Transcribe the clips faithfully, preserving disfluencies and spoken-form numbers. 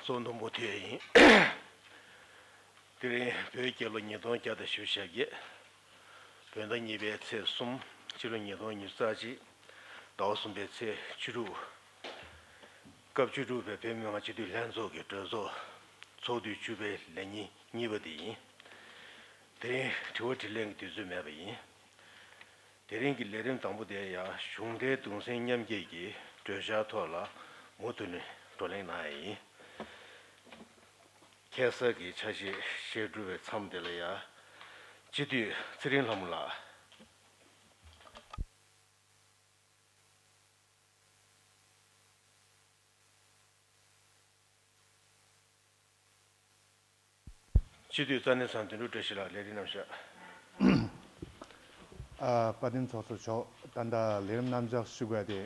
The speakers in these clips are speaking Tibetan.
ཚོགས་འདུ་མུ་མཐུད་ཡིན། དེ་རིང་བོད་རྒྱལ་ལོ་ཉིས་སྟོང་བརྒྱ་དང་བཞི་བཅུ་ཞེ་བརྒྱད། བོད་ཟླ་གཉིས་པའི་ཚེས་གསུམ། ཕྱི་ལོ་ཉིས་སྟོང་ཉི་ཤུ་རྩ་གཅིག་ཟླ་བ་གསུམ་པའི་ཚེས་བཅུ་དྲུག་སྐབས་བཅུ་དྲུག་པའི་བོད་མི་མང་སྤྱི་འཐུས་ལྷན་ཚོགས་ཀྱི་གྲོས་ཚོགས་ཚོགས་དུས་བཅུ་པའི་ལས་ཉིན་གཉིས་པ་དེ་ཡིན། དེ་རིང་དྲི་བ་དྲིས་ལན་གྱི་དུས་ཚོད་མེད་པ་ཡིན། དེ་རིང་གི་ལས་རིམ་དང་པོ་དེ་ཡང་གཞུང་འབྲེལ་གདུང་སེམས་མཉམ་སྐྱེད་ཀྱི་གྲོས་འཆར་ཐོག་ལ་མུ་མཐུད་ནས་བགྲོ་གླེང་གནང་ཡ་ཡིན། ཁ་སང་གི་ཆ་ཤས་བཤད་གྲུབ་པའི་མཚམས་དེ་ལ་ཡང་སྤྱི་འཐུས་ཚེ་རིང་ལྷ་མོ་ལགས། སྤྱི་འཐུས་རྩ་གནས་ཚང་དོན་གྲུབ་བཀྲ་ཤིས་ལགས། ལས་རིམ་རྣམ་གཞག་ཨ། བཀའ་དྲིན་ཚོགས་གཙོ་མཆོག་ད་ལྟ་ལས་རིམ་རྣམ་གཞག་ཞུ་དགོས་ཏེ།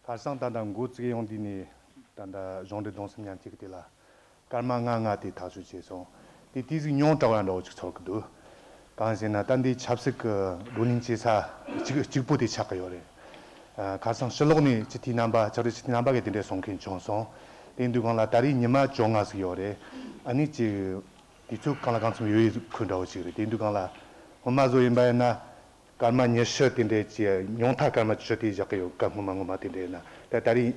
ཁ་སང་ད་ལྟ་འགོ་བཙུགས་ཡོང་དུས་ནས་ད་ལྟ་གཞུང་འབྲེལ་གདུང་སེམས་མཉམ་སྐྱེད་ཀྱི་དེ་ལ་སྐར་མ་ལྔ་ལྔ་དེ་ཐག་གཅོད་བྱས་སོང་། དེ་དུས་ཟིག་རྙོག་དྲ་བ་འདྲ་བོ་ཅིག་ཚོར་གི་འདུག་གང་ཟེར་ན་ད་འདི་ཆབ་སྲིད་ཀྱི་བགྲོ་གླེང་བྱེད་ས་གཅིག་གཅིག་པོ་དེ་ཆགས་ཀྱི་ཡོད་རེད། ཨ། ཁ་སང་ཕྱི་ལོགས་ནས་སྤྱི་འཐུས་རྣམ་པ་ཕྱག་རེས་སྤྱི་འཐུས་རྣམ་པ་གིས་དེ་འདྲའི་གསུང་མཁན་བྱུང་སོང་། དེ་འདུག་གང་ལ་ད་རེས་ཉི་མ་བཅོ་ལྔ་ཟིག་ཡོད་རེད། ཨ་ནི་ཅིག་དུས་ཚོད་གང་ལ་གང་འཚམ་ཡོད་ཡོད་ཁུལ་འདྲ་བོ་ཅིག་རེད། དེ་འདུག་གང་ལ་སྔོན་མ་བཟོ་ཡིན་པ་ཡིན་ན། སྐར་མ་ཉི་ཤུ་དེ་འདྲའི་ཅིག་ཉུང་མཐའ་སྐར་མ་བཅུ་དེ་བཞག་གི་ཡོད། སྐབས་སྔོན་མ་སྔོན་མ་དེ་འདྲའི་ན་ད་ད་རེས་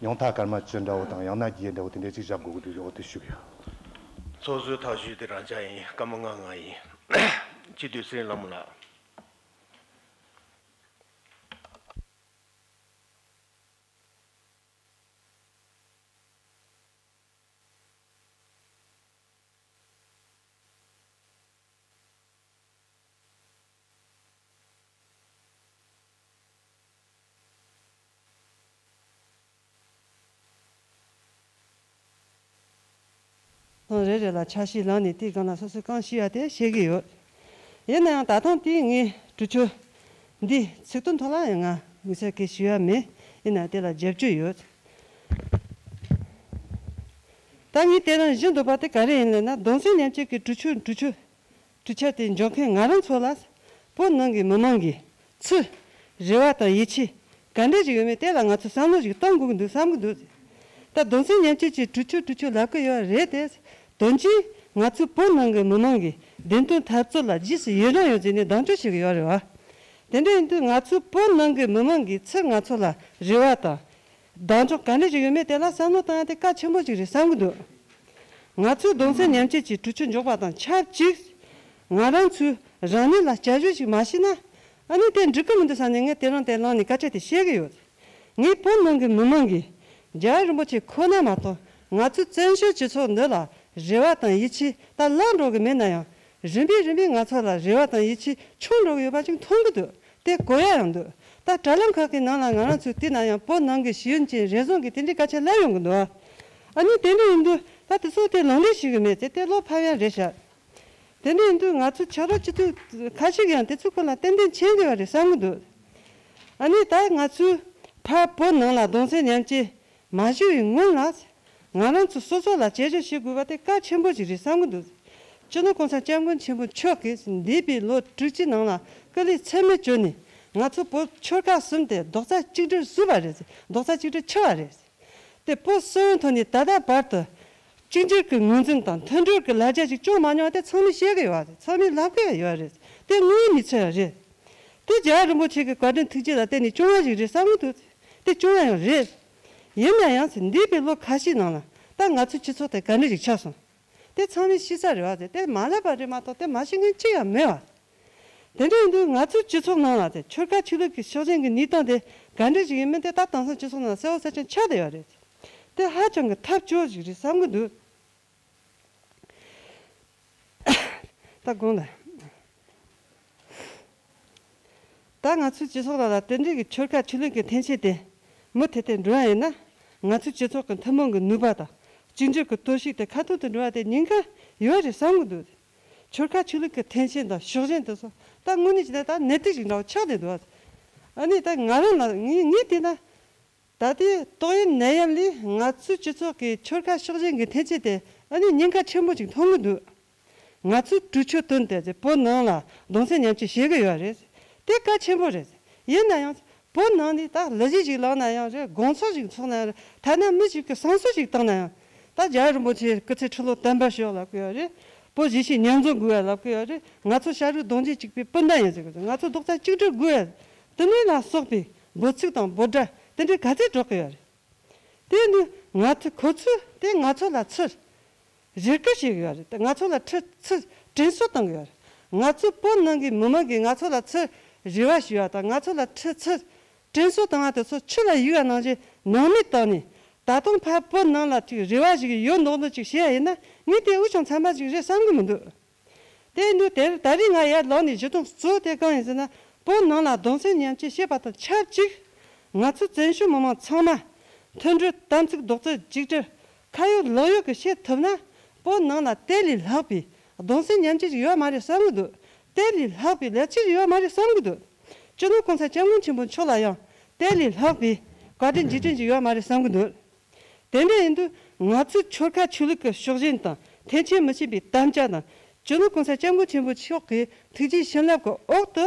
ཉུང་མཐའ་སྐར་མ་བཅུ་འདྲ་བོ་དང་ཡང་ན་བརྒྱད་འདྲ་བོ་དེ་འདྲའི་ཅིག་བཞག་དགོས་ཀྱི་འདུག་འོ་དེ་ཞུ་གི་ཡོད། ཚོགས་གཙོའི་ཐག་གཅོད་དེ་རང་འཇགས་ཡིན། སྐར་མ་ལྔ་ལྔ་ཡིན། སྤྱི་འཐུས་ཚེ་རིང་ལྷ་མོ་ལགས། ཐེངས་རེ་རེ་ལ་ཆ་ཤས་བླངས་ནས་དེའི་སྒང་ལ་སོ་སོས་གང་ཤེས་ཡ་དེ་བཤད་ཀྱི་ཡོད། ཡིན་ན་ཡང་ད་ཐེངས་དེའི་ངའི་གྲོས་ཆོད་འདི་ཚིག་དོན་ཐོག་ལ་ཡང་ང་དམིགས་བསལ་གྱི་ཞུ་ཡ་མེད། ཡིན་ན་དེ་ལ་རྒྱབ་སྐྱོར་ཡོད། ད་ངས་དེ་རིང་ཞུ་འདོད་པ་དེ་ག་རེ་ཡིན་ལབ་ན། གདུང་སེམས་མཉམ་སྐྱེད་ཀྱི་གྲོས་ཆོད་གྲོས་ཆོད་གྲོས་འཆར་དེ་འཇོག་མཁན་ང་རང་ཚོ་ལ་བོད་ནང་གི་མི་མང་གི་ཚུར་རེ་བ་དང་ཡིད་ཆེས་ག་འདྲ་ཞིག་ཡོད་མེད་དེ་ལ་ང་ཚོས་བསམ་བློ་ཞིག་གཏོང་དགོས་ཀྱི་འདུག་བསམ་གྱི་འདུག་ད་གདུང་སེམས་མཉམ་སྐྱེད་ཀྱི་གྲོས་ཆོད་གྲོས་ཆོད་ལབ་ཀྱི་ཡོད་རེད་དེ། དོན་གྱིས་ང་ཚོས་བོད་ནང་གི་མི་མང་གི་བདེན་དོན་འཐབ་རྩོད་ལ་རྗེས་སུ་ཡི་རང་ཡོད་ཟེར་ནས་གདེང་འཇོག་བྱེད་ཀྱི་ཡོད་རེད་བ། དེ་འདྲ་ཡིན་དུས་ང་ཚོས་བོད་ནང་གི་མི་མང་གིས་ཚུར་ང་ཚོ་ལ་རེ་བ་དང་གདེང་འཇོག་ག་འདྲ་ཞིག་ཡོད་མེད་དེ་ལ་བསམ་བློ་བཏང་ཡ་དེ་གལ་ཆེན་པོ་ཞིག་རེད་བསམ་གྱི་འདུག་ང་ཚོས་གདུང་སེམས་མཉམ་སྐྱེད་ཀྱི་གྲོས་ཆོད་འཇོག་པ་དང་ཆབས་ཅིག་ང་རང་ཚོས་རང་ཉིད་ལ་བསྐྱར་ཞིབ་ཞིག་མ་བྱས་ན་ཨ་ནི་དེ་འགྲིག་གི་མི་འདུག་བསམ་ནས་ངས་དེ་རིང་དེ་བླངས་ནས་སྐད་ཆ་དེ་བཤད་ཀྱི་ཡོད། ངས་བོད་ནང་གི་མི་མང་གིས་རྒྱལ་བ་རིན་པོ་ཆེ་ཁོ་ན་མ་གཏོགས་ང་ཚོའི་བཙན་བྱོལ་སྤྱི་ཚོགས་འདི་ལ་རེ་བ་དང་ཡིད་ཆེས་ད་བརླག་འགྲོ་གི་མེད་ན་ཡང་། རིམ་པས་རིམ་པས་ང་ཚོ་ལ་རེ་བ་དང་ཡིད་ཆེས་ཆུང་འགྲོ་གི་ཡོད་པ་ཅིག་མཐོང་གི་འདུག་དེ་གོ་ཡ་ཡང་འདུག་ད་དྲ་ལམ་ཁག་གི་ནང་ལ་ང་རང་ཚོས་བལྟས་ན་ཡང་བོད་ནང་གི་ཤེས་ཡོན་ཅན་རེ་ཟུང་གིས་དེ་འདྲའི་སྐད་ཆ་ལབ་ཡོང་གི་འདུག་ཨ་ནི་དེ་འདྲ་ཡིན་དུས་ད་དེ་ཚོ་དེ་ལུང་འདྲེན་ཞིག་གི་མེད་ཚེ་དེ་བློ་ཕམ་ཡ་རེད་ཤག་དེ་འདྲ་ཡིན་དུས་ང་ཚོ་ཆབ་སྲིད་སྤྱི་འཐུས་ཁ་ཤས་ཀྱིས་ཡང་དེ་ཚོའི་སྐོར་ལ་ཏན་ཏན་མཁྱེན་དགོས་པ་རེད་བསམ་གྱི་འདུག་ཨ་ནི་ད་ང་ཚོས་ཕར་བོད་ནང་ལ་གདུང་སེམས་མཉམ་སྐྱེད་མ་ཞུ་བའི་སྔོན་ལ་ང་རང་ཚོ་སོ་སོ་ལ་དཔྱད་ཞིབ་བྱེད་དགོས་པ་དེ་གལ་ཆེན་པོ་ཞིག་རེད་བསམ་གྱི་འདུག་སྤྱི་ནོར་༸གོང་ས་༸སྐྱབས་མགོན་ཆེན་པོ་མཆོག་གིས་འདས་པའི་ལོ་དྲུག་ཅུའི་ནང་ལ་སྐུ་ལུས་ཚད་མེད་བསྐྱོན་ནས་ང་ཚོ་བོད་ཆོལ་ཁ་གསུམ་དེ་རྡོག་རྩ་གཅིག་སྒྲིལ་བཟོས་པ་རེད། རྡོག་རྩ་གཅིག་སྒྲིལ་ཆགས་པ་རེད། དེ་བོད་སྤྱི་ཡོངས་ཐོག་ནས་ད་ལྟ་བར་དུ་གཅིག་གྱུར་གྱི་ངོས་འཛིན་དང་མཐུན་སྒྲིལ་གྱི་ལ་རྒྱ་ཞིག་བྱུང་མ་མྱོང་བ་དེ་ཚང་མས་ཤེས་ཀྱི་ཡོད་རེད། ཚང་མས་ལབ་ཀྱི་ཡོད་རེད། དེ་དངོས་ཡོད་གནས་ཚུལ་ཡང་རེད། དེ་རྒྱལ་བ་རིན་པོ་ཆེ་གི་བཀའ་དྲིན་ཐུགས་རྗེ་ལ་བརྟེན་ནས་བྱུང་བ་ཞིག་རེད་བསམ་གྱི་འདུག་དེ་བྱུང་བ་ཡང་རེད། ཡིན་ན་ཡང་འདས་པའི་ལོ་ཁ་ཤས་ནང་ལ་ད་ང་ཚོའི་སྤྱི་ཚོགས་དེ་ག་འདྲ་ཞིག་ཆགས་སོང་། དེ་ཚང་མས་ཤེས་ས་རེད་བ། དེ་དེ་མ་ལབ་པ་རེད་མ་གཏོགས་དེ་མ་ཤེས་མཁན་གཅིག་ཡང་མེད་བ། དེ་འདྲ་ཡིན་དུས་ང་ཚོའི་སྤྱི་ཚོགས་ནང་ལ་དེ་ཆོལ་ཁ་ཆོས་ལུགས་ཀྱི་ཕྱོགས་ཞེན་གྱི་གནས་སྟངས་དེ་ག་འདྲ་ཞིག་ཡིན་མིན་དེ་ད་དེང་སང་སྤྱི་ཚོགས་ནང་གསལ་བོ་གསལ་རྐྱང་ཆགས་བསྡད་ཡོད་རེད། དེ་ཧ་ཅང་གི་ཐབས་སྐྱོ་ཞིག་རེད་བསམ་གྱི་འདུག་ད་དགོངས་དག་ད་ང་ཚོའི་སྤྱི་ཚོགས་ལ་ལ་དེ་འདྲའི་གི་ཆོལ་ཁ་ཆོས་ལུགས་ཀྱི་འཐེན་འཁྱེར་དེ་མུ་མཐུད་དེ་འགྲོ་བ་ཡིན་ན། ང་ཚོའི་སྤྱི་ཚོགས་ཀྱི་ཐུན་མོང་གི་ནུས་པ་དང་གཅིག་གྱུར་གྱི་གཏོར་བཤིག་དེ་ཁ་ཐུག་ཏུ་འགྲོ་བ་དེ་ཉེན་ཁ་ཡོད་རེད་བསམ་གྱི་འདུག་ཆོལ་ཁ་ཆོས་ལུགས་ཀྱི་འཐེན་འཁྱེར་དང་ཕྱོགས་ཞེན་དེ་ཚོ་ད་དངོས་གནས་བྱས་ན་ད་ནད་དུག་ཅིག་འདྲ་བོ་ཆགས་བསྡད་འདུག་ཨ་ནི་ད་ང་རང་ལ་ངས་ངས་བལྟས་ན། ད་ལྟའི་ཏོག་དབྱིབས་ནད་ཡམས་ལས་ང་ཚོའི་སྤྱི་ཚོགས་ཀྱི་ཆོལ་ཁ་ཕྱོགས་ཞེན་གྱི་འཐེན་འཁྱེར་དེ་ཨ་ནི་ཉེན་ཁ་ཆེན་པོ་ཅིག་མཐོང་གི་འདུག་ང་ཚོས་གྲོས་ཆོད་བཏོན་ཏེ་བོད་ནང་ལ་གདུང་སེམས་མཉམ་སྐྱེད་བྱེད་ཀྱི་ཡོད་རེད། དེ་གལ་ཆེན་པོ་རེད། ཡིན་ན་ཡང་བོད་ནང་ནས་ད་གླུ་གཞས་ཞིག་བླངས་ན་ཡང་རེད། དགོང་ཚོགས་ཤིག་འཚོགས་ན་ཡང་རེད། ཐ་ན་མི་ཞིག་གིས་བསང་གསོལ་ཞིག་བཏང་ན་ཡང་ ད་རྒྱལ་བ་རིན་པོ་ཆེ་སྐུ་ཚེ་ཁྲི་ལོ་བརྟན་པར་ཤོག་ལབ་ཀྱི་ཡོད་རེད། བོད་གཞིས་བྱེས་མཉམ་འཛོམས་དགོས་ཡ་ལབ་ཀྱི་ཡོད་རེད། ང་ཚོ་ཤ་རུས་གདུང་རྒྱུད་གཅིག་པའི་སྤུན་ཟླ་ཡིན་ཟེར་གྱི་འདུག་ང་ཚོ་རྡོག་རྩ་གཅིག་སྒྲིལ་དགོས་ཡ། དེ་འདྲ་ལ་སོགས་པའི་འབོད་ཚིག་དང་འབོད་སྒྲ་དེ་འདྲའི་ག་ཚད་སྒྲོག་གི་ཡོད་རེད། དེ་ནི་ང་ཚོ་ཁོ་ཚོས་དེ་ང་ཚོ་ལ་ཚུར་རེ་སྐུལ་བྱེད་ཀྱི་ཡོད་རེད། ང་ཚོ་ལ་ཁྲི་ཚུར་དྲན་གསོ་གཏོང་གི་ཡོད་རེད། ང་ཚོ་བོད་ནང་གི་མི་མང་གིས་ང་ཚོ་ལ་ཚུར་རེ་བ་ཞུ་བ་དང་ང་ཚོ་ལ་ཁྲི་ཚུར་དྲན་གསོ་བཏང་བ་དེ་ཚོ་ཆུ་ལ་གཡུག་པ་ནང་བཞིན་སྣང་མེད་བཏང་ནས། ད་དུང་ཕར་བོད་ནང་ལ་ཅིག་རེ་བ་ཞིག་ཡོད་མདོག་མདོག་ཅིག་བྱེད་ཡ་ཡིན་ན། ངས་དེ་འུ་ཆུང་ཚང་མ་ཅིག་རེད་བསམ་གི་མི་འདུག་དེ་ཡིན་དུས་དེར་ད་རེས་ང་ཡར་ལངས་ནས་ཞུ་དོན་གཙོ་བོ་དེ་གང་ཡིན་ཟེར་ན། བོད་ནང་ལ་གདུང་སེམས་མཉམ་སྐྱེད་བྱེད་པ་དང་ཆབས་ཅིག་ང་ཚོ་བཙན་བྱོལ་མི་མང་ཚང་མ་མཐུན་སྒྲིལ་དམ་ཚིག་རྡོག་རྩ་གཅིག་སྒྲིལ་ཁ་ཡོད་ལག་ཡོད་ཀྱིས་བྱེད་ཐུབ་ན། བོད་ནང་ལ་དེ་ལས་ལྷག་པའི་གདུང་སེམས་མཉམ་སྐྱེད་ཅིག་ཡོད་མ་རེད་བསམ་གི་འདུག་དེ་ལས་ལྷག་པའི་ལས་བྱེད་ཅིག་ཡོད་མ་རེད་བསམ་གི་འདུག་སྤྱི་ནོར་གོང་ས་སྐྱབས་མགོན་ཆེན་པོ་མཆོག་ལ་ཡང་དེ་ལས་ལྷག་པའི་བཀའ་དྲིན་རྗེས་དྲན་ཅིག་ཡོད་མ་རེད་བསམ་གི་འདུག་དེ་འདྲ་ཡིན་དུས་ང་ཚོས་ཆོལ་ཁ་ཆོས་ལུགས་ཀྱི་ཕྱོགས་ཞེན་དང་འཐེན་འཁྱེར་མི་བྱེད་པའི་དམ་བཅའ་དང་། སྤྱི་ནོར་གོང་ས་སྐྱབས་མགོན་ཆེན་པོ་མཆོག་གི་ཐུགས་རྗེའི་བྱིན་རླབས་ཀྱི་འོག་ཏུ།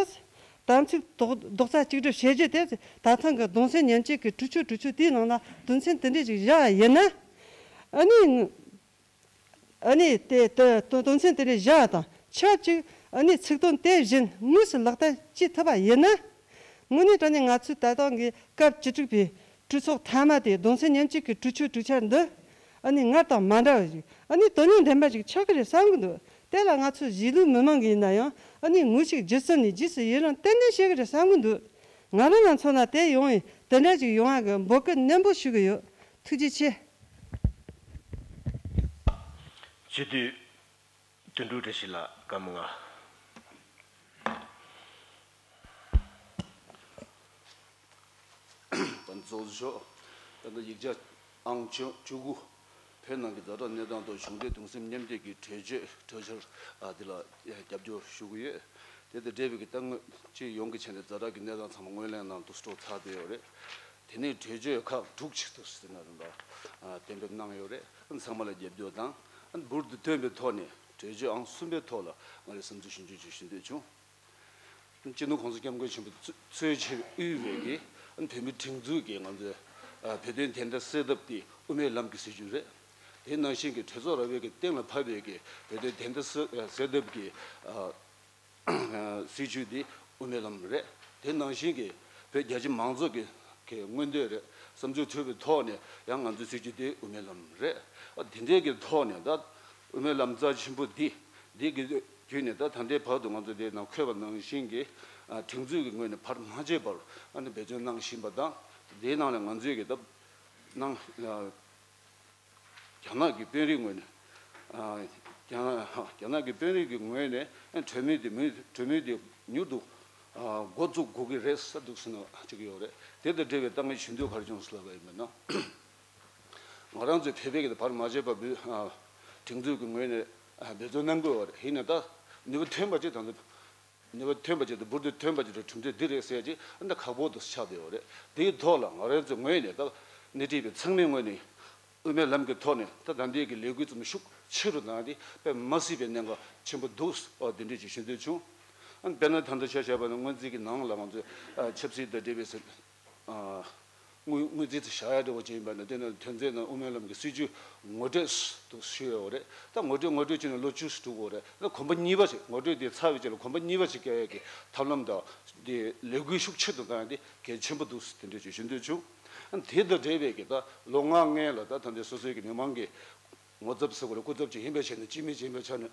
དམ་ཚིག་རྡོག་རྡོག་རྩ་གཅིག་སྒྲིལ་བྱེད་རྒྱུ་དེ་ད་ཐེངས་ཀྱི་གདུང་སེམས་མཉམ་སྐྱེད་ཀྱི་གྲོས་ཆོད་གྲོས་ཆོད་དེའི་ནང་ལ་དོན་ཚན་དེ་འདྲ་ཞིག་བཞག་ཡིན་ན། ཨ་ནི། ཨ་ནི་དེ་དེ་དོན་དོན་ཚན་དེ་འདྲ་བཞག་དང་ཆབས་ཅིག་ཨ་ནི་ཚིག་དོན་དེ་བཞིན་དངོས་སུ་ལག་བསྟར་བྱེད་ཐུབ་པ་ཡིན་ན། དངོས་གནས་དྲང་གནས་ང་ཚོས་ད་ལྟ་གི་སྐབས་བཅུ་དྲུག་པའི་གྲོས་ཚོགས་མཐའ་མ་དེ་གདུང་སེམས་མཉམ་སྐྱེད་ཀྱི་གྲོས་ཆོད་གྲོས་འཆར་འདི་ཨ་ནི་སྔར་དང་མ་འདྲ་བ་ཞིག་ཨ་ནི་དོན་སྙིང་ལྡན་པ་ཞིག་ཆགས་ཀྱི་རེད་བསམ་གྱི་འདུག་དེ་ལ་ང་ཚོ་གཞིས་ལུས་མི་མང་གིས་ཡིན་ན་ཡང་ཨ་ནི་ངོས་ཤིག་བརྒྱུད་གསུམ་ནས་རྗེས་སུ་ཡི་རང་ཏན་ཏན་བྱེད་ཀྱི་རེད་བསམ་གྱི་འདུག་ང་རང་ལ་མཚོན་ན་དེ་ཡོང་བའི་དེ་འདྲ་ཞིག་ཡོང་བ་གི་འབོད་སྐུལ་ནན་པོ་ཞུ་གི་ཡོད། ཐུགས་རྗེ་ཆེ། སྤྱི་འཐུས་དོན་གྲུབ་བཀྲ་ཤིས་ལགས་སྐར་མ་ལྔ། ད་ཚོགས་གཙོ་མཆོག་ད་ལྟ་ཡིག་ཆ་ཨང་བཅུ་བཅུ་དགུ། བོད་ནང་གི་ཛ་དྲག་གནས་སྟངས་ཐོག་གཞུང་འབྲེལ་གདུང་སེམས་མཉམ་སྐྱེད་ཀྱི་གྲོས་ཆོད་གྲོས་འཆར་ཨ་འདི་ལ་རྒྱབ་སྐྱོར་ཞུ་གི་ཡོད། དེ་དང་འབྲེལ་བའི་གི་ད་དངོས་སྤྱི་ཡོངས་ཀྱི་ཆ་ནས་ཛ་དྲག་གི་གནས་སྟངས་ཚང་མ་ངོས་ལེན་གནང་འདུག་སྤྲོ་ཚར་བསྡད་ཡོད་རེད། དེ་ནས་གྲོས་ཆོད་ཁག་དྲུག་ཅིག་འདུག་ཟེར་ན་རིམ་པ་ཨ་གཏན་འབེབས་གནང་ཡོད་རེད། ཚང་མ་ལ་རྒྱབ་སྐྱོར་དང་ཨ་འབུར་དུ་ཐོན་པའི་ཐོག་ནས་གྲོས་ཆོད་ཨང་གསུམ་པའི་ཐོག་ལ་ང་རའི་བསམ་ཚུལ་ཞིབ་འཇུག་ཅིག་ཞུ་འདོད་བྱུང་། སྤྱི་ནོར་གོང་ས་སྐྱབས་མགོན་ཆེན་པོ་གཙོས་ཆེད་དབུས་པའི་གི་བོད་མིའི་སྒྲིག་འཛུགས་ཀྱི་ང་ཚོའི་བོད་དོན་བདེན་མཐའ་གསལ་ཐབས་དེ་དབུ་མའི་ལམ་གྱི་སྲིད་བྱུས་རེད། དེ་ནང་བཞིན་གྱི་གྲོས་ཚོགས་ར་བའི་གི་གཏན་ལ་ཕབ་པའི་གི་བོད་དོན་བདེན་མཐའ་གསལ་ཐབས་ཀྱི་སྲིད་བྱུས་དེ་དབུ་མའི་ལམ་རེད། དེ་ནང་བཞིན་གྱི་བོད་རྒྱ་ཆེ་མང་ཚོགས་ཀྱི་གི་མངོན་འདོད་རེད། བསམ་ཚུལ་གྲུབ་པའི་ཐོག་ནས་ཡང་ང་ཚོའི་སྲིད་བྱུས་དེ་དབུ་མའི་ལམ་རེད། དེ་འདྲའི་གི་ཐོག་ནས་ད་དབུ་མའི་ལམ་རྩ་ཆེན་པོ་འདི་འདི་གི་བརྒྱུད་ནས་ད་ད་ལྟའི་བར་དུ་ང་ཚོ་དེ་ནང་འཁོད་པ་ནང་བཞིན་གྱི་སྒྲིག་འཛུགས་ཀྱི་ངོས་ནས་བར་མ་ཆད་པར་ཨ་ནི་འབད་བརྩོན་གནང་བཞིན་པ་དང་། དེའི་ནང་ནས་ང་ཚོས་ཀྱི་ད་གནང་རྒྱ་ནག་གི་དཔོན་རིགས་ངོས་ནས་རྒྱ་ནག་རྒྱ་ནག་གི་དཔོན་རིགས་ཀྱི་ངོས་ནས་གྲོས་མོལ་དེ་མུ་གྲོས་མོལ་དེ་མྱུར་དུ་འགོ་བཙུགས་དགོས་ཀྱི་རེད་ཟེར་འདུག་ཟེར་ནས་ཅིག་ཡོད་རེད། དེ་དང་འབྲེལ་བའི་ད་ངས་ཞུ་འདོད་ག་རེ་བྱུང་ཟེར་ལབ་པ་ཡིན་ན། ང་རང་ཚོའི་བོད་པའི་གི་བར་མ་ཆད་པ་བོད་སྒྲིག་འཛུགས་ཀྱི་ངོས་ནས་འབད་བརྩོན་གནང་དགོས་པ་རེད། ཡིན་ན་ད་ནུས་པ་ཐོན་པ་ཅིག་དང་། ནུས་པ་ཐོན་པ་ཅིག་དང་འབུར་དུ་ཐོན་པ་ཅིག་དང་གྲུབ་འབྲས་འདི་རེད་ཟེར་ཅིག་ཨ་ནི་ཁག་པོ་དུ་ཆགས་བསྡད་ཡོད་རེད། དེའི་ཐོག་ལ་ང་རང་ཚོའི་ངོས་ནས་ད་སྣེ་ཁྲིད་པའི་ཚང་མའི་ངོས་ནས་དབུ་མའི་ལམ་གྱི་ཐོག་ནས་ད་ད་ལྟའི་གི་ལས་འགུལ་ཚོ་ཤུགས་ཆེ་རུ་བཏང་སྟེ་དཔེ་མ་སྲིད་པའི་གནད་འགག་ཆེན་པོ་འདུག་ཨ་འདི་འདྲས་ཅིག་ཞུ་འདོད་བྱུང་། ཨ་ནི་དཔེར་ན་ད་ལྟ་ཆ་བཞག་པ་ན་སྔོན་རྩིས་ཀྱི་ནང་ལ་ང་ཚོས་ཨ་ཆབ་སྲིད་དང་འབྲེལ་བའི་ཟེར། ཨ་དངུལ་དངུལ་རྩིས་དེ་བཞག་ཡ་འདྲ་བོ་ཅིག་ཡིན་པ་ན། དེ་ནི་དོན་ཚན་ནང་དབུ་མའི་ལམ་གྱི་སྲིད་བྱུས་ངོ་སྤྲོད་དུ་ཞུས་ཡོད་རེད། ད་ངོ་སྤྲོད་ངོ་སྤྲོད་བྱས་ནས་ལོ་བཅུ་ཙམ་འགྲོ་གི་ཡོད་རེད། ད་གོམ་པ་གཉིས་པ་ཞིག་ངོ་སྤྲོད་དེ་ཚར་བའི་རྗེས་ལ་གོམ་པ་གཉིས་པ་ཞིག་བཀལ་ཡ་གི་ཐབས་ལམ་དང་དེ་ལས་འགུལ་ཤུགས་ཆེ་རུ་བཏང་ཡ་དེ་གལ་ཆེན་པོ་འདུག་དེ་འདྲ་ཅིག་ཞུ་འདོད་བྱུང་། ཨ་དེ་དང་འབྲེལ་བའི་གི་ད་ལོ་ལྔ་སྔོན་ལ་ད་ད་ལྟའི་སོ་སོའི་གི་མི་མང་གི་ངོ་ཚབ་ཟེར་དགོས་རེད། སྐུ་ཚབ་ཅིག་ཡིན་པའི་ཆ་ནས་སྤྱི་མི་ཅིག་ཡིན་པའི་ཆ་ནས་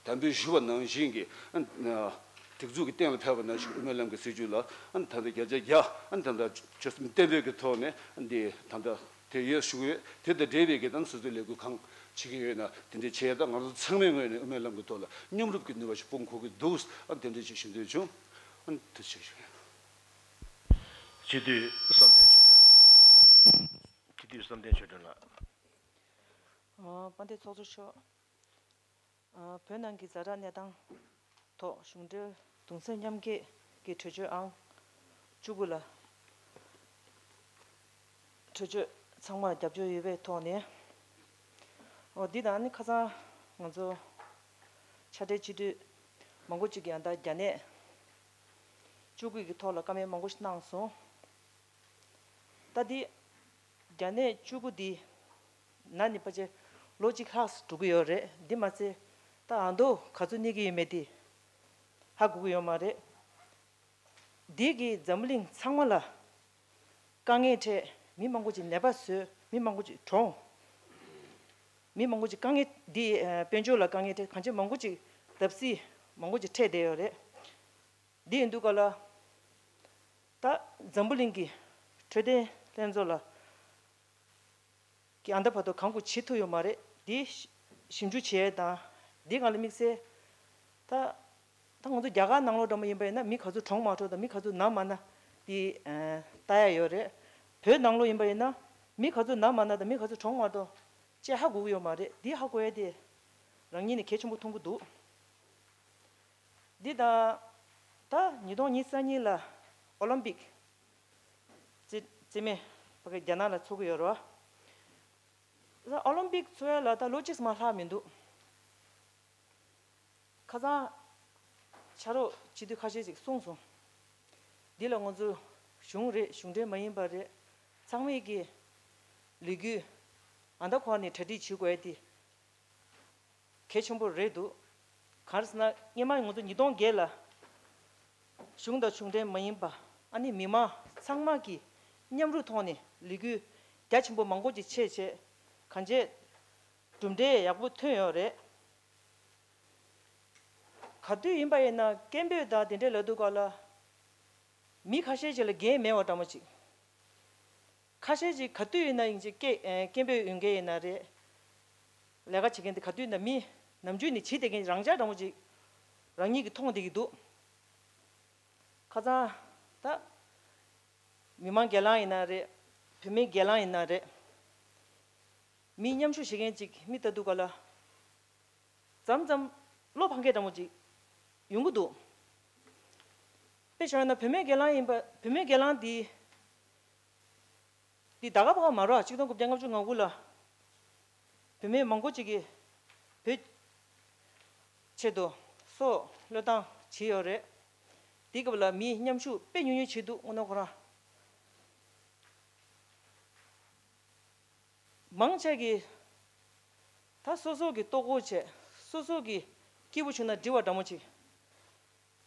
དམ་འབུལ་ཞུ་བ་ནང་བཞིན་གྱི་ཨ་སྒྲིག་འཛུགས་ཀྱི་གཏན་ལ་ཕབ་པ་ནང་བཞིན་དབུ་མའི་ལམ་གྱི་སྲིད་བྱུས་ལ་ཨ་ད་ལྟ་བརྒྱ་ཆ་བརྒྱ་ཨ་ད་ལྟ་ཆོད་སེམས་བརྟན་པོའི་གི་ཐོག་ནས་འདི་ད་ལྟ་དེ་ཡོད་ཞུ་གི་ཡོད། དེ་དང་འབྲེལ་བའི་གི་ད་སོ་སོའི་ལས་འགུལ་གང་བྱེད་ཀྱི་ཡོད་ན་དེ་འདྲའི་བྱས། ད་ང་ཚོ་ཚང་མའི་ངོས་ནས་དབུ་མའི་ལམ་གྱི་ཐོག་ལ་མཉམ་རུབ་ཀྱི་ནུས་པ་ཞིག་སྤུངས་དགོས་ཀྱི་འདུག་ཨ་དེ་འདྲ་ཅིག་ཞུ་འདོད་བྱུང་། ཨ་ཐུགས་རྗེ་ཆེ་ཞུ། སྤྱི་འཐུས་བསམ་གཏན་ཆོས་སྒྲོན། སྤྱི་འཐུས་བསམ་གཏན་ཆོས་སྒྲོན་ལགས། ཨ་དཔལ་ལྡན་ཚོགས་གཙོ་མཆོག་ཨ་བོད་ནང་གི་ཛ་དྲག་གནས་སྟངས་ཐོག་གཞུང་འབྲེལ་གདུང་སེམས་མཉམ་སྐྱེད་ཀྱི་གྲོས་ཆོད་ཨང་བཅུ་དགུ་ལ་གྲོས་ཆོད་ཚང་མར་རྒྱབ་སྐྱོར་ཡོད་པའི་ཐོག་ནས། འོ་འདི་དང་ནི་ཁ་སང་ང་ཚོ་ཕྱག་སྦྲེལ་སྤྱི་འཐུས་མང་པོ་ཅིག་གིས་ཡང་ད་རྒྱ་ནད་བཅུ་དགུ་གི་ཐོག་ལ་བཀའ་མོལ་མང་པོ་ཞིག་གནང་སོང་། ད་འདི་རྒྱ་ནད་བཅུ་དགུ་འདི་ ན་ནི་ཕལ་ཆེར་ལོ་གཅིག་ལྷག་འགྲོ་གི་ཡོད་རེད། འདི་མ་ཚད་ད་ཨ་མདོ་ག་ཚོད་གནས་ཀྱི་ཡོད་མེད་དེ་ཧ་གོ་གི་ཡོད་མ་རེད། འདི་གི་འཛམ་བུ་གླིང་ཚང་མ་ལ་དཀའ་ངལ་འཕྲད། མི་མང་པོ་ཅིག་ནད་པ་བཟོས། མི་མང་པོ་ཅིག་གྲོངས། མི་མང་པོ་ཅིག་དཀའ་ངལ་འདི་ཨ་དཔལ་འབྱོར་ལ་དཀའ་ངལ་འཕྲད། གང་ཅི་མང་པོ་ཅིག་བརྡབ་གསིག་མང་པོ་ཅིག་འཕྲད་བསྡད་ཡོད་རེད། འདི་ཡིན་དུས་ག་ལ་ད་འཛམ་བུ་གླིང་གི་འཕྲོད་བསྟེན་ལྷན་ཚོགས་ལ་གི་ཨ་མདའ་བར་དུ་གང་དགོས་བྱེད་ཐུབ་ཡོད་མ་རེད། འདི་ཞིབ་འཇུག་བྱེད་ཡས་དང་འདི་སྒང་ལ་དམིགས་བསལ་ད་ད་ང་ཚོ་རྒྱ་གར་ནང་ལོགས་འདྲ་མོ་ཡིན་པ་ཡིན་ན་མི་ག་ཚོད་གྲོངས་མ་གྲོངས་དང་མི་ག་ཚོད་ན་མ་ན་འདི་ཨ་ལྟ་ཡ་ཡོད་རེད། བོད་ནང་ལོགས་ཡིན་པ་ཡིན་ན་མི་ག་ཚོད་ན་མ་ན་དང་མི་ག་ཚོད་གྲོངས་མ་གྲོངས་ཅེས་ཧ་གོ་གི་ཡོད་མ་རེད། འདི་ཧ་གོ་ཡ་དེ་རང་ཉིད་ནས་གལ་ཆེན་པོ་མཐོང་གི་འདུག་འདི་དང་ད་ཉིས་སྟོང་ཉི་ཤུ་རྩ་གཉིས་ལ་ཨོ་ལིམ་པིག་རྩེད་རྩེད་མོ་ཕ་གི་རྒྱ་ནག་ལ་ཚོགས་ཀྱི་ཡོད་རེད་བ། ཨོ་ལིམ་པིག་ཚོགས་ཡ་ལ་ད་ལོ་གཅིག་མ་ལྷག་མི་འདུག་ཁ་སང་ཕྱག་རོགས་སྤྱི་འཐུས་ཁ་ཤས་ཤིག་གསུངས་སོང་། འདི་ལ་ང་ཚོ་གཞུང་རེད་གཞུང་འབྲེལ་མ་ཡིན་པ་རེད་ཚང་མས་ཀྱི་ལས་འགུལ་ཨ་མདའ་ཁོ་ནས་གྲ་སྒྲིག་བྱེད་དགོས་ཡ་དེ་གལ་ཆེན་པོ་རེད་འདུག་གང་རེད་ཟེར་ན་སྔོན་མ་ང་ཚོ་ཉིས་སྟོང་བརྒྱད་ལ་གཞུང་དང་གཞུང་འབྲེལ་མ་ཡིན་པ་ཨ་ནི་མི་མང་ཚང་མ་གི་མཉམ་རུབ་ཐོག་ནས་ལས་འགུལ་རྒྱ་ཆེན་པོ་མང་པོ་ཅིག་བྱས་བྱས་གང་བྱས་གྲུབ་འབྲས་ཡག་པོ་ཐོན་ཡོད་རེད། ག་དུས་ཡིན་པ་ཡིན་ན་སྐད་འབོད་དང་དེ་འདྲའི་ལབ་དུས་སྐབས་ལ་མི་ཁ་ཤས་ཤིག་ལ་འགན་མེད་པ་འདྲ་མོ་ཅིག་ཁ་ཤས་ཅིག་ག་དུས་ཡིན་ན་ཡིན་ཅིག་སྐད་ཨེ་སྐད་འབོད་ཡོད་མཁན་ཡིན་ན་རེད། ལས་ཀ་བྱེད་མཁན་དེ་ག་དུས་ཡིན་ན་མི་ནམ་རྒྱུན་ནས་བྱེད་བསྡད་མཁན་རང་འཇགས་འདྲ་མོ་ཅིག་རང་ཉིད་ཀྱིས་མཐོང་བསྡད་ཀྱི་འདུག་ཁ་སང་ད་མི་མང་སྒེར་ལངས་ཡིན་ན་རེད། བུད་མེད་སྒེར་ལངས་ཡིན་ན་རེད། མི་མཉམ་ཞུགས་བྱེད་མཁན་ཅིག་མི་ལྟ་དུས་སྐབས་ལ་མཚམས་མཚམས་བློ་ཕམ་མཁན་འདྲ་མོ་ཅིག་ཡོང་གི་འདུག་དཔེ་བཞག་ན་བུད་མེད་སྒེར་ལངས་ཡིན་པ་བུད་མེད་སྒེར་ལངས་འདི་འདི་ད་ག་ཕ་མ་རོ་ཆིག་སྟོང་དགུ་བརྒྱ་ལྔ་བཅུ་ང་དགུ་ལ་བུད་མེད་མང་པོ་ཅིག་གིས་བོད་ཆེད་དུ་སྲོག་བློས་བཏང་བྱས་ཡོད་རེད། དེ་སྐབས་ལ་མིའི་མཉམ་ཞུགས་དཔེ་ཉུང་ཉུང་བྱས་འདུག་དངོས་གནས་ཁོ་རང་མང་ཆེ་གིས་ད་སོ་སོ་གི་ལྟོ་གོས་བྱས་སོ་སོ་གི་སྐྱིད་པོ་བྱུང་ན་འགྲིག་པ་འདྲ་མོ་ཅིག་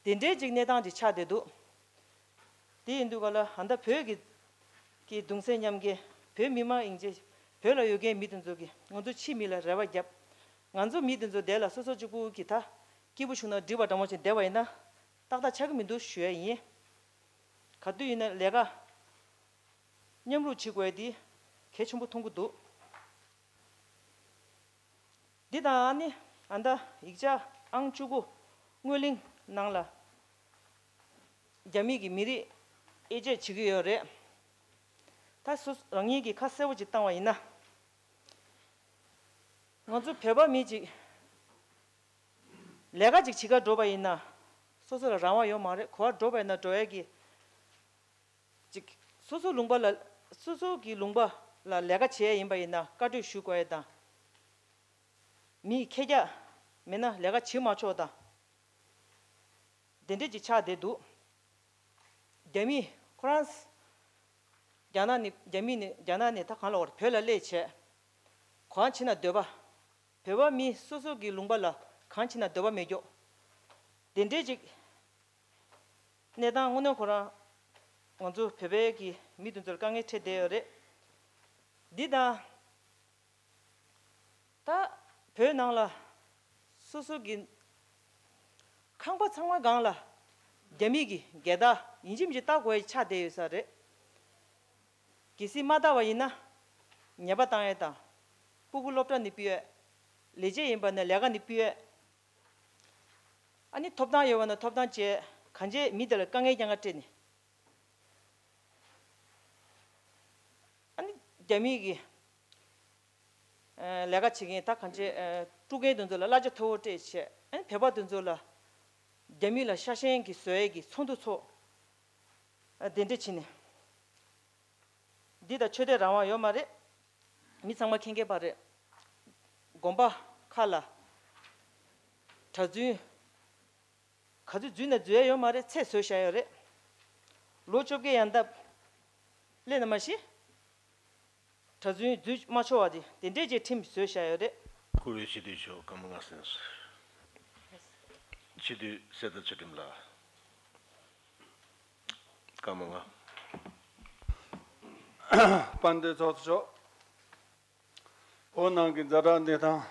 དེ་འདྲའི་ཅིག་གནས་སྟངས་ཅིག་ཆགས་བསྡད་འདུག་དེ་ཡིན་དུས་ག་ལ་ཨ་མདའ་བོད་ཀྱི་ཀྱི་གདུང་སེམས་མཉམ་སྐྱེད་བོད་མི་མང་ཡིན་ཅེས་བོད་ལ་ཡོད་མཁན་མི་དེ་ཚོ་གིས་ང་ཚོ་ཕྱིའི་མི་ལ་རེ་བ་བརྒྱབ། ང་ཚོ་མི་དེ་ཚོ་དེ་ལ་སོ་སོ་གཅིག་པུ་གིས་ད་སྐྱིད་པོ་བྱུང་ན་འགྲིག་པ་འདྲ་མོ་ཅིག་བསྡད་པ་ཡིན་ན་ཏག་ཏག་ཆགས་ཀྱི་མི་འདུག་ཞུ་ཡ་ཡིན། ག་དུས་ཡིན་ན་ལས་ཀ་མཉམ་རུབ་བྱེད་དགོས་ཡ་དེ་གལ་ཆེན་པོ་མཐོང་གི་འདུག་འདི་དང་ཨ་ནི་ཨ་མདའ་ཡིག་ཆ་ཨང་བཅུ་དགུ་སྔོན་གླེང་ནང་ལ་རྒྱ་མི་གི་མི་རིགས་དབྱེ་འབྱེད་བྱེད་ཀྱི་ཡོད་རེད། ད་སོ་སོ་རང་ཉིད་ཀྱིས་ཁ་གསལ་པོ་ཅིག་བཏང་བ་ཡིན་ན། ང་ཚོ་བོད་པ་མི་ཅིག་ལས་ཀ་ཅིག་བྱེད་གར་འགྲོ་བ་ཡིན་ན་སོ་སོ་ལ་རང་དབང་ཡོད་མ་རེད། ག་པར་འགྲོ་བ་ཡིན་ན་འགྲོ་ཡས་ཀྱི་ཅིག་སོ་སོ་ལུང་པ་ལ་སོ་སོ་གི་ལུང་པ་ལ་ལས་ཀ་བྱེད་ཡས་ཡིན་པ་ཡིན་ན་བཀའ་འཁྲོལ་ཞུ་དགོས་ཡས་དང་། མིའི་ཁེ་རྒྱ་མེད་ན་ལས་ཀ་བྱེད་མ་ཆོག་དང་། དེ་འདྲས་ཅིག་ཆགས་བསྡད་འདུག་རྒྱ་མི་ཁོ་རང་རྒྱ་ནག་ནས་རྒྱ་མི་ནས་རྒྱ་ནག་ནས་ད་གང་ལ་བར་བོད་ལ་སླེབས་བྱས་གང་བྱེད་ན་འདོད་པ། བོད་པ་མི་སོ་སོ་གི་ལུང་པ་ལ་གང་བྱེད་ན་འདོད་པ་མེད་རྒྱུ། དེ་འདྲས་ཅིག་གནས་སྟངས་དངོས་གནས་ཁོ་རང་ང་ཚོ་བོད་པའི་གི་མི་དེ་ཚོར་དཀའ་ངལ་འཕྲད་བསྡད་ཡོད་རེད། འདི་དང་ད་བོད་ནང་ལ་སོ་སོ་གི་ཁང་པ་ཚང་མ་སྒང་ལ་རྒྱ་མི་གི་རྒྱལ་དར་ཡིན་གཅིག་མིན་གཅིག་བཏགས་དགོས་ཡ་ཆགས་བསྡད་ཡོད་ས་རེད། གལ་སྲིད་མ་བཏགས་པ་ཡིན་ན་ཉེས་པ་བཏང་ཡས་དང་། སྤུ་གུ་སློབ་གྲྭ་ནས་ཕུད་ཡས། ལས་བྱེད་ཡིན་པ་ན་ལས་ཀ་ནས་ཕུད་ཡས། ཨ་ནི་ཐོབ་ཐང་ཡོད་པ་ན་ཐོབ་ཐང་བཅད། གང་བྱས་མི་དེ་ལ་དཀའ་ངལ་རྐྱང་ག་སྤྲད་ནས། ཨ་ནི་རྒྱ་མི་གི་ཨ་ལས་ཀ་བྱེད་མཁན་ད་གང་བྱས་ཨ་དཀྲུག་མཁན་དེ་ཚོ་ལ་གླ་ཆ་མཐོ་བོ་སྤྲད་བྱས། ཨ་ནི་བོད་པ་དེ་ཚོ་ལ་རྒྱ་མི་ལ་ཤ་ཞེན་གྱི་བཟོ་ཡས་ཀྱི་ཚོགས་འདུ་ཚོགས། ཨ་དེ་འདྲས་བྱས་ནས། འདི་ད་ཆོས་དད་རང་དབང་ཡོད་མ་རེད། མི་ཚང་མ་མཁྱེན་མཁན་པ་རེད། དགོན་པ་ཁག་ལ་གྲྭ་བཙུན་ག་ཚོད་འཛུལ་ན་འཛུལ་ཡ་ཡོད་མ་རེད། ཚད་བཟོས་བཞག་ཡོད་རེད། ལོ་བཅོ་བརྒྱད་ཡན་འདབ་སླེབས་ན་མ་གཞི། གྲྭ་བཙུན་འཛུལ་མ་ཆོག་པ་དེ་དེ་འདྲས་ཀྱི་ཁྲིམས་བཟོས་བཞག་ཡོད་རེད། བཀུར་འོས་སྤྱི་འཐུས་མཆོག་སྐར་མ་ལྔ་ཟིན། སྤྱི་འཐུས་གསེར་རྟ་ཚུལ་ཁྲིམས་ལགས། སྐར་མ་ལྔ། དཔལ་ལྡན་ཚོགས་གཙོ་མཆོག་བོད་ནང་གི་ཛ་དྲག་གནས་སྟངས་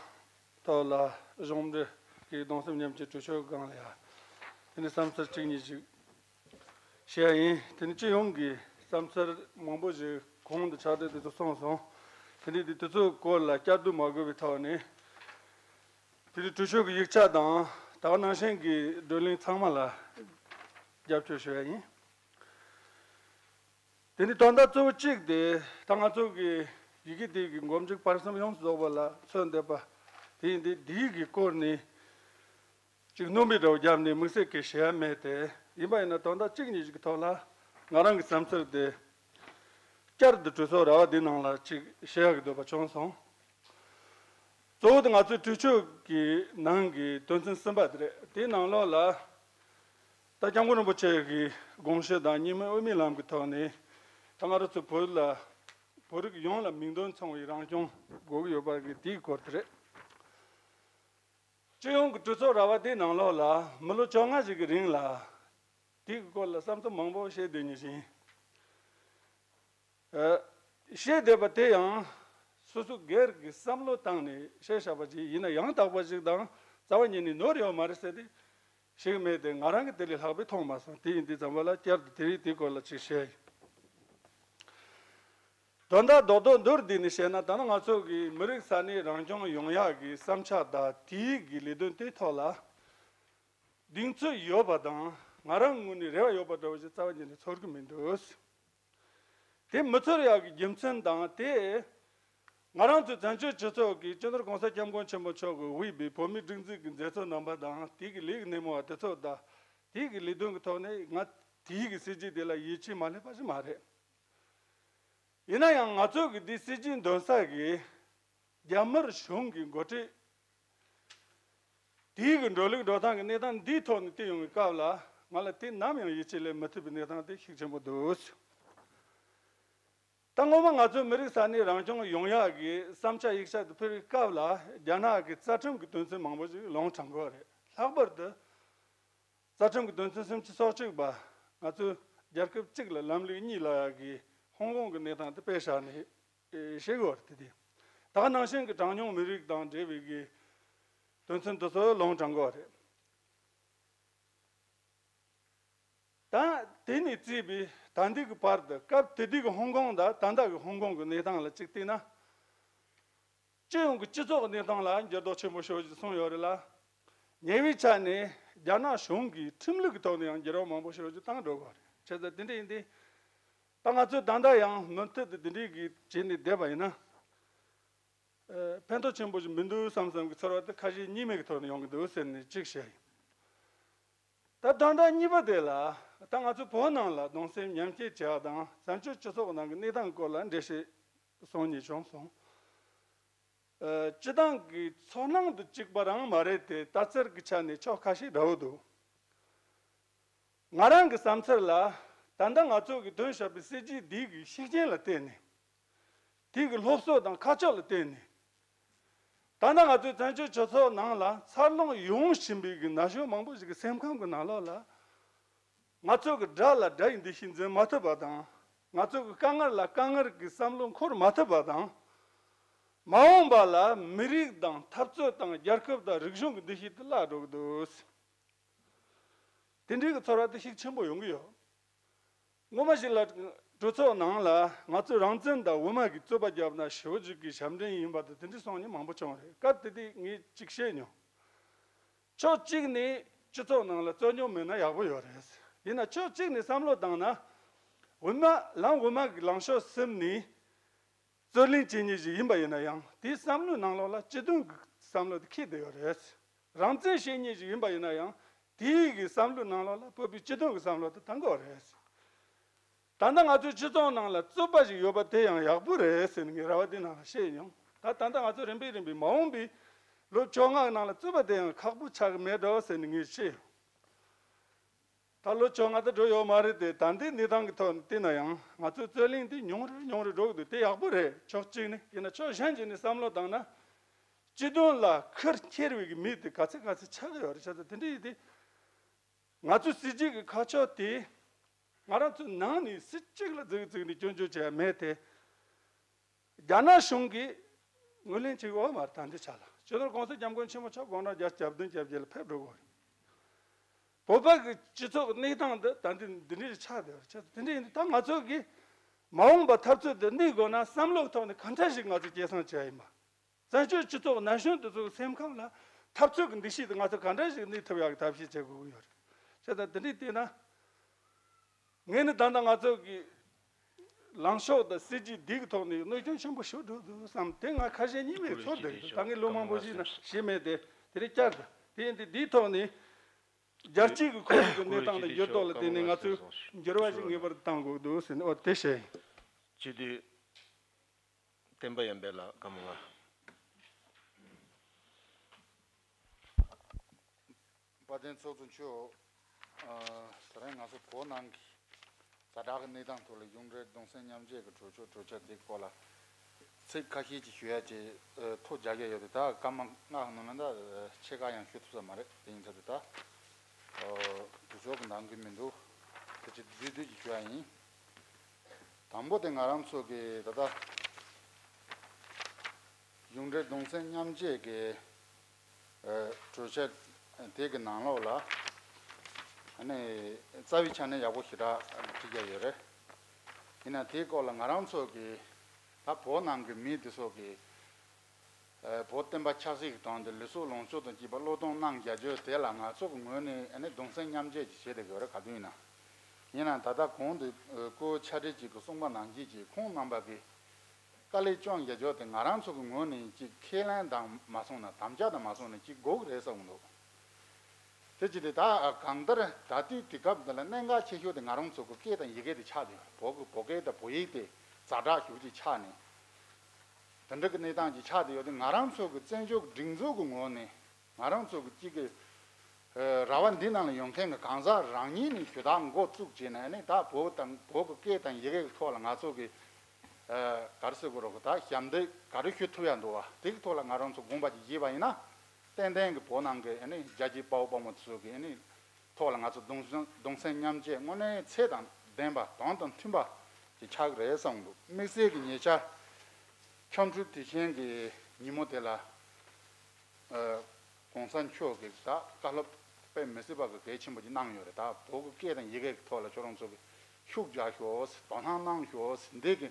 ཐོག་ལ་གཞུང་འབྲེལ་གྱི་གདུང་སེམས་མཉམ་སྐྱེད་གྲོས་ཆོད་སྒང་ལ་ཡ། དེ་ནི་བསམ་ཚུལ་གཅིག་གཉིས་ཤིག་བཤད་ཡིན། དེ་ནི་སྤྱི་ཡོངས་ཀྱི་བསམ་ཚུལ་མང་པོ་ཞིག་གོང་དུ་ཕྱག་བྲིས་དེ་ཚོ་གསུངས་སོང་། དེ་ནི་དེ་དེ་ཚོའི་སྐོར་ལ་བསྐྱར་ཟློས་མ་དགོས་པའི་ཐོག་ནས། དེ་ནི་གྲོས་ཆོད་ཀྱི་ཡིག་ཆ་དང་ད་ག་ནང་བཞིན་གྱི་བགྲོ་གླེང་ཚང་མ་ལ་རྒྱབ་སྐྱོར་ཞུ་ཡ་ཡིན། དེ་ནི་དོན་དག་གཙོ་བོ་གཅིག་དེ་ད་ང་ཚོ་གི་ཡི་གེ་དེ་གི་མགོ་མཇུག་བར་གསུམ་ཡོངས་སུ་རྫོགས་པ་ལ་མཚོན་བསྡད་པ་དེ་ཡིན་ཏེ། དེའི་གི་སྐོར་ནས་ཅིག་སྣོན་པའི་འདྲ་བོ་བརྒྱབ་ནས་དམིགས་བསལ་གྱི་བཤད་ཡ་མེད་དེ། ཡིན་པ་ཡིན་ན་དོན་དག་གཅིག་གཉིས་ཤིག་གི་ཐོག་ལ་ང་རང་གི་བསམ་ཚུལ་དེ་བསྐྱར་དུ་གྲོས་ཚོགས་ར་བ་འདིའི་ནང་ལ་ཅིག་བཤད་ཡ་གི་འདོད་པ་བྱུང་སོང་། གཙོ་བོ་དེ་ང་ཚོའི་གྲོས་ཆོད་ཀྱི་ནང་གི་དོན་ཚན་གསུམ་པ་དེ་རེད། དེའི་ནང་ལོགས་ལ། ད་སྐྱབས་མགོན་རིན་པོ་ཆེ་གི་དགོངས་གཞི་དང་གཉིས་སྨན་དབུ་མའི་ལམ་གྱི་ཐོག་ནས་ད་ང་རང་ཚོ་བོད་ལ་བོད་རིགས་ཡོངས་ལ་མིང་དོན་མཚུངས་པའི་རང་སྐྱོང་དགོས་ཀྱི་ཡོད་པ་གི་དེའི་སྐོར་དེ་རེད། སྤྱི་ཡོངས་ཀྱི་གྲོས་ཚོགས་ར་བ་དེའི་ནང་ལོགས་ལ་མི་ལོ་བཅོ་ལྔ་ཞིག་གི་རིང་ལ་དེའི་སྐོར་ལ་བསམ་ཚུལ་མང་པོ་བཤད་བསྡད་མཁན་ཞིག་ཡིན། ཨ། བཤད་བསྡད་པ་དེ་ཡང་སོ་སོ་སྒེར་གྱི་བསམ་བློ་བཏང་ནས་བཤད་བཞག་པ་ཅིག་ཡིན་ན་ཡང་དག་པ་ཞིག་དང་རྩ་བ་ཉིད་ནས་ནོར་ཡོད་མ་རེད་ཟེར་ཏེ་ཞིག་མེད་དེ། ང་རང་གིས་དེ་ལས་ལྷག་པའི་མཐོང་མ་སོང་། དེ་ཡིན་དུས་ཙམ་པ་ལ་བསྐྱར་དུ་དེ་རིགས་དེའི་སྐོར་ལ་ཅིག་བཤད་ཡིན། དོན་དག་རྡོག་རྡོག་མདོར་བསྡུས་ནས་བཤད་ན། ད་ནི་ང་ཚོ་གི་མི་རིགས་ས་གནས་རང་སྐྱོང་ཡོང་ཡག་གི་བསམ་འཆར་དང་དེའི་གི་ལས་དོན་དེའི་ཐོག་ལ་གདེང་ཚོད་ཡོད་པ་དང་ང་རང་ངོས་ནས་རེ་བ་ཡོད་པ་འདྲ་བོ་ཞིག་རྩ་བ་ཉིད་ནས་ཚོར་གི་མི་འདུག། དེ་མི་ཚོར་ཡག་གི་རྒྱུ་མཚན་དང་དེ། ང་རང་ཚོའི་བཙན་བྱོལ་སྤྱི་ཚོགས་ཀྱི་སྤྱི་ནོར་༸གོང་ས་༸སྐྱབས་མགོན་ཆེན་པོ་མཆོག་གིས་དབུས་པའི་བོད་མིའི་སྒྲིག་འཛུགས་ཀྱི་མཛད་གཙོ་རྣམ་པ་དང་། དེ་གི་ལས་ཀྱི་སྣེ་མོ་བ་དེ་ཚོ་དང་། དེ་གི་ལས་དོན་གྱི་ཐོག་ནས་ང་དེའི་གི་སྲིད་ཇུས་དེ་ལ་ཡིད་ཆེས་མ་སླེབས་པ་ཞིག་མ་རེད། ཡིན་ན་ཡང་ང་ཚོ་གི་འདི་སྲིད་ཇུས་འདོན་ས་གི་རྒྱ་དམར་གཞུང་གི་འགོ་ཁྲིད་དེའི་གི་འགྲོ་ལུགས་འགྲོ་སྟངས་ཀྱི་གནས་སྟངས་འདིའི་ཐོག་ནས་བལྟས་ཡོང་བའི་སྐབས་ལ། ང་ལ་དེ་ནམ་ཡང་ཡིད་ཆེས་སླེབས་མི་ཐུབ་པའི་གནས་སྟངས་དེ་ཤུགས་ཆེན་པོ་འདུག། ད་སྔོན་མ་ང་ཚོའི་མི་རིགས་ས་གནས་རང་སྐྱོང་ཡོང་ཡག་གི་བསམ་འཆར་ཡིག་ཆ་དེ་ཕུལ་བའི་སྐབས་ལ། རྒྱ་ནག་གི་རྩ་ཁྲིམས་ཀྱི་དོན་ཚན་མང་པོ་ཞིག་ལུང་དྲངས་ཀྱི་ཡོད་རེད། ལྷག་པར་དུ་རྩ་ཁྲིམས་ཀྱི་དོན་ཚན་སུམ་ཅུ་སོ་གཅིག་པ། ང་ཚོས་རྒྱལ་ཁབ་གཅིག་ལ་ལམ་ལུགས་གཉིས་ལབ་ཡག་གི་ཧོང་ཀོང་གི་གནས་སྟངས་དེ་དཔེ་བཞག་ནས་བཤད་ཀྱི་ཡོད་རེད། དེ་དེ་ད་ག་ནང་བཞིན་གྱི་གྲངས་ཉུང་མི་རིགས་དང་འབྲེལ་བའི་གི་དོན་ཚན་དེ་ཚོ་ལུང་དྲངས་ཀྱི་ཡོད་རེད། ད་དེ་ནས་བརྩིས་པའི་ད་ལྟའི་གི་བར་དུ། སྐབས་དེ་དུས་ཀྱི་ཧོང་ཀོང་དང་ད་ལྟ་གི་ཧོང་ཀོང་གི་གནས་སྟངས་ལ་གཅིག་བལྟས་ན། སྤྱི་ཡོངས་ཀྱི་སྤྱི་ཚོགས་ཀྱི་གནས་སྟངས་ལ་འགྱུར་ལྡོག་ཆེན་པོ་ཞེ་པོ་ཅིག་སོང་ཡོད་རེད་ལ། ཉེ་བའི་ཆ་ནས་རྒྱ་ནག་གཞུང་གིས་ཁྲིམས་ལུགས་ཀྱི་ཐོག་ནས་ཡང་འགྱུར་བ་མང་པོ་ཞེ་པོ་ཅིག་བཏང་འགྲོ་གི་ཡོད་རེད། བྱས་ཙང་དེ་འདྲ་ཡིན་དུས། ད་ང་ཚོས་ད་ལྟ་ཡང་མུ་མཐུད་དུ་དེ་འདྲའི་གི་བྱས་ནས་བསྡད་པ་ཡིན་ན། ཨ། ཕན་ཐོགས་ཆེན་པོ་ཞིག་མི་འདུག་བསམ་བསམ་གྱི་ཚོར་བ་དེ་ཁ་ཞེ་གཉིས་མེད་ཀྱི་ཐོག་ནས་ཡོང་གི་འདུག་ཟེར་ནས་གཅིག་བཤད་ཡིན། ད་དོན་དག་གཉིས་པ་དེ་ལ། ད་ང་ཚོ་བོད་ནང་ལ་གདུང་སེམས་མཉམ་སྐྱེད་བྱེད་ཡག་དང་བཙན་བྱོལ་སྤྱི་ཚོགས་ནང་གི་གནས་སྟངས་སྐོར་ལ་འགྲེལ་བཤད་གསུང་སྙིང་བྱུང་སོང་། ཨ། སྤྱི་བཏང་གི་ཚོར་སྣང་དང་གཅིག་པ་རང་མ་རེད་དེ། ལྟ་ཚུལ་གྱི་ཆ་ནས་ཕྱོགས་ཁ་ཤས་འདྲ་བོ་འདུག། ང་རང་གི་བསམ་ཚུལ་ལ། ད་ལྟ་ང་ཚོ་གིས་འདོན་བཞག་པའི་སྲིད་ཇུས་འདི་གི་ཤུགས་རྐྱེན་ལ་བརྟེན་ནས། དེ་གི་སློབ་གསོ་དང་ཁ་ཕྱོགས་ལ་བརྟེན་ནས། ད་ལྟ་ང་ཚོའི་བཙན་བྱོལ་སྤྱི་ཚོགས་ནང་ལ་འཚར་ལོངས་ཡོང་བཞིན་པའི་གི་ན་གཞོན་མང་པོ་ཞིག་གི་སེམས་ཁམས་ཀྱི་ནང་ལོགས་ལ། ང་ཚོ་གི་དགྲ་ལ་དགྲ་ཡི་འདུ་ཤེས་འཛིན་མ་ཐུབ་པ་དང་། ང་ཚོ་གི་དཀའ་ངལ་ལ་དཀའ་ངལ་གྱི་བསམ་བློ་འཁོར་མ་ཐུབ་པ་དང་། མ་འོངས་པ་ལ་མི་རིགས་དང་འཐབ་རྩོད་དང་རྒྱལ་ཁབ་དང་རིག་གཞུང་གི་འདུ་ཤེས་དེ་བརླག་འགྲོ་གི་འདུག། དེ་འདྲའི་གི་ཚོར་བ་དེ་ཤུགས་ཆེན་པོ་ཡོང་གི་ཡོད། སྔོན་མ་ཞིག་ལ་གྲོས་ཚོགས་ནང་ལ་ང་ཚོས་རང་བཙན་དང་དབུ་མ་གི་རྩོད་པ་བརྒྱབ་ན་ཞེ་པོ་ཅིག་གི་ཞབས་འདྲེན་ཡིན་པ་དང་། དེ་འདྲ་གསུང་མཁན་མང་པོ་བྱུང་རེད། སྐབས་དེ་དུས་ངས་ཅིག་བཤད་མྱོང་། ཕྱོགས་གཅིག་ནས་སྤྱི་ཚོགས་ནང་ལ་རྩོད་རྙོག་མེད་ན་ཡག་པོ་ཡོད་རེད། ཡིན་ན་ཕྱོགས་གཅིག་ནས་བསམ་བློ་བཏང་ན། དབུ་མ་ལམ་དབུ་མ་གི་ལངས་ཕྱོགས་ཟིན་ནས། རྩོད་གླེང་བྱེད་མཁན་ཞིག་ཡིན་པ་ཡིན་ན་ཡང་། དེའི་བསམ་བློའི་ནང་ལོགས་ལ་སྤྱི་དོན་གྱི་བསམ་བློ་དེ་འཁྱེར་བསྡད་ཡོད་རེད། རང་བཙན་བཤད་མཁན་ཞིག་ཡིན་པ་ཡིན་ན་ཡང་། དེའི་གི་བསམ་བློའི་ནང་ལོགས་ལ་བོད་པའི་སྤྱི་དོན་གྱི་བསམ་བློ་དེ་བཏང་གི་ཡོད་རེད། ད་ལྟ་ང་ཚོའི་སྤྱི་ཚོགས་ནང་ལ་རྩོད་པ་ཞིག་ཡོད་པ་དེ་ཡང་ཡག་པོ་རེད་ཟེར་ནས་ངས་ར་བ་དེའི་ནང་ལ་བཤད་མྱོང་། ད་ད་ལྟ་ང་ཚོ་རིམ་པས་རིམ་པས་མ་འོངས་པའི་ལོ་བཅོ་ལྔ་གི་ནང་ལ་རྩོད་པ་དེ་ཡང་ཁག་པོ་ཆགས་ཀྱི་མེད་འགྲོ་ཟེར་ནས་ངས་བཤད་ཡོང་། ད་ལོ་བཅོ་ལྔ་ད་འགྲོ་ཡོད་མ་རེད་དེ། ད་ལྟའི་གནས་སྟངས་ཀྱི་ཐོག་ནས་བལྟས་ན་ཡང་ང་ཚོའི་རྩོད་གླེང་འདི་ཉུང་རུ་ཉུང་རུ་འགྲོ་གི་འདུག་དེ་ཡག་པོ་རེད། ཕྱོགས་གཅིག་ནས་ཡིན་ན་ཕྱོགས་གཞན་གཅིག་ནས་བསམ་བློ་བཏང་ན། སྤྱི་དོན་ལ་ཁུར་འཁྱེར་བའི་གི་མི་དེ་ག་ཚད་ག་ཚད་ཆགས་ཀྱི་ཡོད་རེད། བྱས་ཙང་དེ་འདྲ་ཡིན་དུས། ང་ཚོའི་སྲིད་ཇུས་ཀྱི་ཁ་ཕྱོགས་དེ་ང་རང་ཚོའི་ནང་ནས་སུ་གཅིག་ལ་རྫིག་རྫིག་ནས་སྐྱོན་བརྗོད་བྱས་མེད་དེ། རྒྱ་ནག་གཞུང་གིས་ངོས་ལེན་བྱེད་དགོས་མ་རེད། ད་ལྟའི་ཆ་ལ་སྤྱི་ནོར་༸གོང་ས་༸སྐྱབས་མགོན་ཆེན་པོ་མཆོག་དགུང་གྲངས་བརྒྱད་ཅུ་གྱ་བདུན་གྱ་བརྒྱད་ལ་ཕེབས་འགྲོ་གི་ཡོད་རེད། བོད་པ་གི་སྤྱི་ཚོགས་གནས་སྟངས་འདི་ད་འདི་འདི་འདྲའི་ཆགས་བསྡད་པ་རེད། དེ་འདྲ་ཡིན་དུས་ད་ང་ཚོ་གིས་མ་འོངས་པ་འཐབ་རྩོད་འདི་གནས་དགོས་ན་བསམ་བློའི་ཐོག་ནས་ག་འདྲ་ཞིག་ང་ཚོ་སྐྱེད་སྲིང་བྱས་ཡིན་པ། བཙན་བྱོལ་སྤྱི་ཚོགས་ན་གཞོན་དེ་ཚོའི་སེམས་ཁམས་ལ་འཐབ་རྩོད་ཀྱི་འདུ་ཤེས་དེ་ང་ཚོ་ག་འདྲ་ཞིག་གནས་ཐུབ་ཡག་གི་ཐབས་ཤེས་བྱེད་དགོས་ཀྱི་ཡོད་རེད། བྱས་ཙང་དེ་འདྲ་བལྟས་ན། ངས་ནི་ད་ལྟ་ང་ཚོ་གི་ལངས་ཕྱོགས་དང་སྲིད་ཇུས་འདི་གི་ཐོག་ནས་གནོད་སྐྱོན་ཆེན་པོ་ཞིག་འགྲོ་འདུག་བསམ་དེ་ང་ཁ་ཞེ་གཉིས་མེད་ཚོར་བསྡད་འདུག་ད་ངས་ལོ་མང་པོ་ཞིག་ན་ཞེ་མེད་དེ་དེ་རིང་བསྐྱར་དུ་དེ་ཡིན་དུས་འདིའི་ཐོག་ནས་རྒྱལ་སྤྱིའི་གི་ཁོར་ཡུག་གི་གནས་སྟངས་དང་འགྱུར་ལྡོག་ལ་བརྟེན་ནས་ང་ཚོས་འགྱུར་བ་ཞིག་ངེས་པར་དུ་གཏང་དགོས་འདུག་ཟེར་ནས་འོ་དེ་བཤད་ཡིན། སྤྱི་འཐུས་བསྟན་པ་ཡོན་ཕེབས་ལགས་བཀའ་མོལ་ལ། དཔལ་ལྡན་ཚོགས་གཙོ་མཆོག་ཨ། ད་རེས་ང་ཚོ་བོད་ནང་གི་ཛ་དྲག་གི་གནས་སྟངས་ཐོག་ལ་གཞུང་འབྲེལ་གདུང་སེམས་མཉམ་སྐྱེད་ཀྱི་གྲོས་ཆོད་གྲོས་འཆར་དེ་སྐོར་ལ་ཚིག་ཁ་ཤས་ཅིག་ཞུ་ཡ་ཅིག་ཨ། ཐུགས་རྒྱ་བསྐྱེད་ཡོད་དེ། ད་སྐར་མ་ལྔ་ནང་ལ་ད་ཕྱེད་ཀ་ཡང་ཞུ་ཐུབ་ས་མ་རེད། དེ་ཡིན་ཚར་དུས་ད་ཨ། གྲོས་ཆོད་ཀྱི་འདང་གི་མི་འདུག་དེ་ཅིག་བསྡུས་བསྡུས་ཅིག་ཞུ་ཡ་ཡིན། དང་པོ་དེ་ང་རང་ཚོ་གི་ད་ལྟ་གཞུང་འབྲེལ་གདུང་སེམས་མཉམ་སྐྱེད་ཀྱི་ཨ། གྲོས་ཆོད་དེ་གི་ནང་ལོགས་ལ་ཨ་ནི་རྩ་བའི་ཆ་ནས་ཡག་པོ་ཞེ་དྲག་བྲིས་བཞག་ཡོད་རེད། ཡིན་ན་དེའི་སྐོར་ལ་ང་རང་ཚོ་གི་ད་བོད་ནང་གི་མི་དེ་ཚོ་གི་ཨ། བོད་བསྟན་པ་ཆབ་སྲིད་ཀྱི་དོན་དུ་ལུས་སྲོག་ལོངས་སྤྱོད་དང་བཅས་པ་བློས་གཏོང་གནང་བཞག་རྒྱུ་དེ་ལ་ང་ཚོ་གི་ངོས་ནས་ཨ་ནི་གདུང་སེམས་མཉམ་སྐྱེད་ཅིག་བྱེད་བསྡད་ཡོད་རེད། ག་དུས་ཡིན་ན། ཡིན་ན་ད་ལྟ་གོང་དུ་སྐུ་ཕྱྭ་སྤྲེལ་གཅིག་གིས་གསུངས་པ་ནང་བཞིན་གྱི་ཁོང་རྣམ་པ་གི་དཀའ་ལས་བསྐྱོན་བཞག་རྒྱུ་དེ་ང་རང་ཚོ་གི་ངོས་ནས་ཅིག་ཁས་ལེན་དང་མ་སོང་ན་དམ་བཅའ་དང་མ་སོང་ན་ཅིག་དགོས་ཀྱི་རེད་བསམ་གྱི་འདུག་དེ་ཅི་སྟེ་ད་གང་ལྟར་ད་ལྟའི་དུས་སྐབས་འདི་ལ་གནད་འགག་ཆེ་ཤོས་དེ་ང་རང་ཚོ་གི་སྐད་དང་ཡི་གེ་དེ་ཆགས་བསྡད་ཡོད། བོད་ཀྱི་བོད་སྐད་དང་བོད་ཡིག་དེ་ཛ་དྲག་ཞེ་པོ་ཅིག་ཆགས་ནས་དེ་འདྲ་གི་གནས་སྟངས་ཅིག་ཆགས་བསྡད་ཡོད་དེ། ང་རང་ཚོ་གི་བཙན་བྱོལ་སྒྲིག་འཛུགས་ཀྱི་ངོས་ནས་ང་རང་ཚོ་གི་གཅིག་གི་ཨ། ར་བ་འདི་ནང་ལ་ཡོང་མཁན་གྱི་གང་ཟག་རང་ཉིད་ནས་ཞུ་དག་འགོ་བཙུགས་བྱས་ནས་ནི་ད་བོད་དང་བོད་ཀྱི་སྐད་དང་ཡི་གེ་གི་ཐོག་ལ་ང་ཚོ་གི་ཨ། ག་རེ་ཟེར་དགོས་རེད། ད་ཞབས་འདེགས་ག་རེ་ཞུ་ཐུབ་ཡ་འདུག་བ། དེ་གི་ཐོག་ལ་ང་རང་ཚོ་དགོངས་པ་ཅིག་བཞེས་པ་ཡིན་ན། ཏན་ཏན་གྱི་བོད་ནང་གི་ཨ་ནི་རྒྱལ་གཅེས་དཔའ་བོ་དཔའ་མོ་ཚོ་གི་ཨ་ནི་ཐོག་ལ་ང་ཚོ་གདུང་སེམས་གདུང་སེམས་མཉམ་སྐྱེད་དངོས་གནས་ཚད་དང་ལྡན་པ་དོན་དང་མཐུན་པ་ཅིག་ཆགས་ཀྱི་རེད་བསམ་གྱི་འདུག་དམིགས་བསལ་གྱི་ཉེ་ཆར་ཆོ་འཕྲུལ་དུས་ཆེན་གྱི་ཉིན་མོ་དེ་ལ། ཨ། གོང་ས་མཆོག་གིས་ད་བཀའ་སློབ་དཔེ་མི་སྲིད་པ་གི་གལ་ཆེན་པོ་ཅིག་གནང་ཡོད་རེད། ད་བོད་ཀྱི་སྐད་དང་ཡི་གེ་གི་ཐོག་ལ་ཁྱོད་རང་ཚོ་གིས་ཤུགས་རྒྱག་ཤོག་དོ་སྣང་གནང་ཤོག་འདི་གི་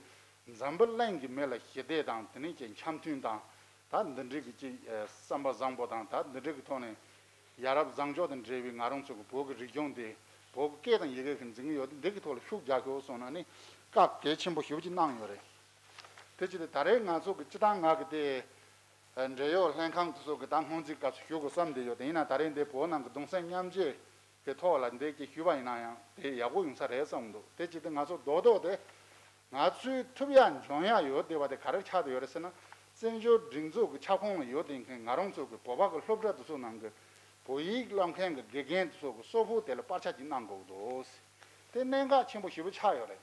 འཛམ་བུ་གླིང་གི་མི་ལ་ཞི་བདེ་དང་དེ་ནས་ཀྱི་འཆམ་མཐུན་དང་ད་འདི་འདྲའི་གི་ཅིག་ཨ། བསམ་པ་བཟང་པོ་དང་ད་འདི་འདྲའི་གི་ཐོག་ནས་ཡ་རབས་བཟང་ཕྱོགས་དང་འབྲེལ་བའི་ང་རང་ཚོ་གི་བོད་ཀྱི་རིག་གཞུང་དེ་བོད་ཀྱི་སྐད་དང་ཡི་གེ་གི་འཛིན་གྱི་ཡོད་དེ། འདི་གི་ཐོག་ལ་ཤུགས་རྒྱག་ཤོག་གསུངས་ནས་ནི་བཀའ་གལ་ཆེན་པོ་ཞེ་པོ་ཅིག་གནང་ཡོད་རེད། དེ་ཅི་སྟེ་ད་རེས་ང་ཚོ་གི་སྤྱི་བཏང་ང་གི་དེ། འབྲེལ་ཡོད་ལྷན་ཁང་དེ་ཚོ་གི་ད་སྔོན་རྩིས་སྐབས་སུ་ཞུ་དགོས་བསམ་བསྡད་ཡོད་དེ། ཡིན་ན་ད་རེས་འདི་བོད་ནང་གི་གདུང་སེམས་མཉམ་སྐྱེད་ཀྱི་ཐོག་ལ་འདི་ཅིག་ཞུས་པ་ཡིན་ན་ཡང་དེ་ཡག་པོ་ཡོང་ས་རེད་བསམ་འདུག་དེ་ཅི་སྟེ་ང་ཚོ་རྡོག་རྡོག་དེ་ང་ཚོའི་ཐུབ་ཡ་འཇོན་ཡ་ཡོད་བསྡད་པ་དེ་ག་རེ་ཆགས་བསྡད་ཡོད་རེད་ཟེར་ན། བཙན་བྱོལ་སྒྲིག་འཛུགས་ཀྱི་ཁྱབ་ཁོངས་ལ་ཡོད་བསྡད་མཁན་ང་རང་ཚོ་གི་བོད་པ་གི་སློབ་གྲྭ་དེ་ཚོ་ནང་གི་བོད་ཡིག་སློབ་མཁན་གི་དགེ་རྒན་དེ་ཚོ་གི་གསོལ་ཕོགས་དེ་ལ་སྤར་ཆ་ཅིག་གནང་དགོས་འདུག་དེ་གནད་འགག་ཆེན་པོ་ཞེ་པོ་ཆགས་ཡོད་རེད།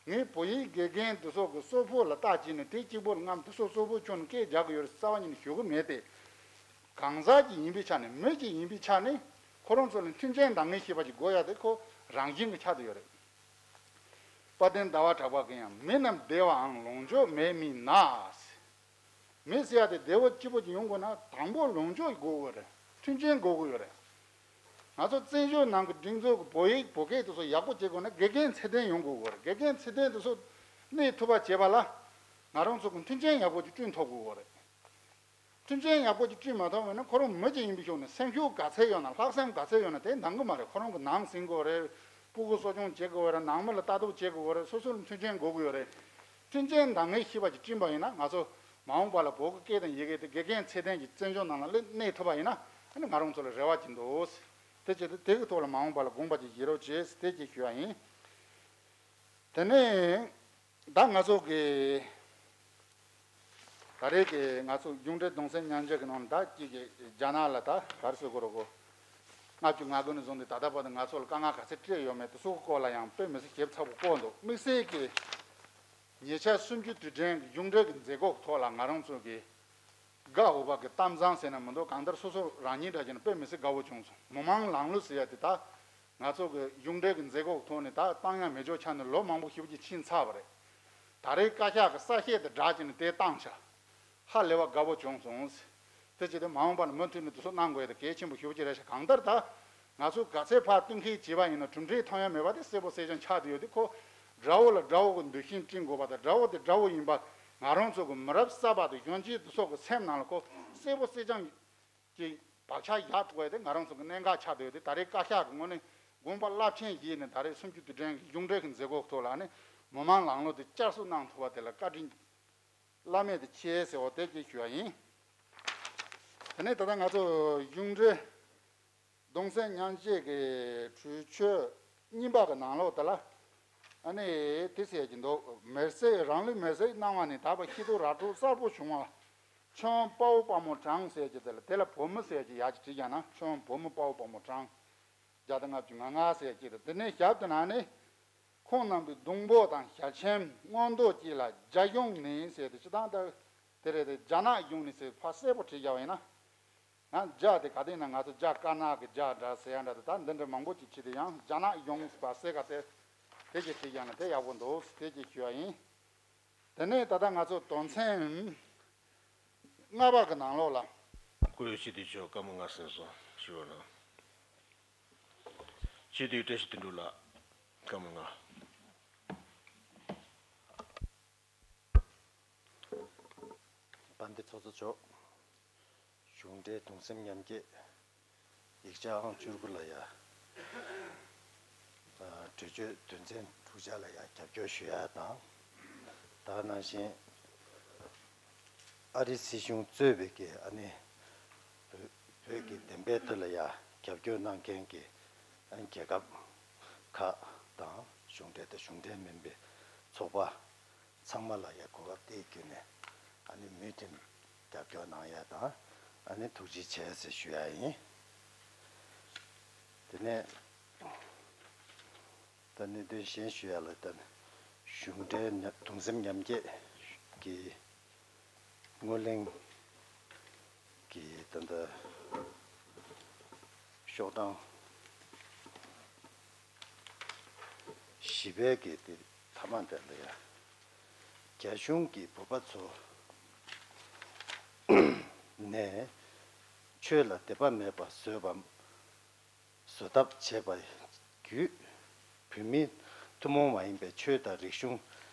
ངས་བོད་ཡིག་དགེ་རྒན་དེ་ཚོ་གི་གསོལ་ཕོགས་ལ་བལྟས་བྱས་ནས་དེ་གཅིག་པོ་ལ་རྔམ། དེ་ཚོ་གསོལ་ཕོགས་ཁྱོན་ནས་སྐད་རྒྱག་གི་ཡོད་རེད་རྩ་བ་ཉིད་ནས་ཞུ་གི་མེད་དེ། གང་ཟག་ཅིག་ཡིན་པའི་ཆ་ནས་མི་ཅིག་ཡིན་པའི་ཆ་ནས་ཁོ་རང་ཚོ་ལ་མཐུན་རྐྱེན་འདང་ངེས་ཤེས་པ་ཅིག་དགོས་ཡ་དེ་ཁོ་རང་བཞིན་གྱི་ཆགས་བསྡད་ཡོད་རེད། དཔལ་ལྡན་ཟླ་བ་གྲགས་པ་གིས་ཡང་མི་རྣམས་བདེ་བའང་ལོངས་སྤྱོད་མེད་མིན་ན། མི་ཟེར་ཡ་དེ་བདེ་བོ་སྐྱིད་པོ་ཅིག་ཡོང་དགོས་ན་དང་པོ་ལོངས་སྤྱོད་དགོས་ཀྱི་ཡོད་རེད། མཐུན་རྐྱེན་དགོས་ཀྱི་ཡོད་རེད། ང་ཚོ་བཙན་བྱོལ་ནང་གི་སྒྲིག་འཛུགས་ཀྱི་བོད་ཡིག་བོད་སྐད་དེ་ཚོ་ཡག་པོ་བྱེད་དགོས་ན་དགེ་རྒན་ཚད་ལྡན་ཡོང་དགོས་ཀྱི་ཡོད་རེད། དགེ་རྒན་ཚད་ལྡན་དེ་ཚོ་གནས་ཐུབ་པ་བྱེད་པ་ལ་ང་རང་ཚོ་གི་མཐུན་རྐྱེན་ཡག་པོ་ཅིག་བསྐྲུན་ཐུབ་དགོས་ཀྱི་ཡོད་རེད། མཐུན་རྐྱེན་ཡག་པོ་ཅིག་བསྐྲུན་མ་ཐུབ་པ་ཡིན་ན་ཁོ་རང་མི་ཅིག་ཡིན་པའི་ཕྱོགས་ནས་སེམས་ཤུགས་ག་ཚད་ཡོད་ན་ལྷག་བསམ་ག་ཚད་ཡོད་ན་དེ་འདང་གི་མ་རེད། ཁོ་རང་གི་ནང་ཟིན་དགོས་རེད། སྤུ་གུ་གསོ་སྐྱོང་བྱེད་དགོས་རེད། ནང་མི་ལ་ལྟ་རྟོག་བྱེད་དགོས་རེད། སོ་སོ་ལ་མཐུན་རྐྱེན་དགོས་ཀྱི་ཡོད་རེད། མཐུན་རྐྱེན་འདང་ངེས་ཤེས་པ་ཅིག་བསྐྲུན་པ་ཡིན་ན་ང་ཚོ་མ་འོངས་པ་ལ་བོད་ཀྱི་སྐད་དང་ཡི་གེ་དེ་དགེ་རྒན་ཚད་ལྡན་གྱི་བཙན་བྱོལ་ནང་ལ་སླེབས་གནས་ཐུབ་པ་ཡིན་ན་ཨ་ནི་ང་རང་ཚོ་ལ་རེ་བ་ཅིག་འདུག་དེ་བྱས་ཏེ་དེ་གི་ཐོག་ལ་མ་འོངས་པ་ལ་དགོངས་པ་ཅིག་བཞེས་རོགས་བྱེད་ཟེར་དེ་ཅིག་ཞུ་བ་ཡིན། དེ་ནས་ད་ང་ཚོ་གི་ད་རེས་ཀྱི་ང་ཚོ་གཞུང་འབྲེལ་གདུང་སེམས་མཉམ་སྐྱེད་ཀྱི་ནང་ད་ཅིག་གི་རྒྱ་ནག་ལ་ད་ག་རེ་ཟེར་དགོས་རེད་གོ། ལྔ་བཅུ་ང་དགུ་ནས་བཟུང་སྟེ་ད་ལྟ་བར་དུ་ང་ཚོ་ལ་དཀའ་ངལ་ག་ཚད་འཕྲད་ཡོད་མེད་དེ་ཚོའི་སྐོར་ལ་ཡང་དཔེ་མི་སྲིད་ཞིབ་ཚགས་པོ་བཀོད་འདུག་དམིགས་བསལ་གྱི་ཉེ་ཆར་གསུམ་བཅུའི་དུས་དྲན་གྱི་གཞུང་འབྲེལ་གྱི་མཛད་སྒོ་ཐོག་ལ་ང་རང་ཚོ་གི་དགའ་འོས་པ་གི་གཏམ་བཟང་ཟེར་ན་མི་འདུག་གང་ལྟར་སོ་སོ་རང་ཉིད་འདྲ་བྱས་ན་དཔེ་མི་སྲིད་དགའ་བོ་བྱུང་སོང་། མི་མང་ལངས་གླུ་ཟེར་ཡ་དེ་ད་ང་ཚོ་གི་གཞུང་འབྲེལ་གྱི་མཛད་སྒོ་ཐོག་ནས་ད་བཏང་ཡ་མེད་ཆོག་ཆ་ནས་ལོ་མང་པོ་ཞེ་པོ་ཅིག་ཕྱིན་ཚར་བ་རེད། ད་རེས་བཀའ་ཤག་གི་གསལ་བཤད་དེ་སྒྲ་བྱས་ནས་དེ་བཏང་ཤག་ཧ་ལས་པ་དགའ་པོ་བྱུང་སོང་། དེ་བྱས་ཏེ་མ་འོངས་པ་ལ་མུ་མཐུད་ནས་དེ་ཚོ་གནང་དགོས་ཡ་དེ་གལ་ཆེན་པོ་ཞེ་པོ་ཅིག་རེད་ཤག་གང་ལྟར་ད་ང་ཚོ་ག་ཚད་ཕར་བསྟུན་མཁས་བྱས་པ་ཡིན་ན་གྲུབ་འབྲས་ཐོན་ཡ་མེད་པ་དེ་གསལ་པོ་གསལ་རྐྱང་ཆགས་བསྡད་ཡོད་དེ། ཁོ་དགྲ་བོ་ལ་དགྲ་བོ་གི་འདུ་ཤེས་བསྐྲུན་དགོས་པ་དང་། དགྲ་བོ་དེ་དགྲ་བོ་ཡིན་པ། ང་རང་ཚོ་གི་མི་རབས་གསར་པ་དང་གཞོན་སྐྱེས་དེ་ཚོ་གི་སེམས་ནང་ལ་ཁོ་གསལ་པོ་གསལ་རྐྱང་གི་བག་ཆགས་བཞག་ཐུབ་པ་དེ་ང་རང་ཚོ་གི་གནད་འགག་ཆགས་བསྡད་ཡོད་དེ། ད་རེས་བཀའ་ཤག་གི་ངོས་ནས་དགོངས་པ་རླབས་ཆེན་བཞེས་ནས་ད་རེས་གསུམ་བཅུ་དུས་དྲན་གྱི་གཞུང་འབྲེལ་གྱི་མཛད་སྒོ་ཐོག་ལ་ནི་མི་མང་ལངས་གླུ་དེ་བསྐྱར་གསོ་གནང་ཐུབ་པ་དེ་ལ་བཀའ་དྲིན་བླ་མེད་དུ་ཆེ་ཟེར་བ་དེ་གཅིག་ཞུ་བ་ཡིན། དེ་ནས་ད་ལྟ་ང་ཚོ་གཞུང་འབྲེལ་གདུང་སེམས་མཉམ་སྐྱེད་ཀྱི་གྲོས་ཆོད་གཉིས་པ་གི་ནང་ལོགས་དེ་ལ་ཨ་ནི་དེ་ཟེར་གྱི་འདུག་མེར་སྲེག་རང་ལུས་མེར་སྲེག་གནང་བ་ནི་ད་བར་ཤི་དོ་ར་སྤྲོད་གསར་པོ་བྱུང་བ་ཆོན་དཔའ་བོ་དཔའ་མོ་དྲང་ཟེར་གྱི་དེ་ལ་དེ་ལ་བུ་མོ་ཟེར་གྱི་ཡག་ཅིག་བྲིས་ཀྱང་ན་ཆོན་བུ་མོ་དཔའ་བོ་དཔའ་མོ་དྲང་བརྒྱ་དང་ལྔ་བཅུ་ང་ལྔ་ཟེར་གྱི་རེད། དེ་ནས་ཞབས་དེ་ན་ནི་ཁོང་རྣམས་ཀྱི་གདུང་འབོད་དང་ཞལ་ཆེམས་མངོན་རྟོགས་ཀྱིས་ལ་རྒྱ་གཞུང་ནས་ཟེར་ཏེ་སྤྱི་བཏང་ད་དེ་རེད་དེ། རྒྱ་ནག་གཞུང་ནས་ཟེར་ཕར་གསལ་པོ་བྲིས་བཞག་པ་ཡིན་ན། ང་རྒྱ་དེ་ག་དེ་ཡིན་ན་ང་ཚོ་རྒྱ་དཀར་ནག་གི་རྒྱ་འདྲ་ཟེར་ཡ་འདྲ་དེ་ད་འདི་འདྲ་མང་པོ་ཅིག་བྲིས་ཏེ་ཡང་རྒྱ་ནག་གཞུང་ཕར་གསལ་ཁ་དེ་དེ་ཅིག་བྲིས་བཞག་ན་དེ་ཡག་པོ་འདུག་དེ་ཅིག་ཞུ་བ་ཡིན། དེ་ནས་ད་ལྟ་ང་ཚོ་དོན་ཚན་ལྔ་པ་གི་ནང་ལོགས་ལ། སྐུ་ལས་སྤྱི་འཐུས་མཆོག་བཀའ་མོལ་ལྔ་གསན་སོང་ཞུ་བ་ན། སྤྱི་འཐུས་བཀྲ་ཤིས་དོན་གྲུབ་ལགས་བཀའ་མོལ་ལྔ། དཔལ་ལྡན་ཚོགས་གཙོ་མཆོག་གཞུང་འབྲེལ་གདུང་སེམས་མཉམ་སྐྱེད་ཡིག་ཆ་ཨང་བཅུ་དགུ་ལ་ཡ། གྲོས་ཆོད་དོན་ཚན་དྲུག་ཆ་ལ་ཡ་རྒྱབ་སྐྱོར་ཞུ་ཡ་དང་། ད་ག་ནང་བཞིན་ཨ་རིའི་སྲིད་གཞུང་གཙོས་པའི་གི་ཨ་ནི་བོད་བོད་ཀྱི་བདེན་པའི་ཐོག་ལ་ཡ་རྒྱབ་སྐྱོར་གནང་མཁན་གྱི་ཨ་ནི་རྒྱལ་ཁབ་ཁག་དང་གཞུང་འབྲེལ་དང་གཞུང་འབྲེལ་མིན་པའི་ཚོགས་པ་ཚང་མ་ལ་ཡ་གོ་སྐབས་དེ་བརྒྱུད་ནས་ཨ་ནི་མུ་མཐུད་རྒྱབ་སྐྱོར་གནང་ཡ་དང་ཨ་ནི་ཐུགས་རྗེ་ཆེ་ཟེར་ཞུ་ཡ་ཡིན། དེ་ནས་ད་གནད་དོན་གཞན་ཞུ་ཡ་ལ་ད་གཞུང་འབྲེལ་མཉམ་གདུང་སེམས་མཉམ་སྐྱེད་ཀྱི་སྔོན་གླེང་གི་ད་ལྟ་ཤོག་གྲངས་བཞི་པའི་གི་དེ་མཐའ་མ་དེ་ལ་ཡ། རྒྱ་གཞུང་གིས་བོད་པ་ཚོ་ནས་ཆོས་ལ་དད་པ་མེད་པ་བཟོས་པ་བཟོ་ཐབས་བྱས་པ་བརྒྱུད། བོད་མིའི་ཐུན་མོང་མ་ཡིན་པའི་ཆོས་དང་རིག་གཞུང་།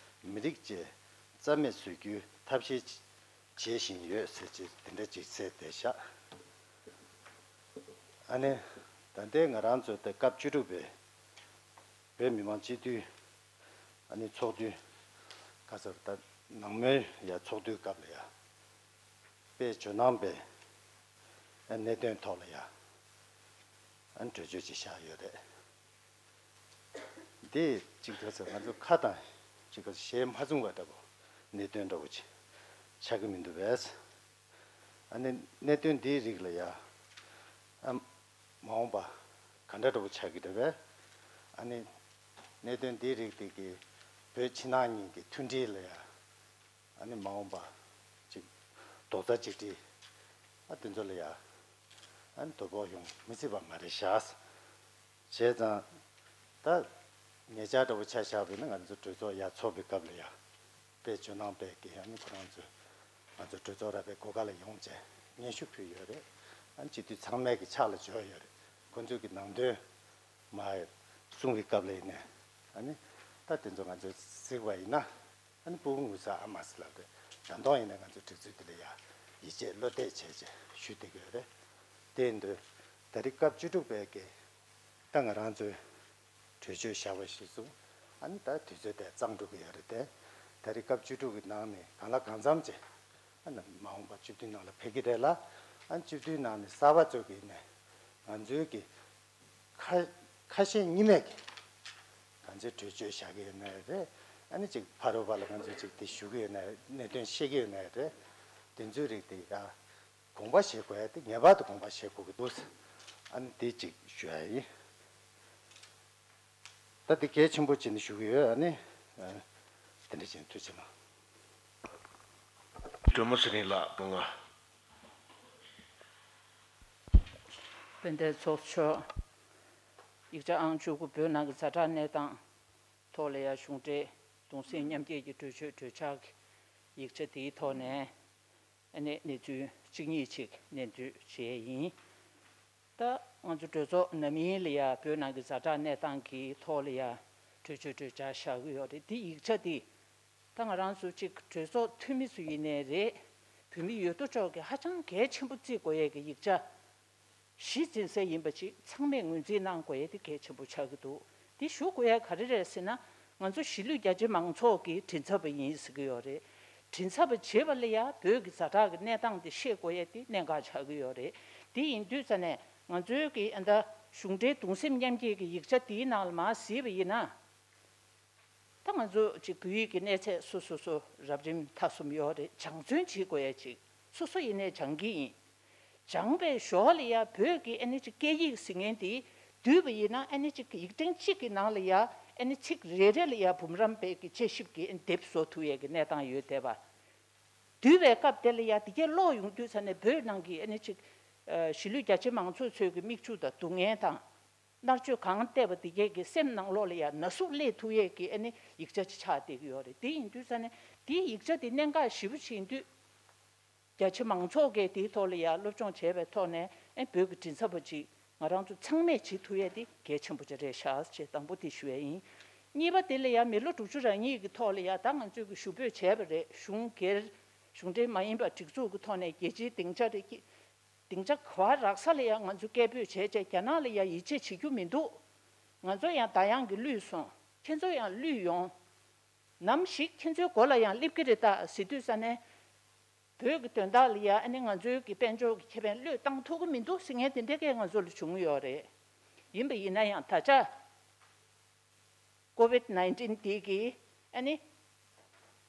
མི་རིགས་བཅས་རྩ་མེད་བཟོ་རྒྱུའི་ཐབས་ཤེས་བྱེད་བཞིན་ཡོད་ཟེར་ཅིག་དེ་འདྲ་ཅིག་གསལ་བསྡད་ཤག་ཨ་ནི་ད་ལྟའི་ང་རང་ཚོ་དེ་སྐབས་བཅུ་དྲུག་པའི་བོད་མི་མང་སྤྱི་འཐུས་ཨ་ནི་ཚོགས་དུས་ག་ཚོད་ད་ནང་མོལ་ཡ་ཚོགས་དུས་སྐབས་ལ་ཡ། དཔལ་ཇོ་ནང་པའི་གནད་དོན་ཐོག་ལ་ཡ་ཨ་ནི་གྲོས་ཆོད་ཅིག་བཞག་ཡོད་རེད། འདི་གཅིག་ཐོས་ཚེ་ང་ཚོ་ཁ་དང་གཅིག་ག་ཞལ་མ་མཚུངས་པ་འདྲ་པོ་གནད་དོན་འདྲ་པོ་ཅིག་ཆགས་ཀྱི་མི་འདུག་པས། ཨ་ནི་གནད་དོན་འདིའི་རིགས་ལ་ཡ་ཨ་མ་འོངས་པ་ག་འདྲ་འདྲ་པོ་ཆགས་ཀྱི་འདུག་པས། ཨ་ནི་གནད་དོན་འདིའི་རིགས་དེ་གི་བོད་ཕྱི་ནང་གཉིས་ཀྱི་མཐུན་སྒྲིལ་ལ་ཡ། ཨ་ནི་མ་འོངས་པ་ཅིག་རྡོག་རྩ་གཅིག་སྒྲིལ་ཨ་དེ་ཚོ་ལ་ཡ་ཨ་ནི་དོ་ཕོག་ཡོང་མི་སྲིད་པ་མ་རེད་ཤག་བྱས་ཙང་ད་ཉེ་ཆར་འདྲ་པོ་ཆ་བཞག་པ་ཡིན་ན་ང་ཚོ་གྲོས་ཚོགས་ཡར་ཚོགས་པའི་སྐབས་ལ་ཡ་དཔལ་ཇོ་ནང་པའི་གི་ཨ་ནི་ཁོ་རང་ཚོས་ང་ཚོ་གྲོས་ཚོགས་ར་བའི་སྒོ་ཁ་ལ་ཡོང་བྱས་སྙན་ཞུ་ཕུལ་ཡོད་རེད། ཨ་ནི་སྤྱི་འཐུས་ཚང་མས་གི་ཕྱག་ལ་འབྱོར་ཡོད་རེད། ཁོ་ཚོས་གི་ནང་དོན་མ་གསུང་བའི་སྐབས་ལ་ཡིན་ནས་ཨ་ནི་ད་དེ་ཚོ་ང་ཚོས་གཟིགས་པ་ཡིན་ན། ཨ་ནི་སྤུ་གུ་ངུ་ས་ཨ་མ་སི་ལབ་རེད། ད་དུང་ཡིན་ན་ང་ཚོ་སྒྲིག་འཛུགས་འདི་ལ་ཡ་ཡིད་ཆེས་བློ་གཏད་བྱས་བྱས་ཞུ་བསྡད་ཀྱི་ཡོད་རེད། དེ་ཡིན་དུས་ད་རེས་སྐབས་བཅུ་དྲུག་པའི་གི་ད་ང་རང་ཚོའི་གྲོས་ཆོད་བཞག་པ་གཞིར་བཟུང་ཨ་ནི་ད་དུས་ཚོད་དེ་གཙང་འགྲོ་གི་ཡོད་རེད་དེ། ད་རེས་སྐབས་བཅུ་དྲུག་གི་ནང་ནས་གང་ལ་གང་འཚམ་བྱས་ཨ་ནི་མ་འོངས་པ་བཅུ་བདུན་ནང་ལ་ཕེབས་ཀྱི་རེད་ལ། ཨ་ནི་བཅུ་བདུན་ནང་ནས་གསར་པ་ཚོ་གི་ནས་ང་ཚོའི་གི་ཁ་ཁ་ཞེ་གཉིས་མེད་ཀྱི་གང་ཅི་གྲོས་ཆོད་བཞག་གི་ཡོད་ནའི་རེད། ཨ་ནི་ཅིག་ཕ་རོལ་པ་ལ་ང་ཚོས་ཅིག་དེ་ཞུ་གི་ཡོད་ནའི་གནད་དོན་བཤད་ཀྱི་ཡོད་ནའི་རེད། དེ་ཚོའི་རིགས་དེ་ཡ་དགོངས་པ་བཞེས་དགོས་ཡ་དེ་ངེས་པར་དུ་དགོངས་པ་བཞེས་དགོས་ཀྱི་འདུག་ཨ་ནི་དེ་གཅིག་ཞུ་ཡ་ཡིན། ད་དེ་གལ་ཆེན་པོ་བྱས་ནས་ཞུ་གི་ཡོད། ཨ་ནི་ཨ་དེ་འདྲ་བྱས་ནས་ཐུགས་རྗེ་གནང་། སྒྲོལ་མ་ཚེ་རིང་ལགས་དང་ང་། དཔལ་ལྡན་ཚོགས་གཙོ་མཆོག་ཡིག་ཆ་ཨང་བཅུ་དགུ་བོད་ནང་གི་ཛ་དྲག་གནས་སྟངས་ཐོག་ལ་ཡང་གཞུང་འབྲེལ་གདུང་སེམས་མཉམ་སྐྱེད་ཀྱི་གྲོས་ཆོད་གྲོས་འཆར་གྱི་ཡིག་ཆ་དེའི་ཐོག་ནས་ཨ་ནི་གནས་ཚུལ་གཅིག་གཉིས་ཅིག་སྙན་སྒྲོན་བྱས་ཡིན། ད་ང་ཚོ་གྲོས་ཚོགས་ནམ་ཡིན་ལ་ཡང་བོད་ནང་གི་ཛ་དྲག་གནས་སྟངས་ཀྱི་ཐོག་ལ་ཡང་གྲོས་ཆོད་གྲོས་འཆར་བཞག་གི་ཡོད་རེད། དེ་ཡིག་ཆ་དེ་ད་ང་རང་ཚོ་གཅིག་གྲོས་ཚོགས་འཐུས་མི་ཚོ་ཡིན་ནའི་རེད། བོད་མི་ཡོད་དོ་ཅོག་གི་ཧ་ཅང་གལ་ཆེན་པོ་བརྩི་དགོས་ཡས་ཀྱི་ཡིག་ཆ་གཞི་འཛིན་ས་ཡིན་པ་ཅིག་ཚང་མས་ངོས་འཛིན་གནང་དགོས་ཡས་དེ་གལ་ཆེན་པོ་ཆགས་ཀྱི་འདུག་དེ་ཞུ་དགོས་ཡས་ག་རེ་རེད་ཟེར་ན། ང་ཚོ་གཞིས་ལུས་རྒྱ་ཆེ་མང་ཚོགས་ཀྱི་མགྲིན་ཚབ་པ་ཡིན་ཟེར་གྱི་ཡོད་རེད། མགྲིན་ཚབ་པ་བྱེད་པ་ལ་ཡང་བོད་ཀྱི་ཛ་དྲག་གི་གནས་སྟངས་དེ་ཤེས་དགོས་ཡས་དེ་གནད་འགག་ཆགས་ཀྱི་ཡོད་རེད། དེ་ཡིན་དུས་ཙ་ནས་ང་ཚོའི་གི་ཨ་ད་གཞུང་འབྲེལ་གདུང་སེམས་མཉམ་སྐྱེད་ཀྱི་ཡིག་ཆ་དེའི་ནང་ལ་མར་གཟིགས་པ་ཡིན་ན། ད་ང་ཚོ་གཅིག་བོད་ཡིག་གི་གནས་ཚད་སོ་སོ་སོ་རབ་རིམ་མཐའ་གསུམ་ཡོད་རེད། སྦྱང་བརྩོན་བྱེད་དགོས་ཡ་གཅིག་སོ་སོ་ཡིན་ནའི་སྦྱང་གི་ཡིན། སྦྱངས་པའི་ཞོར་ལ་ཡ་བོད་ཀྱི་ཨ་ནི་གཅིག་སྐད་ཡིག་ཟེར་མཁན་དེ་བསྡུས་པ་ཡིན་ན་ཨ་ནི་གཅིག་ཡིག་ཕྲེང་གཅིག་གི་ནང་ལ་ཡ་ཨ་ནི་ཚིག་རེ་རེ་ལ་ཡ་འབུམ་རམས་པའི་གི་དཔྱད་ཞིབ་ཀྱི་ཨ་ནི་དེབ་བཟོ་ཐུབ་ཡས་ཀྱི་གནས་སྟངས་ཡོད་བསྡད་པ། བསྡུས་པའི་སྐབས་དེ་ལ་ཡ་དེ་གས་ཀློག་ཡོང་དུས་ཙ་ནས་བོད་ནང་གི་ཨ་ནི་གཅིག་གཞིས་ལུས་རྒྱ་ཆེ་མང་ཚོགས་ཚོའི་གི་མིག་ཆུ་དང་སྡུག་བསྔལ་དང་། མནར་གཅོད་གང་བལྟས་པ་དེ་གས་ཀྱི་སེམས་ནང་ལོགས་ལ་ཡང་ན་ཟུག་སླེབས་ཐུབ་ཡས་ཀྱི་ཨ་ནི་ཡིག་ཆ་ཅིག་ཆགས་བསྡད་ཀྱི་ཡོད་རེད། དེ་ཡིན་དུས་ཙ་ནས་དེའི་ཡིག་ཆ་དེ་གནད་འགག་ཞེ་པོ་ཆེ་ཡིན་དུས། རྒྱ་ཆེ་མང་ཚོགས་ཀྱིས་དེའི་ཐོག་ལ་ཡང་སློབ་སྦྱོང་བྱས་པའི་ཐོག་ནས་ཨ་བོད་ཀྱི་མགྲིན་ཚབ་པ་ཅིག་ང་རང་ཚོ་ཚང་མས་བྱེད་ཐུབ་ཡས་དེ་གལ་ཆེན་པོ་ཅིག་རེད་ཤག་ཅེས་དང་པོ་དེ་ཞུ་ཡས་ཡིན། གཉིས་པ་དེ་ལ་ཡང་མི་ལོ་དྲུག་ཅུ་རེ་གཉིས་ཀྱི་ཐོག་ལ་ཡང་ད་ང་ཚོས་ཀྱི་ཞུ་འབོད་བྱས་པ་རེད། གཞུང་སྒེར་གཞུང་འབྲེལ་མ་ཡིན་པ་སྒྲིག་འཛུགས་ཀྱི་ཐོག་ནས་རྒྱལ་སྤྱིའི་སྡིངས་ཆ་རེ་སྐྱིད། སྡིངས་ཆ་ག་བ་རག་ས་ལ་ཡང་ང་ཚོ་སྐད་འབོད་བྱས་བྱས་རྒྱ་ནག་ལ་ཡང་ཡིད་ཆེས་བྱེད་རྒྱུ་མི་འདུག་ང་ཚོ་ཡང་ད་ཡང་གི་བསླུས་སོང་། ཁྱེད་ཚོ་ཡང་བསླུས་ཡོང་། ནམ་ཞིག་ཁྱེད་ཚོའི་མགོ་ལ་ཡང་སླེབས་ཀྱི་རེད་ད་ཟེར་དུས་ཙ་ནས། བོད་ཀྱི་དོན་དག་ལ་ཡང་ཨ་ནི་ང་ཚོའི་གི་དཔལ་འབྱོར་གྱི་ཁེ་ཕན་བློས་བཏང་ཐུབ་ཀྱི་མི་འདུག་ཟེར་མཁན་དེ་འདྲ་གས་ང་ཚོ་ལ་བྱུང་ཡོད་རེད། ཡིན་པ་ཡིན་ན་ཡང་ད་ཆ། ཀོ་ཝིད་ནའིན་ཊིན་དེ་གི་ཨ་ནི་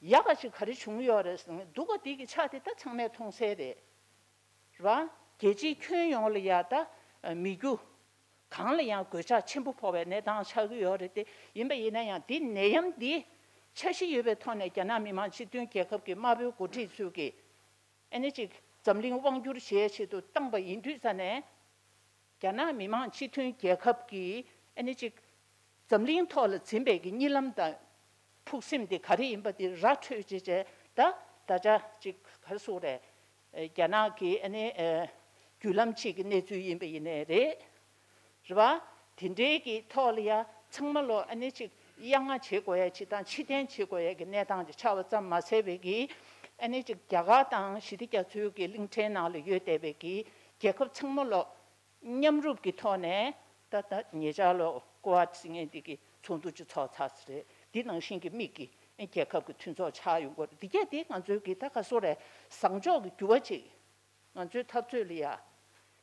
ཡག་ག་ཞིག་ག་རེ་བྱུང་ཡོད་རེད་ཟེར་ན་སྡུག་ག་དེ་གི་ཆ་དེ་ད་ཚང་མས་མཐོང་གསལ་རེད། རེད་བ། རྒྱལ་སྤྱིའི་ཁྱོན་ཡོངས་ལ་ཡ་ད་མི་རྒྱུ་གང་ལ་ཡང་གོད་ཆག་ཆེན་པོ་ཕོག་པའི་གནས་སྟངས་ཆགས་ཀྱི་ཡོད་རེད་དེ། ཡིན་པ་ཡིན་ན་ཡང་དེ་ནད་ཡམས་འདི་འཆར་གཞི་ཡོད་པའི་ཐོག་ནས་རྒྱ་ནག་མི་དམངས་སྤྱི་མཐུན་རྒྱལ་ཁབ་ཀྱི་དམར་པོའི་འགོ་ཁྲིད་ཚོས་ཀྱིས་ཨ་ནི་ཅིག་འཛམ་གླིང་དབང་བསྒྱུར་བྱེད་ཆེད་དུ་བཏང་པ་ཡིན་དུས་ཙ་ནས། རྒྱ་ནག་མི་དམངས་སྤྱི་མཐུན་རྒྱལ་ཁབ་ཀྱིས་ཨ་ནི་ཅིག་འཛམ་གླིང་ཐོག་ལ་འཛིན་པའི་གི་གཉིད་ལམ་དང་ཕུགས་སེམས་དེ་ག་རེ་ཡིན་པ་དེ་ར་འཕྲོད་བྱས་བྱས་ད་ད་ཆ་ཅིག་ག་རེ་ཟེར་དགོས་རེད། རྒྱ་ནག་གི་ཨ་ནི་བརྒྱུད་ལམ་གཅིག་གི་གནས་ཚུལ་ཡིན་པ་ཡིན་ནའི་རེད། རེད་བ། དེ་འདྲའི་གི་ཐོག་ལ་ཡ་ཚང་མ་ལོ་ཨ་ནི་ཅིག་གཡང་ང་བྱེད་དགོས་ཡ་ཅིག་དང་ཕྱིར་འཐེན་བྱེད་དགོས་ཡ་གི་གནས་སྟངས་ཅིག་ཆགས་པ་ཙམ་མ་ཟད་པའི་གི་ཨ་ནི་ཅིག་རྒྱ་གར་དང་ཞི་བདེ་རྒྱ་མཚོའི་གི་གླིང་ཕྲན་ནང་ལ་ཡོད་བསྡད་པའི་གི་རྒྱལ་ཁབ་ཚང་མ་ལོ། མཉམ་རུབ་ཀྱི་ཐོག་ནས་ད་ད་ཉེ་ཆར་ལོ་ཀོ་ཝཱཌ་ཟེར་མཁན་འདི་གི་ཚོགས་འདུ་ཅིག་ཚོགས་ཚར་ཟེར་རེད། འདི་ནང་བཞིན་གྱི་དམིགས་ཀྱི་རྒྱལ་ཁབ་ཀྱི་མཐུན་ཚོགས་ཆགས་ཡོང་གི་རེད། འདི་གས་དེ་ང་ཚོའི་གི་ད་ག་སོ་རེད། བཟང་ཕྱོགས་ཀྱི་འགྱུར་བ་ཅིག་ང་ཚོའི་འཐབ་རྩོད་ལ་ཡ།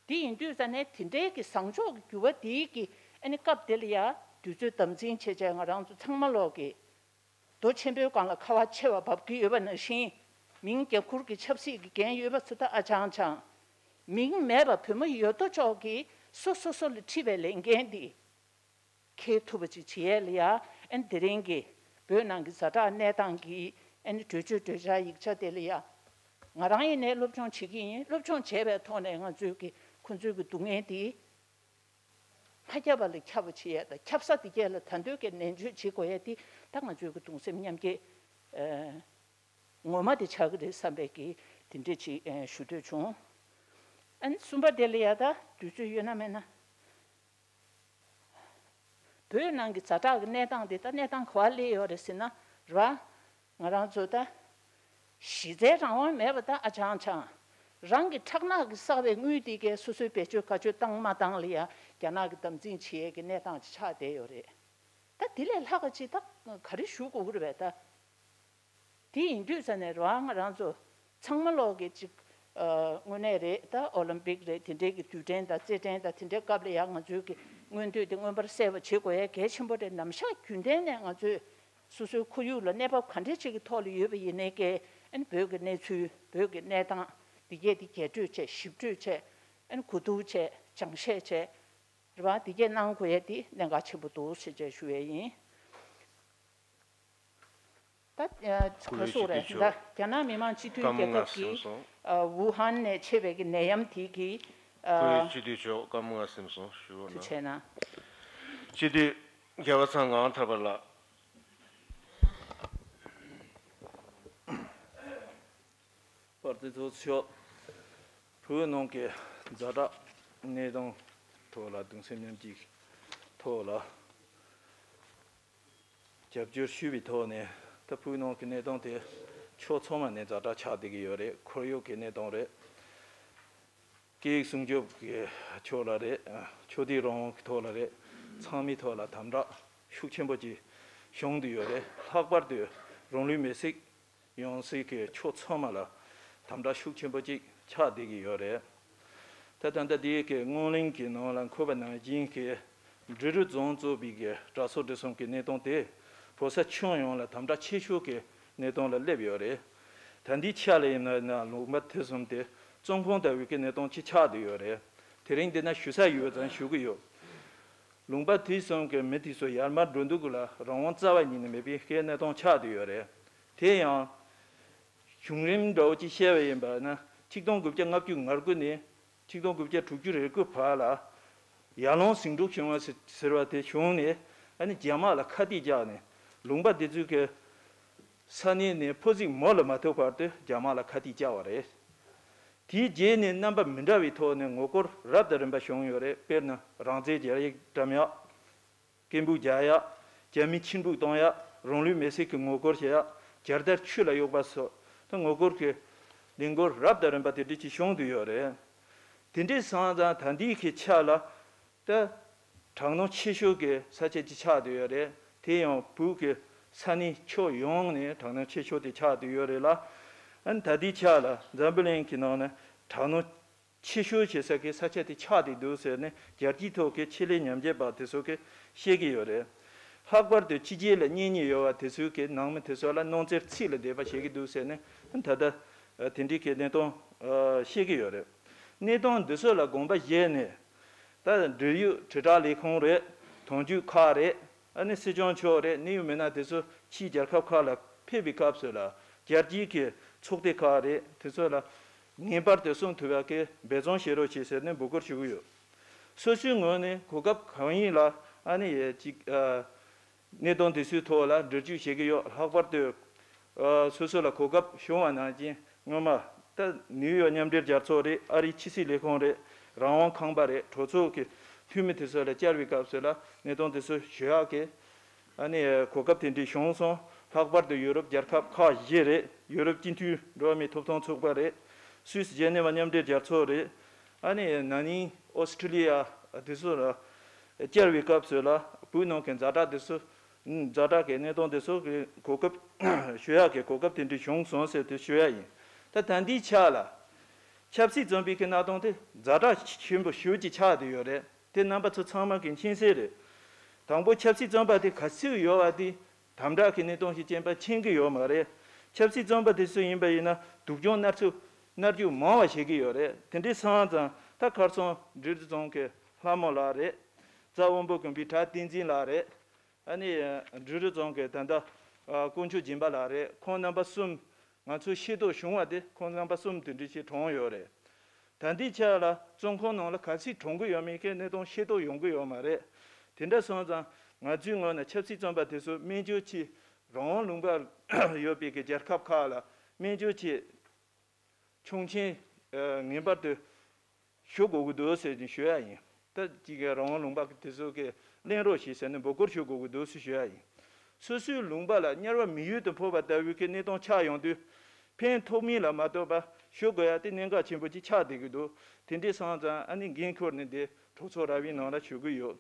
འདི་ཡིན་དུས་ཙ་ནས་དེ་འདྲའི་གི་བཟང་ཕྱོགས་ཀྱི་འགྱུར་བ་འདིའི་གི་ཨ་ནི་སྐབས་དེ་ལ་ཡ་དུས་ཚོད་དམ་འཛིན་བྱེད་བྱས་ང་རང་ཚོ་ཚང་མ་ལོག་གི་རྡོ་ཆེན་པོའི་སྒང་ལ་ཁ་བ་ཆེ་བ་འབབ་ཀྱི་ཡོད་པ་ནང་བཞིན། མིང་རྒྱབ་ཁུར་གྱི་ཆབ་སྲིད་ཀྱི་འགན་ཡོད་པ་ཚོ་ད་ཨ་ཆང་ཆང་། མིང་མེད་པ་བོད་མི་ཡོད་དོ་ཅོག་གིས་སོ་སོ་སོ་ལ་འཁྲི་བའི་ལས་འགན་འདི་འཁྱེར་ཐུབ་པ་ཅིག་བྱེད་ཡས་ལ་ཡ། ཨ་ནི་དེ་རིང་གི་བོད་ནང་གི་ཛ་དྲག་གནས་སྟངས་ཀྱི་ཨ་ནི་གྲོས་ཆོད་གྲོས་འཆར་ཡིག་ཆ་དེ་ལ་ཡ། ང་རང་ཡིན་ནའི་སློབ་སྦྱོང་བྱེད་ཀྱི་ཡིན། སློབ་སྦྱོང་བྱས་པའི་ཐོག་ནས་ང་ཚོའི་གི་ཁོ་ཚོའི་གི་སྡུག་བསྔལ་འདི་མ་ཁྱབ་པ་ལ་ཁྱབ་པ་བྱེད་ཡ་དང་། ཁྱབ་ས་དེ་གས་ལ་ད་འདོད་ཀྱི་ནན་བརྗོད་བྱེད་དགོས་ཡ་དེ་ད་ང་ཚོའི་གི་གདུང་སེམས་མཉམ་སྐྱེད་ངོ་མ་དེ་ཆགས་ཀྱི་རེད་བསམ་པའི་གི་དེ་འདྲས་ཅིག་ཞུ་འདོད་བྱུང་། ཨ་ནི་གསུམ་པ་དེ་ལ་ཡ་ད་དུས་ཚོད་ཡོད་ན་མེད་ན། བོད་ནང་གི་ཛ་དྲག་གི་གནས་སྟངས་དེ་ད་གནས་སྟངས་ག་བ་སླེབས་ཡོད་རེད་ཟེར་ན་ར། ང་རང་ཚོ་ད་གཞི་རྩའི་རང་དབང་མེད་པ་ད་ཨ་ཆང་ཆང་། རང་གི་ཁྲག་ནག་གིས་བསགས་པའི་དངུལ་དེ་གས་སོ་སོའི་བེད་སྤྱོད་ག་སྤྱོད་བཏང་མ་བཏང་ལ་ཡ་རྒྱ་ནག་གིས་དམ་འཛིན་བྱེད་ཡས་ཀྱི་གནས་སྟངས་ཅིག་ཆགས་བསྡད་ཡོད་རེད། ད་དེ་ལས་ལྷག་ག་ཅིག་ད་ག་རེ་ཞུ་དགོས་ཀྱི་རེད་པས་ད། དེ་ཡིན་དུས་ཙ་ནས་རང་ང་རང་ཚོ་ཚང་མ་ལོག་གི་ཅིག་ཨ་དངོས་གནས་རེད། ད་ཨོ་ལིམ་པིག་རེད། དེ་འདྲའི་གི་དུས་དྲན་དང་རྩེད་འགྲན་དང་དེ་འདྲའི་སྐབས་ལ་ཡང་ང་ཚོའི་གི་མངོན་འདོད་དེ་མངོན་པར་གསལ་བ་བྱེད་དགོས་ཡ་གལ་ཆེན་པོ་རེད། ནམ་ཞག་རྒྱུན་ལྡན་ནས་ང་ཚོས་སོ་སོའི་ཁོར་ཡུག་ལ་གནས་བབ་ག་འདྲ་ཅིག་གི་ཐོག་ལ་ཡོད་པ་ཡིན་ནའི་གི་ཨ་ནི་བོད་ཀྱི་གནས་ཚུལ་བོད་ཀྱི་གནས་སྟངས་འདི་གས་དེ་རྒྱས་སྤྲོས་བྱས་ཞིབ་སྤྲོས་བྱས། ཨ་ནི་གོ་བསྡུར་བྱས། སྦྱང་བཤད་བྱས་རེད་པ། འདི་གས་གནང་དགོས་ཡས་དེ་གནད་འགག་ཆེན་པོ་འདུག་ཞེས་བྱས་ཞུ་ཡས་ཡིན། ད་ཨ་ག་སུ་རེད་ད། རྒྱ་ནག་མི་དམངས་སྤྱི་མཐུན་རྒྱལ་ཁབ་ཀྱི་ཨ་ཝུ་ཧན་ནས་མཆེད་པའི་གི་ནད་ཡམས་དེ་གི་ཨ་སྤྱི་འཐུས་མཆོག་སྐར་མ་ལྔ་ཟིན་སོང་ཞུ་རོགས་གནང་། ཐུགས་རྗེ་གནང་། སྤྱི་འཐུས་རྒྱལ་བ་ཚང་ངག་དབང་ཐར་པ་ལགས། པར་དེ་ཚོ་ཆོག་བོད་ནང་གི་ཛ་དྲག་གནས་སྟངས་ཐོག་ལ་གདུང་སེམས་མཉམ་སྐྱེད་ཐོག་ལ་རྒྱབ་སྐྱོར་ཞུས་པའི་ཐོག་ནས། ད་བོད་ནང་གི་གནས་སྟངས་དེ་ཕྱོགས་ཚང་མ་ནས་ཛ་དྲག་ཆགས་བསྡད་ཀྱི་ཡོད་རེད། ཁོར་ཡུག་གི་གནས་སྟངས་རེད། སྐད་ཡིག་སྲུང་སྐྱོབ་ཀྱི་ཕྱོགས་ལ་རེད། ཆོས་དད་རང་དབང་གི་ཐོག་ལ་རེད། ཚང་མའི་ཐོག་ལ་དམ་དྲག་ཤུགས་ཆེན་པོ་ཅིག་བྱུང་བསྡད་ཡོད་རེད། ལྷག་པར་དུ་རང་ལུས་མེར་སྲེག་ཡོང་སྲིད་ཀྱི་ཕྱོགས་ཚང་མ་ལ་དམ་དྲག་ཤུགས་ཆེན་པོ་ཅིག་ཆགས་བསྡད་ཀྱི་ཡོད་རེད། ད་ད་ལྟ་དེའི་གི་སྔོན་གླེང་གི་ནང་ལ་འཁོད་པ་ནང་བཞིན་གྱི་འབྲི་རུ་རྫོང་གཙོས་པའི་གི་གྲྭ་ཚང་སྒྲིག་གསུམ་གྱི་གནས་སྟངས་དེ་བོད་ས་ཁྱོན་ཡོངས་ལ་དམ་དྲག་ཆེ་ཤོས་ཀྱི་གནས་སྟངས་ལ་སླེབས་ཡོད་རེད། ད་འདིའི་ཆ་ལ་ཡིན་ན་ན་ལུང་པ་དེ་གསུམ་དེ་བཙོན་ཁང་ལྟ་བུའི་གི་གནས་སྟངས་ཅིག་ཆགས་བསྡད་ཡོད་རེད། དེ་རིང་འདི་ན་ཞུ་ས་ཡོད་ཙང་ཞུ་གི་ཡོད། ལུང་པ་དེ་གསུམ་གྱི་མི་དེ་ཚོ་ཡར་མར་འགྲོ་འདུག་ལ་རང་དབང་རྩ་བ་ཉིད་ནས་མེད་པའི་གནས་སྟངས་ཆགས་བསྡད་ཡོད་རེད། དེ་ཡང་བྱུང་རིམ་འདྲ་བོ་ཅིག་བཤད་པ་ཡིན་པ་ན། ཆིག་སྟོང་དགུ་བརྒྱ་ལྔ་བཅུ་ང་དགུ་ནས་ཆིག་སྟོང་དགུ་བརྒྱ་དྲུག་ཅུ་རེ་དགུ་བར་ལ་ཡར་ཀླུང་ཟིང་འཁྲུག་བྱུང་བ་ཟེར་བ་དེ་བྱུང་ནས། ཨ་ནི་རྒྱ་དམག་ལ་ཁ་གཏད་བཅག་ནས་ལུང་པ་དེ་ཚོའི་གི་ས་གནས་ནས་ཕོ་གཟིག་མོ་ལ་མ་ཐུག་བར་དུ་རྒྱ་དམག་ལ་ཁ་གཏད་བཅག་པ་རེད། དེའི་རྗེས་ནས་རྣམ་པ་མི་འདྲ་བའི་ཐོག་ནས་ངོ་རྒོལ་རབ་དང་རིམ་པ་བྱུང་ཡོད་རེད། དཔེར་ན་རང་བཙན་རྒྱ་ཡིག་བཀྲམ་ཡག་སྐད་འབོད་རྒྱག་ཡག་རྒྱ་མི་ཕྱིར་འབུད་གཏོང་ཡག་རང་ལུས་མེར་སྲེག་གི་ངོ་རྒོལ་བྱེད་ཡག་རྒྱལ་དར་ཆུ་ལ་གཡུག་པ་སོགས་ད་ངོ་རྒོལ་གྱི་ལས་འགུལ་རབ་དང་རིམ་པ་དེ་འདྲ་ཅིག་བྱུང་བསྡད་ཡོད་རེད། དེ་འདྲའི་སོང་ཙང་ད་འདིའི་གི་ཆ་ལ་ད་དྲག་གནོན་ཆེ་ཤོས་ཀྱི་ས་ཆ་ཅིག་ཆགས་བསྡད་ཡོད་རེད། དེ་ཡང་བོད་ཀྱི་ས་གནས་ཕྱོགས་ཡོངས་ནས་དྲག་གནོན་ཆེ་ཤོས་དེ་ཆགས་བསྡད་ཡོད་རེད་ལ། ཨ་ནི་ད་ལྟའི་ཆ་ལ་འཛམ་བུ་གླིང་གི་ནང་ནས་དྲག་གནོན་ཆེ་ཤོས་བྱེད་ས་གི་ས་ཆ་དེ་ཆགས་བསྡད་འདུག་ཟེར་ནས་རྒྱལ་སྤྱིའི་ཐོག་གི་ཆེད་ལས་ཉམས་ཞིབ་པ་དེ་ཚོ་གིས་བཤད་ཀྱི་ཡོད་རེད། ལྷག་པར་དུ་ཕྱི་རྒྱལ་ལ་གཉེན་ཉེ་ཡོད་པ་དེ་ཚོའི་གི་ནང་མི་དེ་ཚོ་ལ་སྣང་ཚུལ་ཚིག་ལ་བསྡད་པ་བྱེད་ཀྱི་འདུག་ཟེར་ནས་ད་ལྟ་དེ་འདྲའི་གི་གནས་སྟངས་བཤད་ཀྱི་ཡོད་རེད། གནས་སྟངས་འདི་ཚོ་ལ་དགོངས་པ་བཞེས་ནས། ད་འབྲེལ་ཡོད་དྲིལ་བསྒྲགས་ལས་ཁུངས་རེད། དོན་གཅོད་ཁག་རེད། ཨ་ནི་སྲིད་སྐྱོང་མཆོག་རེད། གནད་ཡོད་མི་སྣ་དེ་ཚོ་ཕྱིའི་རྒྱལ་ཁབ་ཁག་ལ་ཕེབས་པའི་སྐབས་སུ་ལ་རྒྱལ་སྤྱིའི་གི་ཚོགས་སྡེ་ཁག་རེད། དེ་ཚོ་ལ་ངེས་པར་དུ་གསུང་ཐུབ་པ་གི་འབད་བརྩོན་བྱེད་རོགས་བྱེད་ཟེར་ནས་འབོད་སྐུལ་ཞུ་གི་ཡོད། སོ་སོའི་ངོས་ནས་གོ་སྐབས་གང་ཡིན་ལ་ཨ་ནི་ཡ་ཅིག་ཨ། གནད་དོན་དེ་ཚོའི་ཐོག་ལ་འབྲེལ་མཐུད་བྱེད་ཀྱི་ཡོད། ལྷག་པར་དུ་ཨ་སོ་སོ་ལ་གོ་སྐབས་བྱུང་བ་ནང་བཞིན་སྔོན་མ་ད་ནིའུ་ཡོག་མཉམ་འབྲེལ་རྒྱལ་ཚོགས་རེད། ཨ་རིའི་ཕྱི་སྲིད་ལས་ཁུངས་རེད། རང་དབང་ཁང་པ་རེད། གྲོས་ཚོགས་ཀྱི་འཐུས་མི་དེ་ཚོ་ལ་བཅར་བའི་སྐབས་སུ་ལ་གནད་དོན་དེ་ཚོ་ཞུ་ཡག་གི་ཨ་ནི་གོ་སྐབས་དེ་འདྲ་བྱུང་སོང་། ལྷག་པར་དུ་ཡུ་རོབ་རྒྱལ་ཁབ་ཁག་བཞི་རེད། ཡུ་རོབ་སྤྱི་འཐུས་འགྲོ་བ་མིའི་ཐོབ་ཐང་ཚོགས་པ་རེད། སུད་སི་ཇེ་ནེ་ཝ་མཉམ་འབྲེལ་རྒྱལ་ཚོགས་རེད། ཨ་ནི་ན་ནིང་ཨོ་སི་ཁྲི་ལི་ཡ་དེ་ཚོ་ལ་བཅར་བའི་སྐབས་སུ་ལ་བོད་ནང་གི་ཛ་དྲག་དེ་ཚོ་ཛ་དྲག་གི་གནད་དོན་དེ་ཚོ་གི་གོ་སྐབས་ཞུ་ཡག་གི་གོ་སྐབས་དེ་འདྲ་བྱུང་སོང་ཟེར་དེ་ཞུ་ཡག་ཡིན། ད་ད་ལྟའི་ཆ་ལ་ཆབ་སྲིད་བཙོན་པའི་གི་གནད་དོན་དེ་ཛ་དྲག་ཆེན་པོ་ཞེ་པོ་ཅིག་ཆགས་བསྡད་ཡོད་རེད། དེ་རྣམ་པ་ཚོ་ཚང་མ་གི་མཁྱེན་གསལ་རེད། དང་པོ་ཆབ་སྲིད་བཙོན་པ་དེ་ག་ཚོད་ཡོད་པ་དེ་དམ་དྲག་གི་གནད་དོན་ཞིག་ཅན་པ་མཁྱེན་གི་ཡོད་མ་རེད། ཆབ་སྲིད་བཙོན་པ་དེ་ཚོ་ཡིན་པ་ཡིན་ན་སྡུག་སྦྱོང་མནར་ཚུལ་མནར་རྒྱུ་མང་བ་བྱེད་ཀྱི་ཡོད་རེད། དེ་འདྲའི་སོང་ཙང་ད་ཁ་སང་འབྲི་རུ་རྫོང་གི་ལྷ་མོ་ལགས་རེད། རྩ་དབོན་པོ་དགོན་པའི་གྲྭ་བསྟན་འཛིན་ལགས་རེད། ཨ་ནི་འབྲི་རུ་རྫོང་གི་ད་ལྟ་དཀོན་མཆོག་སྦྱིན་པ་ལགས་རེད། ཁོང་རྣམ་པ་གསུམ་ང་ཚོ་ཤེས་རྟོགས་བྱུང་བ་དེ་ཁོང་རྣམ་པ་གསུམ་དེ་འདྲ་ཞིག་གྲོངས་ཡོད་རེད། ད་ལྟའི་ཆ་ལ་བཙོན་ཁང་ནང་ལ་ག་ཚོད་གྲོངས་ཀྱི་ཡོད་མེད་ཀྱི་གནད་དོན་ཤེས་རྟོགས་ཡོང་གི་ཡོད་མ་རེད། དེ་འདྲ་སོང་ཙང་ང་ཚོའི་ངོས་ནས་ཆབ་སྲིད་བཙོན་པ་དེ་ཚོ་སྨན་བཅོས་ཆེད་རང་དབང་ལུང་པ་ཡོད་པའི་གི་རྒྱལ་ཁབ་ཁག་ལ་སྨན་བཅོས་ཆེད་ཆོག་མཆན་ངེས་པར་དུ་ཞུ་དགོས་ཀྱི་འདུག་ཟེར་ནས་ཞུ་ཡ་ཡིན། ད་ཅིག་གི་རང་དབང་ལུང་པ་དེ་ཚོ་གི་གླེང་རོགས་བྱེད་ཟེར་ནས་འབོད་སྐུལ་ཞུ་དགོས་ཀྱི་འདུག་ཟེར་ཞུ་ཡ་ཡིན། སོ་སོའི་ལུང་པ་ལ་དམྱལ་བ་མི་ཡུལ་དུ་འཕོ་བ་ལྟ་བུའི་གི་གནས་སྟངས་ཆགས་ཡོང་དུས། ཕན་ཐོགས་མིན་ལ་མ་ལྟོས་པ་ཞུ་དགོས་ཡ་དེ་གནད་འགག་ཆེན་པོ་ཅིག་ཆགས་བསྡད་ཀྱི་འདུག་དེ་འདྲའི་སོང་ཙང་ཨ་ནི་འགན་ཁུར་ནས་འདི་གྲོས་ཚོགས་ར་བའི་ནང་ལ་ཞུ་གི་ཡོད།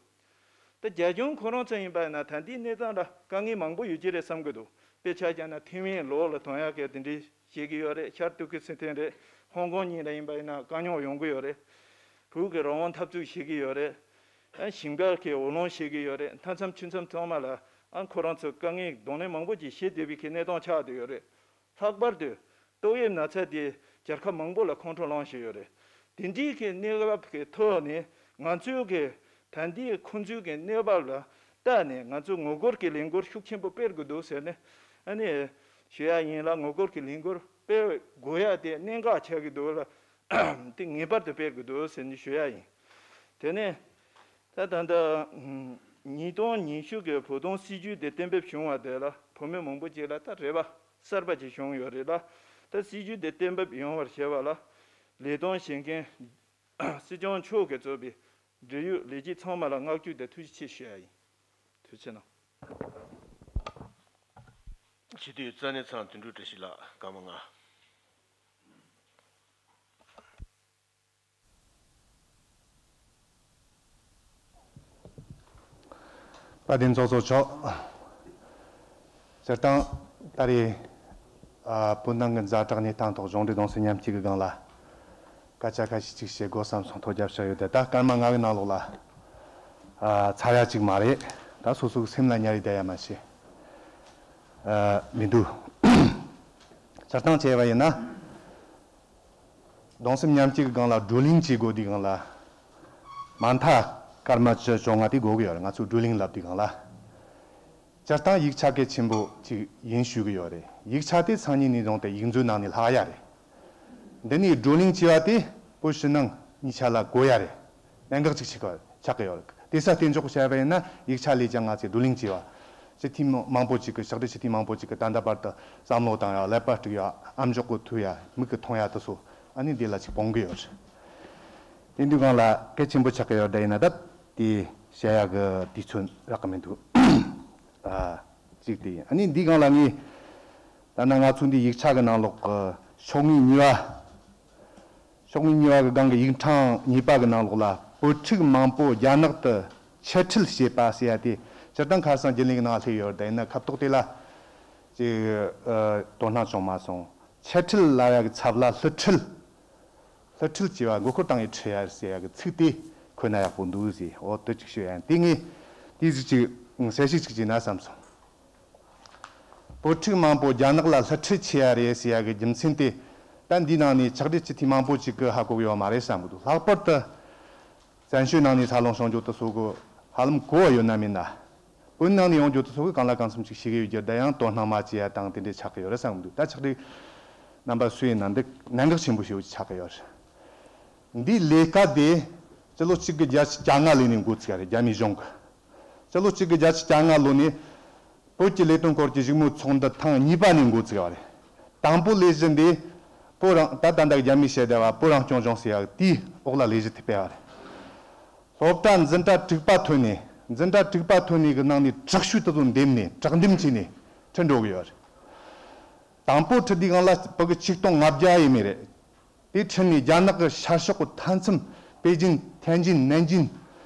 ད་རྒྱ་གཞུང་ཁོ་རང་ཚོ་ཡིན་པ་ཡིན་ན་ད་ལྟའི་གནས་སྟངས་ལ་དཀའ་ངལ་མང་པོ་ཡོད་ཀྱི་རེད་བསམ་གྱི་འདུག་དཔེ་ཆ་བཞག་ན་ཐེ་ཝན་ལོག་ལ་ཐོན་ཡག་གི་དེ་འདྲའི་བཤད་ཀྱི་ཡོད་རེད། ཤར་ཏུར་ཀི་སི་ཐན་རེད། ཧོང་ཀོང་གཉིས་ལ་ཡིན་པ་ཡིན་ན་དཀའ་རྙོག་ཡོང་གི་ཡོད་རེད། བོད་ཀྱི་རང་དབང་འཐབ་རྩོད་བྱེད་ཀྱི་ཡོད་རེད། ཨ་ཞིང་པ་གི་འོག་ལོང་བྱེད་ཀྱི་ཡོད་རེད། མཐའ་མཚམས་ཆུ་མཚམས་ཚང་མ་ལ་ཨ་ཁོ་རང་ཚོ་དཀའ་ངལ་གདོང་ལེན་མང་པོ་ཅིག་བྱེད་བསྡད་པའི་གི་གནས་སྟངས་ཆགས་བསྡད་ཡོད་རེད། ལྷག་པར་དུ་ཏོག་དབྱིབས་ན་ཚ་དེ་རྒྱལ་ཁབ་མང་པོ་ལ་ཁོང་ཁྲོ་ལངས་བཞིན་ཡོད་རེད། དེ་འདྲའི་གི་གནས་བབ་ཀྱི་ཐོག་ནས་ ང་ཚོའི་གི་ད་ལྟའི་ཁོང་ཚོའི་གི་གནས་བབ་ལ་བལྟས་ནས་ང་ཚོས་ངོ་རྒོལ་གྱི་ལས་འགུལ་ཤུགས་ཆེན་པོ་སྤེལ་དགོས་འདུག་ཟེར་ནས་ཨ་ནི་ཞུ་ཡ་ཡིན་ལ། ངོ་རྒོལ་གྱི་ལས་འགུལ་སྤེལ་དགོས་ཡ་དེ་གནད་འགག་ཆགས་ཀྱི་འདུག་ལ། དེ་ངེས་པར་དུ་སྤེལ་དགོས་འདུག་ཟེར་ནས་ཞུ་ཡ་ཡིན། དེ་ནས་ད་ད་ལྟ་ཉིས་སྟོང་ཉི་ཤུ་གི་བོད་དོན་སྲིད་བྱུས་དེ་གཏན་འབེབས་བྱུང་བ་དེ་ལ་བོད་མི་མང་པོ་ཅིག་ལ་ད་རེ་བ་གསར་པ་ཅིག་བྱུང་ཡོད་རེད་ལ། ད་སྲིད་བྱུས་དེ་གཏན་འབེབས་ཡོང་བར་བྱེད་པ་ལ་ལས་དོན་བྱེད་མཁན་སྲིད་སྐྱོང་མཆོག་གིས་གཙོས་པའི་འབྲེལ་ཡོད་ལས་བྱེད་ཚང་མ་ལ་བསྔགས་བརྗོད་དང་ཐུགས་རྗེ་ཆེ་ཞུ་ཡ་ཡིན། ཐུགས་རྗེ་ཆེ་གནང་། སྤྱི་འཐུས་རྩ་གནས་ཚང་དོན་གྲུབ་བཀྲ་ཤིས་ལགས། སྐར་མ་ལྔ། བཀའ་དྲིན་ཚོགས་གཙོ་མཆོག་སྤྱིར་བཏང་ད་རེས་ཨ་བོད་ནང་གི་ཛ་དྲག་གནས་སྟངས་ཐོག་གཞུང་འབྲེལ་གདུང་སེམས་མཉམ་སྐྱེད་ཀྱི་སྒང་ལ་སྐད་ཆ་ཁ་ཤས་ཅིག་བཤད་དགོས་བསམ་སོང་། ཐོ་རྒྱབ་བཞག་ཡོད་དེ། ད་སྐར་མ་ལྔ་གི་ནང་ལོགས་ལ་ཨ་ཚར་ཡ་ཅིག་མ་རེད། ད་སོ་སོ་གི་སེམས་ལ་ཉར་ཡི་བསྡད་ཡ་མ་ཤེས་ཨ་མི་འདུག་སྤྱིར་བཏང་བྱས་པ་ཡིན་ན། གདུང་སེམས་མཉམ་སྐྱེད་ཀྱི་སྒང་ལ་བགྲོ་གླེང་བྱེད་དགོས་དུས་སྒང་ལ། མ་མཐའ་སྐར་མ་བཅུ་བཅོ་ལྔ་དེ་དགོས་ཀྱི་ཡོད་རེད། ང་ཚོས་བགྲོ་གླེང་ལབ་དུས་སྒང་ལ། སྤྱིར་བཏང་ཡིག་ཆ་གལ་ཆེན་པོ་ཅིག་ཡིན་ཞུ་གི་ཡོད་རེད། ཡིག་ཆ་དེ་སང་ཉིན་ནས་བཟུང་སྟེ་ཡིག་མཛོད་ནང་ནས་ལྷག་ཡ་རེད། འདི་ནས་བགྲོ་གླེང་བྱས་པ་དེ་བོད་ཕྱི་ནང་གཉིས་ཆ་ལ་དགོས་ཡ་རེད། གནད་འགག་ཅིག་ཆགས་ཀྱི་ཡོད་རེད། དེ་ས་བརྟེན་འཇོག་བྱས་པ་ཡིན་ན་ཡིག་ཆ་ལས་ཀྱང་ང་ཚོས་བགྲོ་གླེང་བྱས་པ། སྤྱི་འཐུས་མང་པོ་ཅིག་གིས། ཕྱག་སྦྲེལ་སྤྱི་འཐུས་མང་པོ་ཅིག་གིས་ད་ལྟ་བར་དུ་བསམ་བློ་བཏང་ཡ། ཀླད་པ་དཀྲུགས་ཡ། ཨམ་ཅོག་གི་ཐོས་ཡ། མིག་གིས་མཐོང་ཡ་དེ་ཚོ་ཨ་ནི་འདི་ལ་ཅིག་སྤོང་གི་ཡོད་རེད། དེ་འདུག་སྒང་ལ་གལ་ཆེན་པོ་ཆགས་ཀྱི་ཡོད་རེད། ཡིན་ན་ད་དེ་བཤད་ཡ་གི་དུས་ཚོད་རག་གི་མི་འདུག་ཨ་གཅིག་དེ་ཡིན། ཨ་ནི་འདི་སྒང་ལ་ངས་ད་ནང་ང་ཚོ་འདི་ཡིག་ཆ་གི་ནང་ལོགས་ཀྱི་ཤོག་ངོས་གཉིས་པ། ཤོག་ངོས་གཉིས་པ་གི་སྒང་གི་ཡིག་ཕྲེང་གཉིས་པ་གི་ནང་ལོགས་ལ། བོད་ཕྲུག་མང་པོ་རྒྱ་ནག་ཏུ་འཆད་ཁྲིད་བྱེད་པ་ཟེར་ཡ་དེ་སྤྱིར་བཏང་ཁ་སང་རྒྱུན་ལས་ཀྱི་ནང་སླེབས་ཡོད་རེད། ཡིན་ན་ཁ་ཐོག་དེ་ལ་ཅིག་ཨ་དོ་སྣང་བྱུང་མ་སོང་། འཆད་ཁྲིད་ལབ་ཡ་གི་ཚབ་ལ་སླུ་ཁྲིད། སླུ་ཁྲིད་བྱས་པ། མགོ་སྐོར་བཏང་ཡས་ཁྲིད་ཡ་ཟེར་ཡ་གི་ཚིག་དེ་འཁོད་ན་ཡག་པོ་འདུག་ཟེར། འོ་དེ་ཅིག་ཤོད་ཡ་ཡིན། དེ་ངས་དེ་ཟིག་ཅིག་གསལ་བཤད་ཅིག་བྱས་ན་བསམ་སོང་། བོད་ཕྲུག་མང་པོ་རྒྱ་ནག་ལ་སླུ་ཁྲིད་བྱེད་ཡ་རེད་ཟེར་ཡ་གི་རྒྱུ་མཚན་དེ། ད་འདིའི་ནང་ནས་ཕྱག་སྦྲེལ་སྤྱི་འཐུས་མང་པོ་ཅིག་གིས་ཧ་གོ་གི་ཡོད་མ་རེད་བསམ་གི་འདུག་ལྷག་པར་དུ་བཙན་བྱོལ་ནང་ནས་འཚར་ལོངས་བྱུང་རྒྱུ་དེ་ཚོ་གིས་ཧ་ལམ་གོ་བ་ཡོད་ན་མེད་ན། བོད་ནང་ནས་ཡོང་རྒྱུ་དེ་ཚོ་གིས་གང་ལ་གང་འཚམ་ཅིག་ཤེས་ཀྱི་ཡོད་རྒྱུ། ད་ཡང་དོ་སྣང་མ་བྱེད་ཡ་དང་དེ་འདྲས་ཆགས་ཀྱི་ཡོད་རེད་བསམ་གི་འདུག་ད་ཕྱག་སྦྲེལ་རྣམ་པ་སུ་ཡིན་ན་འདི་གནད་འགག་ཆེན་པོ་ཞིག་ཆགས་ཀྱི་ཡོད་རེད། འདིའི་ལས་ཀ་དེ་སྤྱི་ལོ་གཅིག་དགུ་བརྒྱད་ཅུ་གྱ་ལྔ་ལོ་ནས་འགོ་ཚུགས་ཡ་རེད། རྒྱ་མིའི་གཞུང་གིས། སྤྱི་ལོ་གཅིག་དགུ་བརྒྱད་ཅུ་གྱ་ལྔ་ལོ་ནས་བོད་ཀྱི་ལས་དོན་སྐོར་གྱི་བཞུགས་མོལ་ཚོགས་འདུ་ཐེངས་གཉིས་པ་ནས་འགོ་ཚུགས་པ་རེད། དང་པོ་ལས་གཞི་འདི་བོད་རང་། ད་ད་ལྟ་རྒྱ་མིས་བཤད་བསྡད་པ་བོད་རང་སྐྱོང་ལྗོངས་ཟེར་ཡག་དེའི་འོག་ལ་ལས་གཞི་དེ་སྤེལ་བ་རེད། སློབ་གྲྭ་འཛིན་གྲྭ་དྲུག་པ་ཐོན་ནས། འཛིན་གྲྭ་དྲུག་པ་ཐོན་ནས་གི་ནང་ནས་དྲག་ཤོས་དེ་ཚོ་འདེམས་ནས་དྲག་འདེམས་བྱས་ནས་ཁྲིད་འགྲོ་གི་ཡོད་རེད། དང་པོ་ཁྲིད་དུས་སྒང་ལ་ཕྲུ་གུ་ཆིག་སྟོང་ལྔ་བརྒྱ་ཡས་མས་རེད། དེ་ཁྲིད་ནས་རྒྱ་ནག་གི་ཤར་ཕྱོགས་ཀྱི་མཐའ་མཚམས་པེ་ཅིན། ཐན་ཅིན། ནན་ཅིན།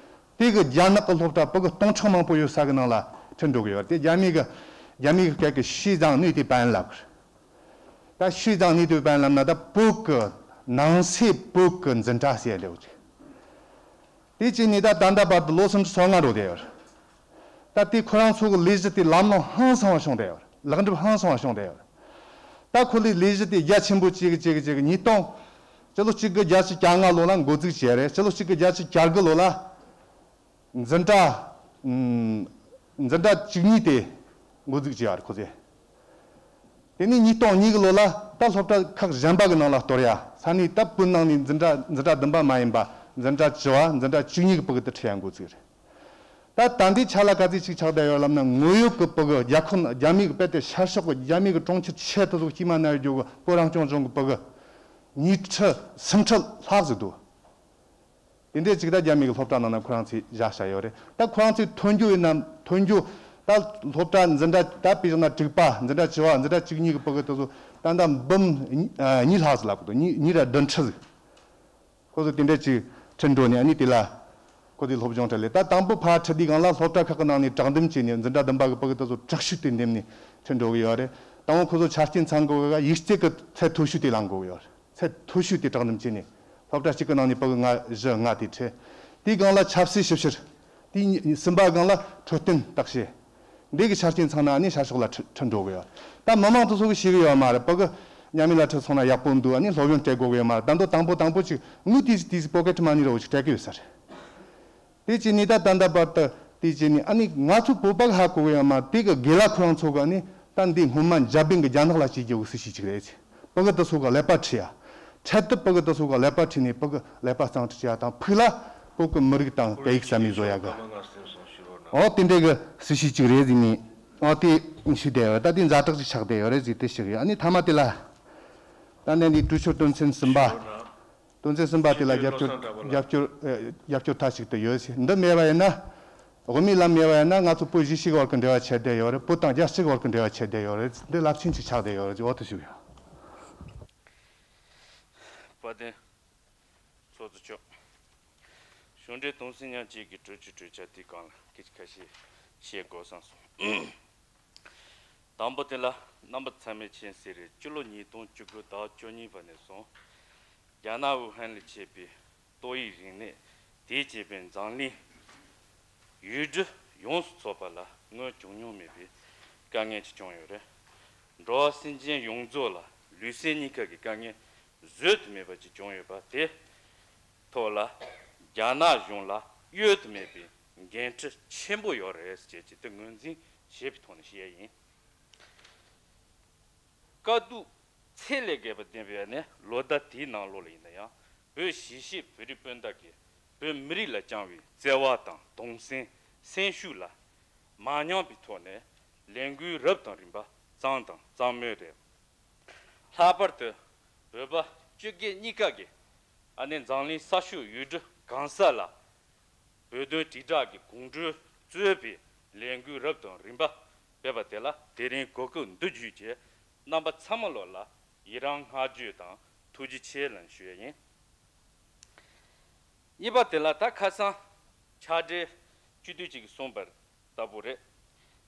དེ་གི་རྒྱ་ནག་གི་སློབ་གྲྭ་ཕྲུ་གུ་སྟོང་ཕྲག་མང་པོ་ཡོད་ས་གི་ནང་ལ་ཁྲིད་འགྲོ་གི་ཡོད་རེད། དེ་རྒྱ་མི་གི། རྒྱ་མི་གི་སྐད་ཀྱི་西藏内地班 ལབ་གི་རེད། ད་西藏内地班 ལབ་ན་ད་བོད་གི། ནང་སའི་བོད་གི་འཛིན་གྲྭ་ཟེར་ཡ་འདྲ་བོ་ཅིག་དེ་བྱས་ནས་ད་ད་ལྟ་བར་དུ་ལོ་སུམ་ཅུ་སོ་ལྔ་འགྲོ་བསྡད་ཡོད་རེད། ད་དེ་ཁོ་རང་ཚོ་གི་ལས་གཞི་དེ་ལམ་ལྷོང་ཧང་སང་བ་བྱུང་བསྡད་ཡོད་རེད། ལེགས་འགྲུབ་ཧང་སང་བ་བྱུང་བསྡད་ཡོད་རེད། ད་ཁོ་ལས་ལས་གཞི་དེ་རྒྱ་ཆེན་པོ་བྱེད་གི་བྱེད་གི་བྱེད་གི་ཉིས་སྟོང་། སྤྱི་ལོ་གཅིག་དགུ་བརྒྱད་ཅུ་གྱ་ལྔ་ལོ་ལ་འགོ་འཛུགས་བྱས་རེད། སྤྱི་ལོ་གཅིག་དགུ་བརྒྱད་ཅུ་གྱ་དགུ་ལོ་ལ་འཛིན་གྲྭ། ཨམ། འཛིན་གྲྭ་བཅུ་གཉིས་དེ་འགོ་འཛུགས་བྱས་པ་རེད་ཁོ་ཚོས། དེ་ནས་ཉིས་སྟོང་གཉིས་གི་ལོ་ལ་ད་སློབ་གྲྭ་ཁག་གཞན་པ་གི་ནང་ལ་གཏོར་ཡ། ས་གནས་ད་བོད་ནང་ནས་འཛིན་གྲྭ། འཛིན་གྲྭ་བདུན་པ་མ་ཡིན་པ་འཛིན་གྲྭ་བཅུ་པ། འཛིན་གྲྭ་བཅུ་གཉིས་གི་ཕྲུ་གུ་དེ་ཁྲིད་ཡ་འགོ་བཙུགས་རེད། ད་ད་ལྟའི་ཆ་ལ་ག་ཚོད་ཅིག་ཆགས་བསྡད་ཡོད་ལབ་ན། དངོས་ཡོད་གི་ཕྲུ་གུ། རྒྱ་ཁོ། རྒྱ་མི་གི། དཔེ་དེ་ཤར་ཕྱོགས་གི་རྒྱ་མི་གི་གྲོང་ཁྱེར་ཆེ་དེ་ཚོ་དཀྱུས་མ་ན་ཡོད་རྒྱུ་གི་བོད་རང་སྐྱོང་ལྗོངས་གི་ཕྲུ་གུ་ཉིས་ཁྲི་སུམ་ཁྲི་ལྷག་ཟིག་འདུག་དེ་འདྲས་ཅིག་ད་རྒྱ་མི་གི་སློབ་གྲྭ་ནང་ན་ཁོ་རང་ཚོས་བཞག་བཞག་ཡོད་རེད། ད་ཁོ་རང་ཚོས་ཐོན་རྒྱུ་ཡིན་ན་ཐོན་རྒྱུ། ད་སློབ་གྲྭ་འཛིན་གྲྭ། ད་དཔེ་བཞག་ན་དྲུག་པ། འཛིན་གྲྭ་བཅུ་པ། འཛིན་གྲྭ་བཅུ་གཉིས་གི་ཕྲུ་གུ་དེ་ཚོ་ད་ལྟ་འབུམ་གཉིས་ལྷག་ཟིག་ལབ་གི་འདུག་གཉིས་གཉིས་ར་བདུན་ཁྲི་ཟིག་ཁོ་ཚོ་དེ་འདྲ་ཅིག་ཁྲིད་འགྲོ་ནས། ཨ་ནི་དེ་ལ་ཁོ་ཚོའི་སློབ་སྦྱོང་ཁྲིད་ལས། ད་དང་པོ་ཕར་ཁྲིད་དུས་སྒང་ལ་སློབ་གྲྭ་ཁག་གི་ནང་ནས་དྲག་འདེམས་བྱས་ནས་འཛིན་གྲྭ་བདུན་པ་གི་ཕྲུ་གུ་དེ་ཚོ་དྲག་ཤོས་དེ་འདེམས་ནས་ཁྲིད་འགྲོ་གི་ཡོད་རེད། དང་པོ་ཁོ་ཚོ་ཆ་རྐྱེན་ཚང་དགོས་གི། ཡིག་རྩལ་གི་ཚད་མཐོ་ཤོས་དེ་ལེན་དགོས་གི་ཡོད་རེད། ཚད་མཐོ་ཤོས་དེ་དྲག་འདེམས་བྱས་ནས་སློབ་གྲྭ་གཅིག་གི་ནང་ནས་ཕྲུ་གུ་ལྔ་བཞི་ལྔ་དེ་ཁྲིད། དེའི་སྒང་ལ་ཆབ་སྲིད་ཞིབ་བཤེར། དེའི་གསུམ་པ་སྒང་ལ་འཕྲོད་བསྟེན་བརྟག་དཔྱད། འདི་གི་ཆ་རྐྱེན་ཚང་ན་ཨ་ནི་ཤར་ཕྱོགས་ལ་ཁྲིད་ཁྲིད་འགྲོ་གི་ཡོད། ད་མི་མང་དེ་ཚོ་གིས་ཤེས་གི་ཡོད་མ་རེད། ཕྲུ་གུ་མཉམ་མེད་ལ་ཁྲིད་སོང་ན་ཡག་པོ་འདུག་ཨ་ནི་སློབ་ཡོན་སྤྲད་དགོས་གི་ཡོད་མ་རེད། ད་དུང་དང་པོ་དང་པོ་ཅིག་དངུལ་ཏོག་ཙམ་ཏོག་ཙམ་པོ་ཀེ་ཊི་མ་ནི་ར་བོ་ཅིག་སྤྲད་གི་ཡོད་ས་རེད། དེ་བྱས་ནས་ད་ད་ལྟ་བར་དུ་དེ་བྱས་ནས་ཨ་ནི་ང་ཚོ་བོད་པ་གི་ཧ་གོ་གི་ཡོད་མ་རེད། དེ་གི་དགེ་ལགས་ཁོ་རང་ཚོ་གི་ཨ་ནི་ད་འདི་སྔོན་མ་འཇར་པན་གི་རྒྱ་ནག་ལ་བྱེད་རྒྱུ་གི་སྲིད་བྱུས་ཅིག་རེད། བོད་གི་དེ་ཚོ་གི་ཀླད་པ་འཁྲུད་ཡ། འཕྲལ་དུ་བོད་གི་དེ་ཚོ་གི་ཀླད་པ་འཁྲུད་ནས་བོད་གི་ཀླད་པ་གཙང་སྦྲ་བྱེད་ཡ་དང་ཕུགས་ལ་བོད་གི་མི་རིགས་དང་སྐད་ཡིག་རྩ་མེད་བཟོ་ཡ་གི། ཨོ་དེ་འདྲའི་གི་སྲིད་བྱུས་ཅིག་རེད་ཟེར་ནས་ཨོ་དེ་ཞུས་བསྡད་ཡོད། ད་དེ་ཛ་དྲག་ཅིག་ཆགས་བསྡད་ཡོད་རེད་ཟེར་དེ་ཞུ་གི་ཡོད། ཨ་ནི་མཐའ་མ་དེ་ལ་ད་ནས་འདི་ཀྲུའུ་ཞོར་དོན་ཚན་གསུམ་པ། དོན་ཚན་གསུམ་པ་དེ་ལ་རྒྱབ་སྐྱོར་རྒྱབ་སྐྱོར་ཨེ་རྒྱབ་སྐྱོར་མཐའ་གཅིག་ཏུ་ཡོད་ཟེར། འདི་མེད་པ་ཡིན་ན། དབུ་མའི་ལམ་མེད་པ་ཡིན་ན་ང་ཚོ་བོད་གཞིས་བྱེས་ཀྱི་བར་གྱི་འབྲེལ་བ་ཆད་བསྡད་ཡོད་རེད། བོད་དང་རྒྱལ་སྤྱི་གི་བར་གྱི་འབྲེལ་བ་ཆད་བསྡད་ཡོད་རེད། འདི་རླབས་ཆེན་ཅིག་ཆགས་བསྡད་ཡོད་རེད་ཅེས་འོ་དེ་ཞུ་གི་ཡོད། དཔལ་ལྡན་ཚོགས་གཙོ་མཆོག་གཞུང་འབྲེལ་གདུང་སེམས་མཉམ་སྐྱེད་ཀྱི་གྲོས་ཆོད་གྲོས་འཆར་དེའི་སྒང་ལ་སྐད་ཆ་ཁ་ཤས་བཤད་དགོས་བསམ་སོང་། དང་པོ་དེ་ལ་རྣམ་པ་ཚང་མས་མཁྱེན་གསལ་རེད། སྤྱི་ལོ་ཉིས་སྟོང་བཅུ་དགུ་ཟླ་བ་བཅུ་གཉིས་པ་ནས་བཟུང་རྒྱ་ནག་ཝུ་ཧན་ལ་ཆད་པའི་ཏོག་དབྱིབས་རིམས་ནད་དེས་བྱས་པའི་འཛམ་གླིང་ཡུལ་གྲུ་ཡོངས་སུ་ཚོགས་པ་ལ་སྔོན་བྱུང་མྱོང་མེད་པའི་དཀའ་ངལ་ཅིག་བྱུང་ཡོད་རེད། འགྲོ་བ་སེམས་ཅན་ཡོངས་རྫོགས་ལ་ལུས་སེམས་གཉིས་ཀ་གི་དཀའ་ངལ་བཟོད་དུ་མེད་པ་ཅིག་བྱུང་ཡོད་པ་དེ་ཐོག་ལ་རྒྱ་ནག་གཞུང་ལ་གཡོལ་དུ་མེད་པའི་འགན་འཁྲི་ཆེན་པོ་ཡོད་རེད་ཅེས་ཀྱི་དེ་ངོས་འཛིན་བྱས་པའི་ཐོག་ནས་བཤད་ཡིན། དཀའ་སྡུག་ཚད་ལས་བརྒལ་བ་ལྡན་པའི་ནས་ལོ་ཟླ་དེའི་ནང་ལོགས་ལ་ཡིན་ན་ཡང་བོད་གཞིས་བྱེས་བོད་རིགས་སྤུན་ཟླ་གིས་བོད་མི་རིགས་ལ་བཅངས་པའི་བརྩེ་བ་དང་གདུང་སེམས་སེམས་ཤུགས་ལ་མ་ཉམས་པའི་ཐོག་ནས་ལས་འགུལ་རབ་དང་རིམ་པ་བརྩམས་དང་བརྩམས་མུས་རེད། ལྷག་པར་དུ་བོད་པ་བཅོ་བརྒྱད་གཉིས་ཀ་གིས་ཨ་ནེ་འཛམ་གླིང་ས་ཕྱོགས་ཡུལ་གྲུ་གང་ས་ལ་བོད་དོན་དྲིལ་བསྒྲགས་ཀྱི་གོམ་བགྲོད་གཙོས་པའི་ལས་འགུལ་རབ་དང་རིམ་པ་སྤེལ་བ་དེ་ལ་དེ་རིང་གོ་སྐབས་འདི་བརྒྱུད་ཀྱིས་རྣམ་པ་ཚང་མ་ལོག་ལ་ཡི་རང་བསྔགས་བརྗོད་དང་ཐུགས་རྗེ་ཆེ་ལན་ཞུ་ཡས་ཡིན། གཉིས་པ་དེ་ལ་ད་ཁ་སང་ཕྱག་སྦྲེལ་སྤྱི་འཐུས་ཅིག་གིས་གསུངས་པ་ལྟ་བུ་རེད།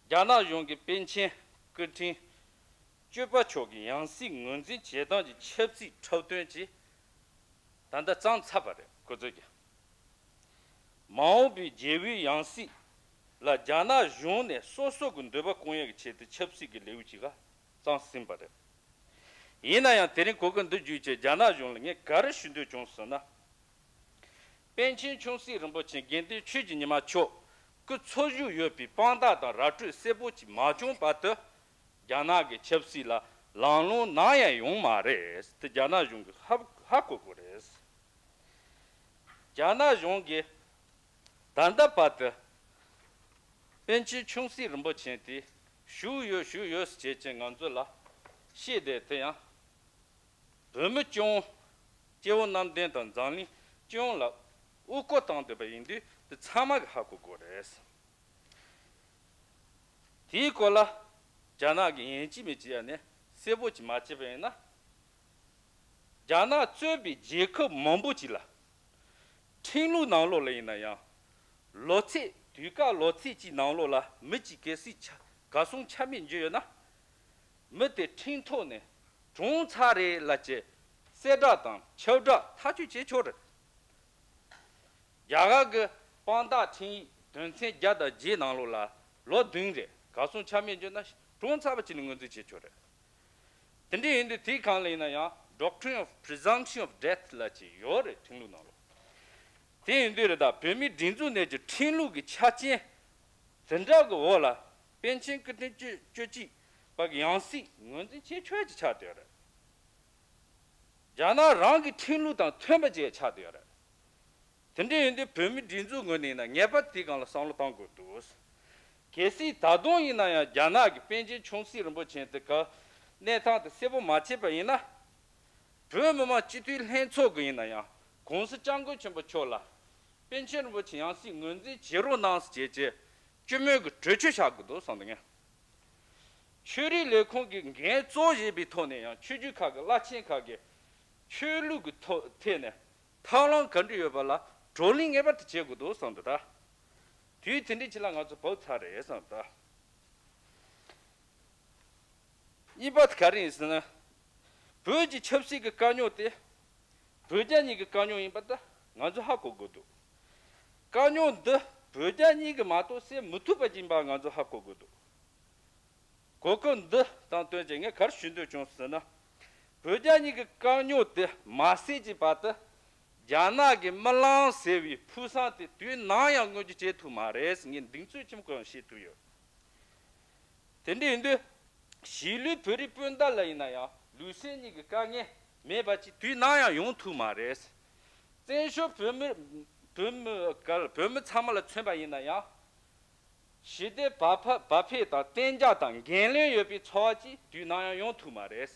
རྒྱ་ནག་གཞུང་གིས་པཎ་ཆེན་སྐུ་ཕྲེང་བཅུ་པ་མཆོག་གི་ཡང་སྲིད་ངོས་འཛིན་བྱེད་སྟངས་ཀྱི་ཆབ་སྲིད་འཁྲབ་སྟོན་གྱིས་ད་ལྟ་བརྩམས་ཚར་བ་རེད། ཁོ་ཚོས་ཀྱང་མ་འོངས་པའི་རྒྱལ་བའི་ཡང་སྲིད་ལ་རྒྱ་ནག་གཞུང་ནས་སོ་སོ་གི་འདོད་པ་སྐོང་ཡས་ཀྱི་ཆེད་དུ་ཆབ་སྲིད་ཀྱི་ལེའུ་གཅིག་ག་བརྩམས་ཟིན་པ་རེད། ཡིན་ན་ཡང་དེ་རིང་གོ་སྐབས་འདི་བརྒྱུད་བྱས་རྒྱ་ནག་གཞུང་ལ་ངས་ག་རེ་ཞུ་འདོད་བྱུང་ཟེར་ན། པཎ་ཆེན་ཆུང་སྲིད་རིན་པོ་ཆེ་དགེ་འདུན་ཆོས་ཀྱི་ཉི་མ་མཆོག་སྐུ་འཚོ་བཞུགས་ཡོད་པའི་དཔང་རྟགས་དང་ར་སྤྲོད་གསལ་པོ་ཅིག་མ་བྱུང་བར་དུ་རྒྱ་ནག་གི་ཆབ་སྲིད་ལ་ལམ་ལྷོང་ནམ་ཡང་ཡོང་མ་རེད་དེ་རྒྱ་ནག་གཞུང་གིས་ཧ་ཧ་གོ་དགོས་རེད། རྒྱ་ནག་གཞུང་གིས་ད་ལྟ་བར་དུ་པཎ་ཆེན་ཆུང་སྲིད་རིན་པོ་ཆེ་དེ་བཞུགས་ཡོད་བཞུགས་ཡོད་ཟེར་བྱས་ཀྱི་ང་ཚོ་ལ་བཤད་བསྡད་དེ་ཡང་། བོད་མི་སྤྱི་ཡོངས་སྐྱེ་བོ་གནམ་བསྟན་དང་འཛམ་གླིང་སྤྱི་ཡོངས་ལ་དབུ་སྐོར་བཏང་བསྡད་པ་ཡིན་དུས་དེ་ཚང་མ་གིས་ཧ་གོ་དགོས་རེད། དེའི་སྐོར་ལ་རྒྱ་ནག་གིས་ཡིན་གཅིག་མིན་གཅིག་ཡ་ནས་གསལ་པོ་ཅིག་མ་བྱས་པ་ཡིན་ན། རྒྱ་ནག་གཙོས་པའི་རྒྱལ་ཁབ་མང་པོ་ཅིག་ལ་ཁྲིམས་ལུགས་ནང་ལོགས་ལ་ཡིན་ན་ཡང་ལོ་ཚད་དུས་བཀག་ལོ་ཚད་ཅིག་ནང་ལོགས་ལ་མི་གཅིག་གལ་སྲིད་ཆ་གར་སོང་ཆ་མེད་འགྱུར་ཡོད་ན། མི་དེ་ཁྲིམས་ཐོག་ནས་གྲོངས་ཚར་རེད་ལབ་བྱས་གསལ་བསྒྲགས་དང་ཁྱབ་བསྒྲགས་ཐག་གཅོད་བྱེད་ཆོག་རེད། རྒྱ་གར་གྱི་དཔང་རྟགས་ཁྲིམས་ཡིག་དོན་ཚན་བརྒྱ་དང་བརྒྱད་ནང་ལོགས་ལ་ལོ་བདུན་རེད་གར་སོང་ཆ་མེད་འགྱུར་ན་གྲོངས་ཚར་བ་ཅིག་ནས་ངོས་འཛིན་བྱེད་ཆོག་རེད། དེ་འདྲ་ཡིན་དུས་དེའི་སྒང་ལ་ཡིན་ན་ཡང་Doctrine of Presumption of Death ལབ་བྱས་ཡོད་རེད་ཁྲིམས་ལུགས་ནང་ལོགས། དེ་ཡིན་དུས་རེད་ད་བོད་མིའི་སྒྲིག་འཛུགས་ནས་ཀྱི་ཁྲིམས་ལུགས་ཀྱི་ཆ་རྐྱེན་དེ་འདྲ་གི་འོག་ལ་པཎ་ཆེན་སྐུ་ཕྲེང་བཅུ་བཅུ་གཅིག་པ་གི་ཡང་སྲིད་ངོས་འཛིན་བྱེད་ཆོག་ཅིག་ཆགས་བསྡད་ཡོད་རེད། རྒྱ་ནག་རང་གི་ཁྲིམས་ལུགས་དང་མཐུན་པ་ཅིག་ཆགས་བསྡད་ཡོད་རེད། དེ་འདྲ་ཡིན་དུས་བོད་མིའི་སྒྲིག་འཛུགས་ངོས་ནས་ཡིན་ན་ངེས་པར་དེའི་སྒང་ལ་བསམ་བློ་གཏང་དགོས་འདུག་གལ་སྲིད་ད་དུང་ཡིན་ན་ཡང་རྒྱ་ནག་གི་པཎ་ཆེན་ཆུང་སྲིད་རིན་པོ་ཆེ་དེ་ག་གནས་སྟངས་དེ་གསལ་པོ་མ་བྱས་པ་ཡིན་ན། བོད་མི་མང་སྤྱི་འཐུས་ལྷན་ཚོགས་ཀྱི་ཡིན་ན་ཡང་གོང་ས་སྐྱབས་མགོན་ཆེན་པོ་མཆོག་ལ་པཎ་ཆེན་རིན་པོ་ཆེ་ཡང་སྲིད་ངོས་འཛིན་བྱེད་རོགས་གནང་ཟེར་བྱས་བྱས་སྤྱི་མོས་ཀྱི་གྲོས་ཆོད་བཞག་དགོས་འདུག་བསམ་འདུག་ངས། ཆོས་རིག་ལས་ཁུངས་ཀྱི་འགན་གཙོ་བོ་བཞེས་པའི་ཐོག་ནས་ཡང་ཆོས་བརྒྱུད་ཁག་གི་བླ་ཆེན་ཁག་གིས་ཆོས་ལུགས་ཀྱི་ཐོག་ཐད་ནས་ཐབས་ལམ་ག་འདྲ་ཡོད་པ་ལ་བགྲོ་གླེང་ངེས་པར་དུ་བྱེད་དགོས་འདུག་བསམ་འདུག་ད། དུས་དེ་འདྲའི་ཆེད་ལ་ང་ཚོ་བབས་ཚར་རེད་བསམ་འདུག་ད། གཉིས་པ་དེ་ག་རེ་ཡིན་ཟེར་ན། བོད་ཀྱི་ཆབ་སྲིད་ཀྱི་དཀའ་རྙོག་དེ་བོད་རྒྱ་གཉིས་ཀྱི་དཀའ་རྙོག་ཡིན་པ་ད་ང་ཚོ་ཧ་གོ་དགོས་འདུག་དཀའ་རྙོག་འདི་བོད་རྒྱ་གཉིས་ཀྱིས་མ་གཏོགས་སེལ་མི་ཐུབ་པ་ཡིན་པ་ང་ཚོ་ཧ་གོ་དགོས་འདུག་གོ་སྐབས་འདི་དང་བསྟུན་བྱས་ངས་ག་རེ་ཞུ་འདོད་བྱུང་ཟེར་ན། བོད་རྒྱ་གཉིས་ཀྱི་དཀའ་རྙོག་དེ་མ་སེལ་གྱི་བར་དུ་ རྒྱ་ནག་གི་རྨི་ལམ་ཟེར་བའི་ཕུགས་བསམ་དེ་དུས་ནམ་ཡང་མངོན་འགྱུར་བྱེད་ཐུབ་མ་རེད། ངས་གདེང་ཚོད་ཆེན་པོ་ཞིག་ཐུབ་ཡོད། དེ་འདྲ་ཡིན་དུས། གཞིས་ལུས་བོད་རིགས་སྤུན་ཟླ་ལ་ཡིན་ན་ཡང་ལུས་སེམས་གཉིས་ཀྱི་དཀའ་ངལ་མེད་པ་ཅིག་དུས་ནམ་ཡང་ཡོང་ཐུབ་མ་རེད། བཙན་བྱོལ་བོད་མི་བོད་མི་ག་བོད་མི་ཚང་མ་ལ་མཚོན་པ་ཡིན་ན་ཡང་། ཞི་བདེ་བག་ཕ་བག་ཕེབས་དང་གཏན་འཇགས་དང་འགན་ལེན་ཡོད་པའི་འཚོ་བ་ཅིག་དུས་ནམ་ཡང་ཡོང་ཐུབ་མ་རེད།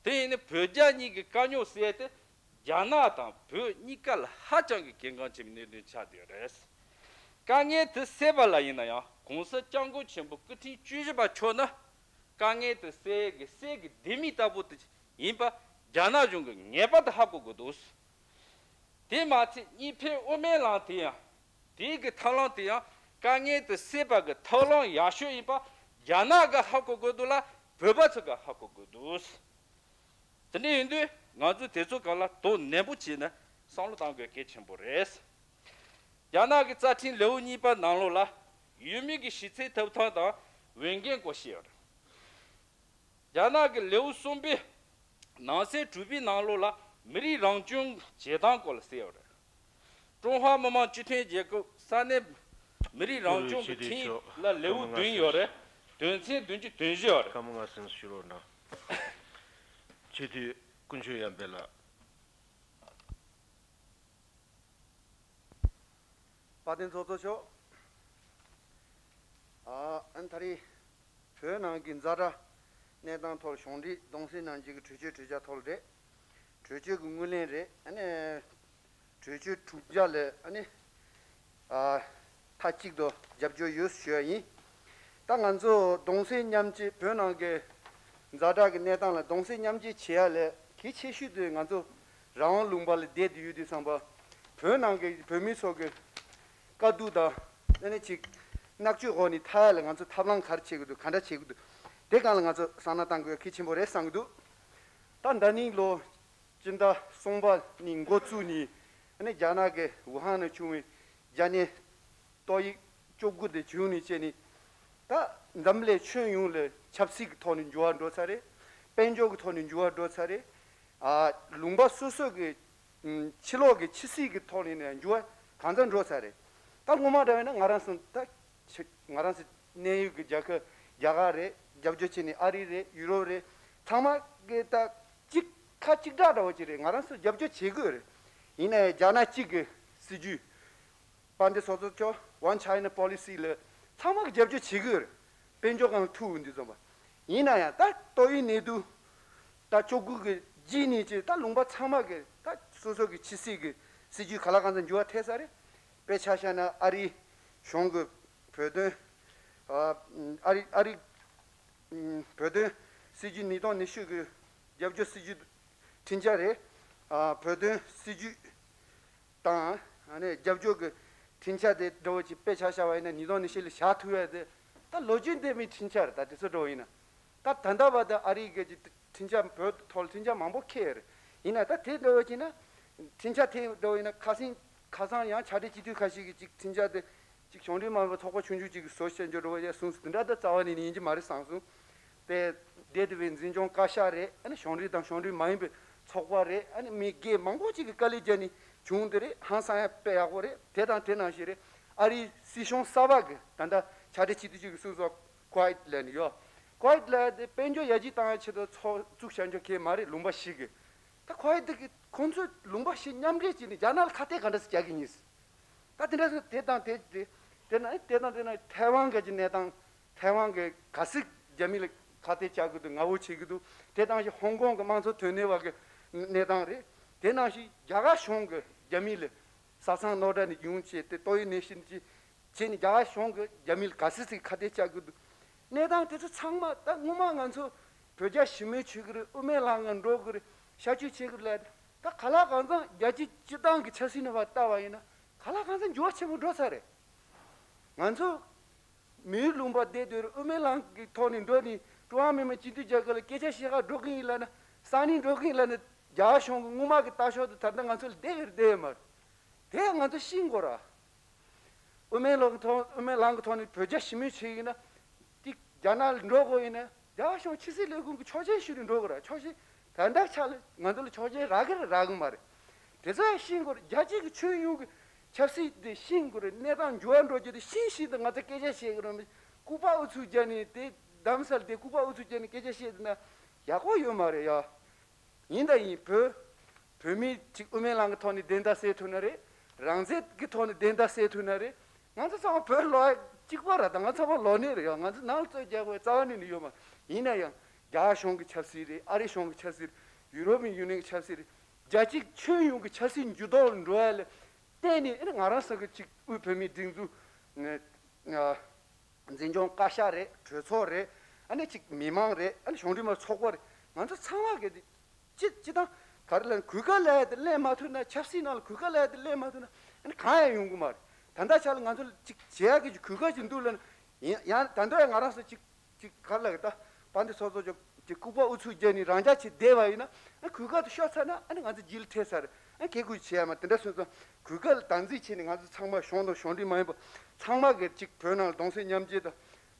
དེ་ཡིན་ན་བོད་རྒྱ་གཉིས་ཀྱི་དཀའ་རྙོག་སེལ་ཏེ། རྒྱ་ནག་དང་བོད་གཉིས་ཀ་ལ་ཧ་ཅང་གི་གལ་འགངས་ཆེ་བའི་གནད་དོན་ཆགས་བསྡད་ཡོད་རེད། དཀའ་ངལ་དེ་སེལ་བ་ལ་ཡིན་ན་ཡང་གོང་ས་སྐྱབས་མགོན་ཆེན་པོ་སྐུ་ཕྲེང་བཅུ་བཞི་པ་མཆོག་ནི་དཀའ་ངལ་དེ་སེལ་གི་སེལ་གི་ལྡེ་མིག་ལྟ་བུ་དེ་ཡིན་པ་རྒྱ་ནག་གཞུང་གིས་ངེས་པར་དུ་ཧ་གོ་དགོས་འདུག་དེ་མ་ཚད་གཉིས་ཕན་དབུ་མའི་ལམ་དེ་ཡང་དེའི་གི་ཐབས་ལམ་དེ་ཡང་དཀའ་ངལ་དེ་སེལ་བ་གི་ཐབས་ལམ་ཡག་ཤོས་ཡིན་པ་རྒྱ་ནག་གིས་ཧ་གོ་དགོས་འདུག་ལ་བོད་པ་ཚོ་གིས་ཧ་གོ་དགོས་འདུག་དེ་འདྲ་ཡིན་དུས་ང་ཚོས་དེ་ཚོ་སྒང་ལ་དོ་ནན་པོ་བྱས་ནས་བསམ་བློ་གཏང་དགོས་གལ་ཆེན་པོ་རེད། རྒྱ་ནག་གི་རྩ་ཁྲིམས་ལེའུ་གཉིས་པ་ནང་ལོགས་ལ་ཡུལ་མི་གི་གཞི་རྩའི་ཐོབ་ཐང་དང་འོས་འགན་སྐོར་བཤད་ཡོད་རེད། རྒྱ་ནག་གི་ལེའུ་གསུམ་པའི་ནང་གསེས་དྲུག་པའི་ནང་ལོགས་ལ་མི་རིགས་རང་སྐྱོང་བྱེད་སྟངས་སྐོར་ལ་གསལ་ཡོད་རེད། ཀྲུང་ཧྭ་མི་དམངས་སྤྱི་མཐུན་རྒྱལ་ཁབ་ས་གནས་མི་རིགས་རང་སྐྱོང་གི་ཁྲིམས་ལ་ལེའུ་བདུན་ཡོད་རེད། དོན་ཚན་བདུན་ཅུ་དོན་བཞི་ཡོད་རེད། སྐར་མ་ལྔ་ཙམ་ཞུ་རོགས་གནང་། སྤྱི་འཐུས་ཀུན་མཆོད་ཡར་འཕེལ་ལགས། དཔལ་ལྡན་ཚོགས་གཙོ་མཆོག་ཨ་ཨ་ནི་ད་རེས་བོད་ནང་གི་ཛ་དྲག་གནས་སྟངས་ཐོག་གཞུང་འབྲེལ་གདུང་སེམས་མཉམ་སྐྱེད་ཀྱི་གྲོས་ཆོད་གྲོས་འཆར་ཐོག་རེད། གྲོས་ཆོད་ཀྱི་ངོས་ལེན་རེད། ཨ་ནི་གྲོས་ཆོད་གྲུབ་འབྲས་ལ་ཨ་ནི་ཨ་མཐའ་གཅིག་ཏུ་རྒྱབ་སྐྱོར་ཡོད་ཞུ་ཡ་ཡིན། ད་ང་ཚོ་གདུང་སེམས་མཉམ་སྐྱེད་བོད་ནང་གི་ཛ་དྲག་གི་གནས་སྟངས་ལ་གདུང་སེམས་མཉམ་སྐྱེད་བྱེད་ཡ་ལས་གལ་ཆེ་ཤོས་དེ་ང་ཚོ་རང་དབང་ལུང་པ་ལ་བསྡད་དེ་ཡོད་དུས་ཙམ་པ་བོད་ནང་གི་བོད་མི་ཚོ་གི་དཀའ་སྡུག་དང་ཨ་ནི་ཅིག་མནར་གཅོད་འོག་ནས་ཐར་ཡ་ལ་ང་ཚོ་ཐབས་ལམ་ག་རེ་བྱེད་དགོས་འདུག་ག་འདྲ་བྱེད་དགོས་འདུག་དེ་སྒང་ལ་ང་ཚོ་བསམ་བློ་གཏང་དགོས་གལ་ཆེན་པོ་རེད་བསམ་གྱི་འདུག་ད་ཟླ་ནིང་ལོ་སྤྱི་ཟླ་གསུམ་པ་ནས་འགོ་བཙུགས་ནས་ཨ་ནི་རྒྱ་ནག་གི་ཝུ་ཧན་ནས་བྱུང་བའི་རྒྱ་ནད་ཏོག་དབྱིབས་བཅུ་དགུ་དེ་བྱུང་ནས་བྱས་ནས་ད་འཛམ་གླིང་ཁྱོན་ཡོངས་ལ་ཆབ་སྲིད་ཀྱི་ཐོག་ནས་འགྱུར་བ་འགྲོ་ཚར་རེད། དཔལ་འབྱོར་གྱི་ཐོག་ནས་འགྱུར་བ་འགྲོ་ཚར་རེད། ཨ་ལུང་པ་སོ་སོ་གི་ཨམ་ཕྱི་ལོགས་ཀྱི་ཕྱི་སྲིད་ཀྱི་ཐོག་ནས་ནས་འགྱུར་བ་གང་ཙམ་འགྲོ་ཚར་རེད། ད་སྔོན་མ་འདྲ་བས་ན་ང་རང་ཚོ་ད་ཆ་ང་རང་ཚོ་གནས་ཡུལ་གྱི་རྒྱལ་ཁབ་རྒྱ་གར་རེད། རྒྱབ་སྐྱོར་བྱས་ནས་ཨ་རི་རེད། ཡུ་རོབ་རེད། ཚང་མ་གི་ད་གཅིག་ཁ་གཅིག་གྲགས་འདྲ་བོ་ཅིག་རེད། ང་རང་ཚོ་རྒྱབ་སྐྱོར་བྱེད་དགོས་རེད། ཡིན་ནའི་རྒྱ་ནག་གཅིག་གི་སྲིད་ཇུས་དཔལ་ལྡན་ཚོགས་གཙོ་མཆོག་One China Policy་ལ་ཚང་མ་གི་རྒྱབ་སྐྱོར་བྱེད་དགོས་རེད། དཔལ་འབྱོར་སྒང་ལ་ཐུག་འོང་དུས་ཙམ་པ། ཡིན་ན་ཡང་ད་ཏོག་དབྱིབས་ནད་དུག་ད་བཅུ་དགུ་གི་རྗེས་ནས་ཀྱི་ད་ལུང་པ་ཚང་མ་གི་ད་སོ་སོ་གི་ཕྱི་སྲིད་གི་སྲིད་ཇུས་ག་ལ་གང་འཚམ་འགྱུར་བ་ཐེབས་ས་རེད། དཔེ་ཆ་བཞག་ན་ཨ་རིའི་གཞུང་གི་བོད་དོན་ཨ་ཨ་རི་ཨ་རི་བོད་དོན་སྲིད་ཇུས་ཉིས་སྟོང་ཉི་ཤུ་གི་རྒྱབ་སྐྱོར་སྲིད་ཇུས་ཁྲིམས་འཆར་རེད། ཨ་བོད་དོན་སྲིད་ཇུས་དང་ཨ་ནི་རྒྱབ་སྐྱོར་གྱི་ཁྲིམས་འཆར་དེ་འདྲ་བོ་ཅིག་དཔེ་ཆ་བཞག་པ་ཡིན་ན་ཉིས་སྟོང་ཉི་ཤུ་ལ་བཞག་ཐུབ་ཡ་དེ་ད་ལོ་རྒྱུས་ལྡན་པའི་ཁྲིམས་འཆར་ད་དེ་ཚོ་འདྲ་བོ་ཡིན་ན། ད་ད་ལྟ་བར་དུ་ཨ་རིའི་གི་ཁྲིམས་འཆར་བོད་ཐོག་ལ་ཁྲིམས་འཆར་མང་པོ་འཁེལ་ཡོད་རེད། ཡིན་ན་ད་དེ་འདྲ་བོ་ཅིག་ན་ཁྲིམས་འཆར་དེ་འདྲ་བོ་ཡིན་ན་ཁ་སང་ཁ་སང་ཡང་ཕྱག་སྦྲེལ་སྤྱི་འཐུས་ཁ་ཤས་ཀྱིས་ཅིག་ཁྲིམས་འཆར་དེ་ཅིག་གཞུང་འབྲེལ་མ་ཡིན་པའི་ཚོགས་པ་ཆུང་ཆུང་ཅིག་གིས་བཟོ་བཞག་འཇོག་འགྲོ་བ་ཡ་གསུངས་སོང་། དེ་འདྲ་ད་རྩ་བ་ནས་ཡིན་གྱི་མ་རེད་བསམ་སོང་། དེ་བསྡད་དེ་བའི་འཛིན་སྐྱོང་བཀའ་ཤག་རེད། ཨ་ནི་གཞུང་འབྲེལ་དང་གཞུང་འབྲེལ་མ་ཡིན་པའི་ཚོགས་པ་རེད། ཨ་ནི་མི་སྒེར་མང་པོ་ཅིག་གིས་དཀའ་ལས་བརྒྱབ་ནས་བྱུང་དེ་རེད། ཧང་སང་ཡ་དཔེ་ཡག་པོ་རེད། དེ་དང་དེ་ནང་བཞིན་རེད། ཨ་རིའི་སྲིད་གཞུང་གསར་པ་གི་ད་ལྟ་ཕྱག་སྦྲེལ་སྤྱི་འཐུས་ཅིག་གིས་གསུངས་སོང་། Quad་ལབ་ནས་ཡོད། Quad་ལབ་དེ་དཔལ་འབྱོར་ཡར་རྒྱས་བཏང་ཡ་ཆེད་དུ་ཚོགས་བཙུགས་བྱ་འཇོག་གི་མ་རེད། ལུང་པ་བཞི་གི་ད་Quad་གི་ཁོང་ཚོས་ལུང་པ་བཞི་མཉམ་འབྲེལ་བྱས་ནས་རྒྱ་ནག་ལ་ཁ་གཏད་ག་འདྲ་སེ་རྒྱག་གི་ཡིན། ད་དེ་འདྲ་སོང་དེ་དང་དེ་དེ་དེ་ན་དེ་དང་དེ་ན་ཐའེ་ཝན་གྱི་གནས་སྟངས། ཐའེ་ཝན་གྱི་ག་ཚོད་རྒྱ་མི་ལ་ཁ་གཏད་བཅག་གི་འདུག་ང་འོ་བྱེད་ཀྱི་འདུག་དེ་དང་ཞིག་ཧོང་ཀོང་གི་དམངས་གཙོ་དོན་གཉེར་བ་གི་གནས་སྟངས་རེད། དེ་ནང་བཞིན་རྒྱ་གར་གཞུང་གི་རྒྱ་མི་ལ་ས་མཚམས་ནོར་འདྲ་ནས་ཡོང་བྱས་ཏེ་ཏོག་དབྱིབས་ནད་གཞི་ཅིག་བྱས་ནས་རྒྱ་གར་གཞུང་གི་རྒྱ་མི་ལ་ག་ཚོད་ཅིག་ཁ་གཏད་བཅག་གི་འདུག་གནས་སྟངས་དེ་ཚོ་ཚང་མ་ད་སྔོན་མ་ང་ཚོ་བོད་རྒྱ་ཞི་མོལ་བྱེད་གི་རེད། དབུ་མའི་ལམ་ང་འགྲོ་གི་རེད། བྱ་སྤྱོད་བྱེད་གི་རེད་ལབ། ད་ག་ལ་གང་འཚམ་རྒྱལ་སྤྱི་སྤྱི་བཏང་གི་ཆབ་སྲིད་ནང་བ་ལྟ་བ་ཡིན་ན་ག་ལ་གང་འཚམ་འགྱུར་བ་ཆེན་པོ་འགྲོ་ཚར་རེད། ང་ཚོ་མིའི་ལུང་པ་བསྡད་དུས་དབུ་མའི་ལམ་གྱི་ཐོག་ནས་འགྲོ་ནས་ཀྲུང་ཧྭ་མི་དམངས་སྤྱི་མཐུན་རྒྱལ་ཁབ་ལ་སྐད་ཆ་བཤད་ག་འགྲོ་གི་ཡིན་ལབ་ན། ས་གནས་འགྲོ་གི་ཡིན་ལབ་ན། རྒྱ་གཞུང་གི་སྔོན་མ་གི་ལྟ་ཕྱོགས་དེ་ད་ལྟ་ང་ཚོ་ལ་བསྡད་ཡོད་རེད་བསྡད་ཡོད་མ་རེད། དེ་ང་ཚོ་ཤེས་དགོས་ར། དབུ་མའི་ལམ་གྱི་ཐོག་དབུ་མའི་ལམ་གྱི་ཐོག་ནས་བོད་རྒྱ་ཞི་མོལ་བྱེད་ཀྱི་ཡིན་ན། དེ་རྒྱ་ནག་ལ་འགྲོ་དགོས་ཡིན་ན་རྒྱ་གཞུང་ཕྱི་སྲིད་ལས་ཁུངས་ཀྱི་ཆོག་མཆན་ཞུས་ནས་འགྲོ་དགོས་ར། ཆོག་མཆན་ད་ལྟ་ཆ་ལ་ང་ཚོ་ལ་ཆོག་མཆན་རག་གི་རེད་རག་གི་མ་རེད། དེ་ཚོ་ཡང་ཤེས་དགོས་རེད། རྒྱལ་སྤྱི་གི་ཁྱོན་ཡོངས་ཀྱི་ཆབ་སྲིད་དེ་ཤེས་དགོས་རེད། གནས་སྟངས་འགྱུར་བ་འགྲོ་རྒྱུ་དེ་ཤེས་བཞིན་དུ་ང་ཚོ་སྐད་ཆ་བཤད་ཀྱི་རེད། ལྐུགས་པ་ཨུ་ཚུགས་རྒྱག་ནས་དེ་གདམ་ས་ལ་དེ་ལྐུགས་པ་ཨུ་ཚུགས་རྒྱག་ནས་སྐད་ཆ་བཤད་དེ་ན་ཡག་པོ་ཡོད་མ་རེད་ཡ། ཡིན་དང་ཡིན། བོད་བོད་མི་གཅིག་དབུ་མའི་ལམ་གྱི་ཐོག་ནས་བདེན་མཐའ་གསལ་ཐུབ་ན་རེད། རང་བཙན་གྱི་ཐོག་ནས་བདེན་མཐའ་གསལ་ཐུབ་ན་རེད། ང་ཚོ་ཚང་མ་བོད་ལོག་གཅིག་པ་རེད། ད་ང་ཚང་མ་ལོག་ནས་རེད་ཡ། ང་ཚོ་ནང་ལ་རྩོད་རྒྱག་དགོས་རྩ་བ་ནས་ནི་ཡོད་མ་རེད། ཡིན་ན་ཡང་རྒྱ་གཞུང་གི་ཆབ་སྲིད་རེད། ཨ་རི་གཞུང་གི་ཆབ་སྲིད་རེད། ཡུ་རོབ་ཡུ་ནི་ཡན་གྱི་ཆབ་སྲིད་རེད། རྒྱལ་སྤྱི་ཁྱོན་ཡོངས་ཀྱི་ཆབ་སྲིད་འགྱུར་ལྡོག་ལ་འགྲོ་ཡ་ལ་བརྟེན་ནས་ཨ་ནི་ང་རང་ཚོ་གི་གཅིག་དབུས་བོད་མིའི་སྒྲིག་འཛུགས་ནས། འཛིན་སྐྱོང་བཀའ་ཤག་རེད། གྲོས་ཚོགས་རེད། ཨ་ནི་གཅིག་མི་མང་རེད། ཨ་ནི་གཞུང་འབྲེལ་མ་ཚོགས་པ་རེད། ང་ཚོ་ཚང་མ་གི་སྤྱི་སྤྱི་བཏང་ག་རེ་ལབ་ན་གོས་དཀར་ལབ་ཡ་དེ་ལེན་མ་ཐུབ་ན། ཆབ་སྲིད་ནང་ལ་གོས་དཀར་ལབ་ཡ་དེ་ལེན་མ་ཐུབ་ན་ཨ་ནི་གང་ཡང་ཡོང་གི་མ་རེད། ད་ལྟ་ཆ་ལ་ང་ཚོ་ལ་གཅིག་བྱེད་ཡ་གི་གོས་དཀར་ཅིག་འདུག་ལབ་ན། ཡིན་ཡང་ད་ལྟ་ཡང་ང་རང་ཚོ་གཅིག་གཅིག་ག་རེ་ལབ་གི། ད་དཔལ་ལྡན་ཚོགས་གཙོ་མཆོག་གིས་ལྐུགས་པ་ཨུ་ཚུགས་བརྒྱབ་ནས་རང་འཇགས་བྱས་བསྡད་པ་ཡིན་ན། ཨ་གོས་དཀར་དེ་ཤོར་ཚར་ན་ཨ་ནི་ང་ཚོ་རྗེས་ལ་ཐེབས་ཚར་རེད། ཨ་གལ་དགོས་བྱེད་ཡ་མ་དེ་འདྲ་སོང་ཙང་གོས་དཀར་ལ་དམ་འཛིན་བྱས་ནས། ང་ཚོ་ཚང་མ་གཞུང་དང་གཞུང་འབྲེལ་མ་ཡིན་པ་ཚང་མ་གིས་གཅིག་བོད་ནང་ལ་གདུང་སེམས་མཉམ་སྐྱེད་དང་།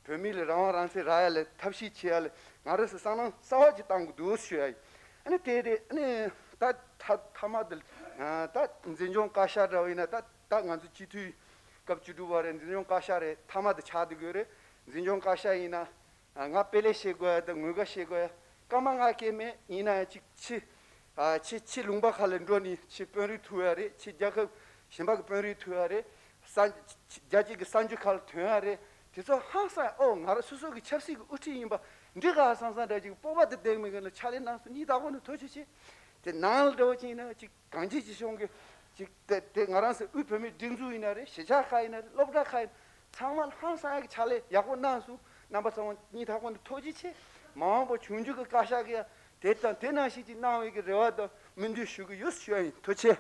བོད་མི་ལ་རང་དབང་རང་བཙན་རག་ཡ་ལ་ཐབས་ཤེས་བྱེད་ཡ་ལ་ང་རང་ཚོ་བསམ་བློ་གསར་པ་ཅིག་བཏང་དགོས་འདུག་ཞུ་ཡ་ཡིན། ཨ་ནི་དེ་རེད། ཨ་ནི་ད་ཐ་མཐའ་མ་དེ་ད་འཛིན་སྐྱོང་བཀའ་ཤག་འདྲ་བ་ཡིན་ན། ད་ད་ང་ཚོ་སྤྱི་འཐུས་སྐབས་བཅུ་དྲུག་པ་རེད། འཛིན་སྐྱོང་བཀའ་ཤག་རེད། མཐའ་མ་དེ་ཆགས་བསྡད་ཡོད་རེད། འཛིན་སྐྱོང་བཀའ་ཤག་ཡིན་ན། ང་དཔེ་ལེགས་བཤད་དགོས་ཡ་དང་ངོ་དགའ་བཤད་དགོས་ཡ་སྐར་མ་ལྔ་སྐད་མེད། ཡིན་ན་ཡང་གཅིག་ཕྱི་ཨ་ཕྱི་ཕྱི་ལུང་པ་ཁག་ལ་འགྲོ་ནས་ཕྱི་དཔོན་རིགས་ཐུག་ཡ་རེད། ཕྱི་རྒྱལ་ཁབ་གཞན་པ་གི་དཔོན་རིགས་ཐུག་ཡ་རེད། ས་རྒྱལ་སྤྱི་གི་གསར་འགྱུར་ཁག་ལ་ཐོན་ཡ་རེད། དེ་ཚོ་ཧང་སང་། ཨོ་ང་རང་སོ་སོ་གི་ཆབ་སྲིད་ཀྱི་དབུ་ཁྲིད་ཡིན་པ་འགྲིག་ག་བསམ་བསམ་འདྲ་ཅིག་སྤོབས་པ་དེ་ལྡན་མེད་མཁན་ལ་ཕྱག་ལས་གནང་སོང་། སྙིང་ཐག་པ་ནས་ཐུགས་རྗེ་ཆེ། དེ་ནང་ལ་འདྲ་བོ་ཅིག་ཡིན་ན་ཅིག་གང་ཅི་ཅི་གཞུང་གི་ཅིག་དེ་དེ་ང་རང་ཚོ་དབུས་བོད་མིའི་སྒྲིག་འཛུགས་ཡིན་ན་རེད། གཞིས་ཆགས་ཁག་ཡིན་ན་རེད། སློབ་གྲྭ་ཁག་ཡིན། ཚང་མ་ལ་ཧང་སང་ཡག་གི་ཕྱག་ལས་ཡག་པོ་གནང་སོང་། རྣམ་པ་ཚང་མ་སྙིང་ཐག་པ་ནས་ཐུགས་རྗེ་ཆེ། མ་འོངས་པ་འབྱུང་འགྱུར་གྱི་བཀའ་ཤག་གིས་ཡང་དེ་དང་དེ་ནང་བཞིན་ཅིག་གནང་བའི་གི་རེ་བ་དང་སྨོན་འདུན་ཞུ་གི་ཡོད་ཞུ་ཡ་ཡིན། ཐུགས་རྗེ་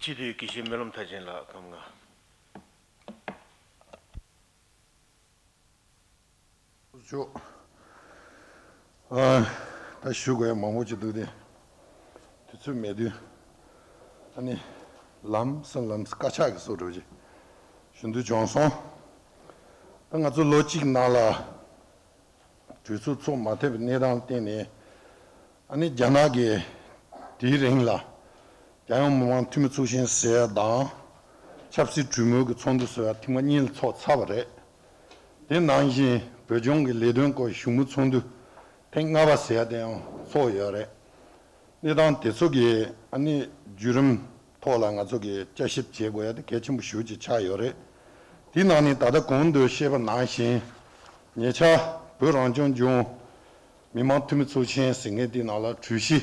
ཆེ། སྤྱི་འཐུས་དགེ་བཤེས་སྨོན་ལམ་མཐར་ཕྱིན་ལགས། སྐར་མ་ལྔ། ཆོག་ཨ། ད་ཞུ་དགོས་ཡ་མང་པོ་ཅིག་འདུག་སྟེ། དུས་ཚོད་མེད་དུས། ཨ་ནི། ལམ་སང་ལམ་སང་དཀར་ཆག་གི་བཟོ་འདྲ་ཅིག་ཞུ་འདོད་བྱུང་སོང་། ད་ང་ཚོ་ལོ་གཅིག་ནང་ལ་གྲོས་ཚོགས་ཚོགས་མ་ཐུབ་པའི་གནས་སྟངས་ལ་བརྟེན་ནས། ཨ་ནི་རྒྱ་ནག་གིས་དེའི་རིང་ལ་རྒྱལ་ཡོངས་མི་དམངས་འཐུས་མི་ཚོགས་ཆེན་ཟེར་ཡ་དང་། ཆབ་སྲིད་གྲོས་མོལ་གྱི་ཚོགས་འདུ་ཟེར་ཡ་ཐེངས་མ་གཉིས་ལ་ཚོགས་ཚར་བ་རེད། དེ་ནང་བཞིན་བོད་ལྗོངས་ཀྱི་ལས་དོན་སྐོར་གྱི་བཞུགས་མོལ་ཚོགས་འདུ་ཐེངས་ལྔ་པ་ཟེར་ཡ་དེ་ཡང་ཚོགས་ཡོད་རེད། གནས་སྟངས་དེ་ཚོ་གི་ཨ་ནི་བརྒྱུད་རིམ་ཐོག་ལ་ང་ཚོ་གིས་བསྐྱར་ཞིབ་བྱེད་དགོས་ཡ་དེ་གལ་ཆེན་པོ་ཞེ་པོ་ཅིག་ཆགས་ཡོད་རེད། དེའི་ནང་ནས་ད་ལྟ་གོང་དུ་བཤད་པ་ནང་བཞིན། ཉེ་ཆར་བོད་རང་སྐྱོང་ལྗོངས་མི་དམངས་འཐུས་མི་ཚོགས་ཆེན་ཟེར་མཁན་དེའི་ནང་ལ་གྲོས་གཞི་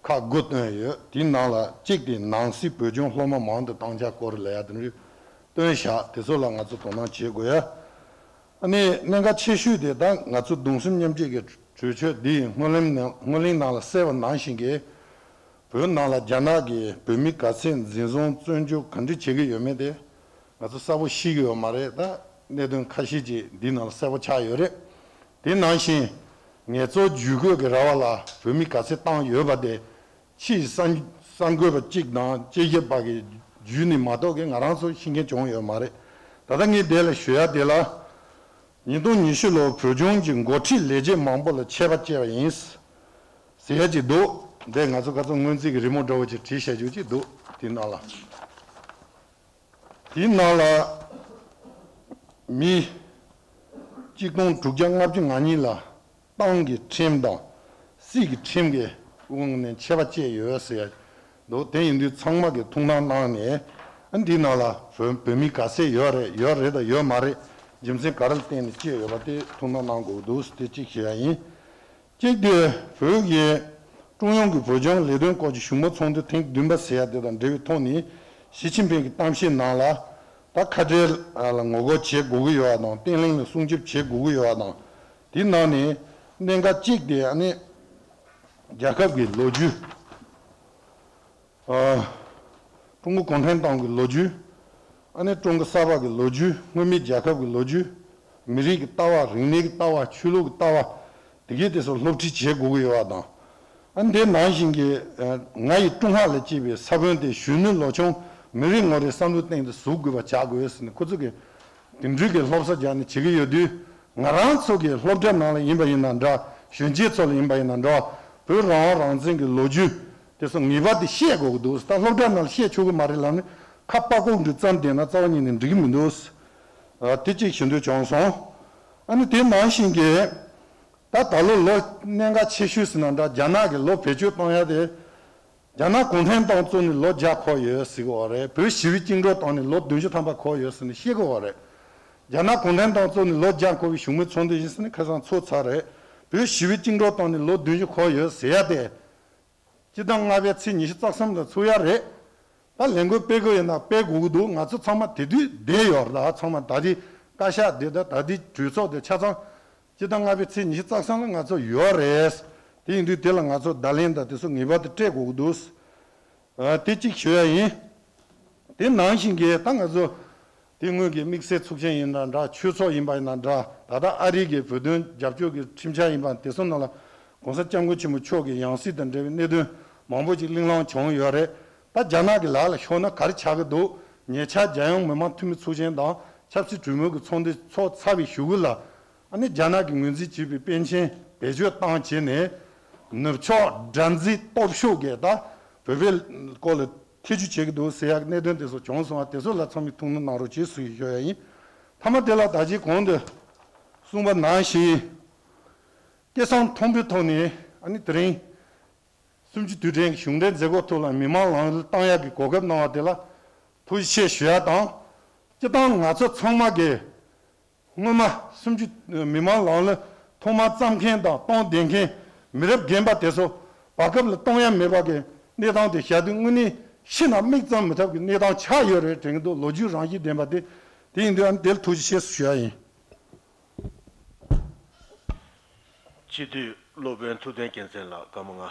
ཁག་དགུ་བཏོན་ཡོད། དེའི་ནང་ལ་གཅིག་དེ་ནང་སྲིད་བོད་ལྗོངས་སློབ་མ་མང་དུ་གཏང་འཆར་སྐོར་ལ་ཡ་དེ་འདྲ་བཏོན་བཞག་དེ་ཚོ་ལ་ང་ཚོ་དོ་སྣང་བྱེད་དགོས་ཡ། ཨ་ནི་གནད་འགག་ཆེ་ཤོས་དེ་ད་ང་ཚོ་གདུང་སེམས་མཉམ་སྐྱེད་ཀྱི་གྲོས་ཆོད་འདི་སྔོན་གླེང་ནང་སྔོན་གླེང་ནང་ལ་གསལ་བ་ནང་བཞིན་གྱི། བོད་ནང་ལ་རྒྱ་ནག་གིས་བོད་མི་ག་ཚད་འཛིན་བཟུང་བཙོན་འཇུག་ག་འདྲ་བྱེད་ཀྱི་ཡོད་མེད་དེ་ང་ཚོ་གསལ་པོ་ཤེས་ཀྱི་ཡོད་མ་རེད། ད་གནད་དོན་ཁ་ཤས་ཅིག་འདི་ནང་ལ་གསལ་པོ་ཆགས་ཡོད་རེད། དེ་ནང་བཞིན་ངལ་རྩོལ་ཇུས་འགོད་ཀྱི་ར་བ་ལ་བོད་མི་ག་ཚད་བཏང་ཡོད་པ་དེ། ཕྱིའི་གསར་གསར་འགོད་པ་གཅིག་དང་དཔྱད་ཞིབ་པ་གི་བརྒྱུད་ནས་མ་གཏོགས་ཀྱི་ང་རང་ཚོ་ཤེས་མཁན་བྱུང་ཡོད་མ་རེད། ད་ལྟ་ངས་འདི་ལ་ཞུ་ཡ་དེ་ལ། ཉིས་སྟོང་ཉི་ཤུ་ལོར་བོད་ལྗོངས་ཀྱི་འགོ་ཁྲིད་ལས་བྱེད་མང་པོ་ལ་ཆད་པ་བཅད་པ་ཡིན། ཟེར་ཡ་ཅིག་འདུག་འདི་ང་ཚོ་ཁ་སང་སྔོན་རྩིས་ཀྱི་རི་མོ་འདྲ་བོ་ཅིག་བྲིས་བཞག་རྒྱུ་ཅིག་འདུག་དེའི་ནང་ལ། དེའི་ནང་ལ་མི་གཅིག་སྟོང་དྲུག་བརྒྱ་ལྔ་བཅུ་ང་གཉིས་ལ་ཏང་གི་ཁྲིམས་དང་སྲིད་ཀྱི་ཁྲིམས་ཀྱི་དབང་ནས་ཆད་པ་བཅད་ཡོད་ཟེར་ཡ་འདུག་དེ་ཡིན་དུས་ཚང་མ་གིས་ཐུགས་སྣང་གནང་ནས། ཨ་འདིའི་ནང་ལ་བོད་བོད་མི་ག་ཚད་ཡོད་རེད། ཡོད་རེད་དང་ཡོད་མ་རེད། རྒྱུ་མཚན་ག་རེ་ལ་བརྟེན་ནས་བཅད་ཡོད་པ་དེ་ཐུགས་སྣང་གནང་དགོས་འདུག་དེ་གཅིག་ཞུ་ཡ་ཡིན། གཅིག་དེ་བོད་ཀྱི་ཀྲུང་དབྱང་གི་བོད་ལྗོངས་ལས་དོན་སྐོར་གྱི་བཞུགས་མོལ་ཚོགས་འདུ་ཐེངས་བདུན་པ་ཟེར་ཡ་དེ་དང་འབྲེལ་བའི་ཐོག་ནས་ཞི་ཅིན་ཕིང་གི་གཏམ་བཤད་ནང་ལ་ད་ཁ་བྲལ་ལ་ངོ་རྒོལ་བྱེད་དགོས་ཀྱི་ཡོད་པ་དང་། བརྟན་ལྷིང་ལ་སྲུང་སྐྱོབ་བྱེད་དགོས་ཀྱི་ཡོད་པ་དང་། དེའི་ནང་ནས་གནད་འགག་གཅིག་དེ་ཨ་ནི་རྒྱལ་ཁབ་ཀྱི་ལོ་རྒྱུས། ཨ། ཀྲུང་གོ་གུང་ཁྲན་ཏང་གི་ལོ་རྒྱུས། ཨ་ནི་ཀྲུང་གོ་གསར་པ་གི་ལོ་རྒྱུས། མངོན་མེད་རྒྱལ་ཁབ་ཀྱི་ལོ་རྒྱུས། མི་རིགས་ཀྱི་ལྟ་བ། རིག་གནས་ཀྱི་ལྟ་བ། ཆོས་ལུགས་ཀྱི་ལྟ་བ། དེ་གའི་དེ་ཚོ་སློབ་ཁྲིད་བྱེད་དགོས་ཀྱི་ཡོད་པ་དང་། ཨ་ནི་དེ་ནང་བཞིན་གྱི་ང་ཡི་ཀྲུང་ཧྭ་ལ་གཅེས་པའི་ས་བོན་དེ་གཞོན་ནུ་ལོ་ཆུང་མི་རེ་ངོ་རེའི་བསམ་བློའི་སྟེང་དུ་ཟུག་དགོས་པ་བྱ་དགོས་ཟེར་ནས་ཁོ་ཚོ་གི་དེ་འདྲའི་གི་སློབ་གསོ་རྒྱག་ནས་བྱེད་ཀྱི་ཡོད་དུས། ང་རང་ཚོ་གི་སློབ་གྲྭ་ནང་ལ་ཡིན་པ་ཡིན་ན་འདྲ། གཞོན་སྐྱེས་ཚོ་ལ་ཡིན་པ་ཡིན་ན་འདྲ། བོད་རང་དབང་རང་བཙན་གྱི་ལོ་རྒྱུས་ དེ་ཚོ་ངེས་པར་དུ་བཤད་དགོས་ཀྱི་འདུག་ད་སློབ་གྲྭ་ནང་ལ་བཤད་ཆོག་གི་མ་རེད་ལབ་ནས་ཁ་པར་ཀོག་འདྲ་བརྩམས་བསྡད་ན་རྩ་བ་ཉིད་ནས་འགྲིག་གི་མི་འདུག་ཨ། དེ་གཅིག་ཞུ་འདོད་བྱུང་སོང་། ཨ་ནི་དེ་ནང་བཞིན་གྱི་ད་ད་ལོ་ལོ་གནད་འགག་ཆེ་ཤོས་ཟེར་ན་འདྲ། རྒྱ་ནག་གི་ལོ་བེད་སྤྱོད་གཏོང་ཡ་དེ། རྒྱ་ནག་གུང་ཁྲན་ཏང་བཙུགས་ནས་ལོ་བརྒྱ་འཁོར་ཡོད་ཟེར་གི་ཡོད་རེད། བོད་ཞི་བའི་བཅིངས་འགྲོལ་བཏང་ནས་ལོ་བདུན་ཅུ་ཐམ་པ་འཁོར་ཡོད་ཟེར་ནས་བཤད་གི་ཡོད་རེད། རྒྱ་ནག་གུང་ཁྲན་ཏང་བཙུགས་ནས་ལོ་བརྒྱ་འཁོར་བའི་བཞུགས་མོལ་ཚོགས་འདུ་ཡིན་ཟེར་ནས་ཁ་སང་ཚོགས་ཚར་རེད། བོད་ཞི་བའི་བཅིངས་འགྲོལ་བཏང་ནས་ལོ་བདུན་ཅུ་འཁོར་ཡོད་ཟེར་ཡ་དེ། སྤྱི་ཟླ་ལྔ་པའི་ཚེས་ཉི་ཤུ་རྩ་གསུམ་ལ་ཚུགས་ཡ་རེད། ད་ལས་འགུལ་སྤེལ་དགོས་ཡོད་ན་སྤེལ་དགོས་ཀྱི་འདུག་ང་ཚོ་ཚང་མ་དེ་དུས་བསྡད་ཡོད་རེད། ད་ཚང་མ་ད་ལྟའི་བཀའ་ཤག་དེ་དང་ད་ལྟའི་གྲོས་ཚོགས་དེ་ཆ་ཚང་སྤྱི་ཟླ་ལྔ་པའི་ཚེས་ཉི་ཤུ་རྩ་གསུམ་ལ་ང་ཚོ་ཡོད་རེད། དེ་ཡིན་དུས་དེ་ལ་ང་ཚོ་བརྡ་ལན་དང་དེ་ཚོ་ངེས་པར་དུ་སྤྲད་དགོས་ཀྱི་འདུག་ཨ། དེ་གཅིག་ཞུ་ཡ་ཡིན། དེ་ནང་བཞིན་གྱི་ད་ང་ཚོ་དེ་སྔོན་གྱི་དམིགས་བསལ་ཚོགས་ཆེན་ཡིན་ན་འདྲ། ཆོས་ཚོགས་ཡིན་པ་ཡིན་ན་འདྲ། ད་ལྟ་ཨ་རི་གི་བོད་དོན་རྒྱབ་སྐྱོར་གྱི་ཁྲིམས་འཆར་ཡིན་པ་དེ་ཚོ་ནང་ལ་༸གོང་ས་༸སྐྱབས་མགོན་ཆེན་པོ་མཆོག་གི་ཡང་སྲིད་དང་འབྲེལ་བའི་གནད་དོན་མང་པོ་ཅིག་གླེང་སློང་བྱུང་ཡོད་རེད། ད་རྒྱ་ནག་གི་ལག་ལ་ཤོར་ན་ག་རེ་ཆགས་ཀྱི་འདུག་ཉེ་ཆར་རྒྱལ་ཡོངས་མི་དམངས་འཐུས་མི་ཚོགས་ཆེན་དང་ཆབ་སྲིད་གྲོས་མོལ་གྱི་ཚོགས་འདུ་ཚོགས་ཚར་བའི་གཞུག་གུ་ལ། ཨ་ནི་རྒྱ་ནག་གིས་ངོས་འཛིན་བྱས་པའི་པཎ་ཆེན་བེད་སྤྱོད་བཏང་བྱས་ནས། ནུབ་ཕྱོགས་དགྲར་འཛིན་སྟོབས་ཤུགས་ཀྱིས་ད་བོད་པའི་སྐོར་ལ་ཐེ་ཇུས་བྱེད་ཀྱི་འདུག་ཟེར་ཡག་གནད་དོན་དེ་ཚོ་བྱུང་སོང་བ་དེ་ཚོ་ལ་ཚང་མས་ཐུགས་སྣང་གནང་རོགས་བྱེད་ཟེར་ཞུ་ཡ་ཡིན། མཐའ་མ་དེ་ལ་ད་ཅི་གོང་དུ་གསུངས་པ་ནང་བཞིན། སྐད་གསང་མཐོན་པོའི་ཐོག་ནས་ཨ་ནི་དེ་རིང་། གསུམ་བཅུ་དུས་དྲན་གྱི་གཞུང་འབྲེལ་མཛད་སྒོ་ཐོག་ལ་མི་མང་ལམ་སྟོན་གཏོང་ཡག་གི་གོ་སྐབས་གནང་བ་དེ་ལ་ཐུགས་རྗེ་ཆེ་ཞུ་ཡ་དང་། སྤྱིར་བཏང་ང་ཚོ་ཚང་མ་གིས་སྔོན་མ་གསུམ་བཅུ་མི་མང་ལམ་སྟོན་ཐོག་མར་བརྩམས་མཁན་དང་གཏོང་བསྡད་མཁན་མི་རབས་རྒན་པ་དེ་ཚོ་བར་སྐབས་ལ་གཏོང་ཡ་མེད་པ་གི་གནས་སྟངས་དེ་བཞག་དུས་དངོས་གནས་ཤི་ན་མིག་བཙུམ་མི་ཐུབ་ཀྱི་གནས་སྟངས་ཆགས་ཡོད་རེད་དྲན་གྱི་འདུག་ལོ་རྒྱུས་རང་བཞིན་ལྡན་པ་དེ། དེ་ཡིན་དུས་ཨ་ནི་དེ་ལ་ཐུགས་རྗེ་ཆེ་ཞུ་ཡ་ཡིན། སྤྱི་འཐུས་སློབ་དཔོན་ཐུབ་བསྟན་རྒྱལ་མཚན་ལགས་སྐར་མ་ལྔ།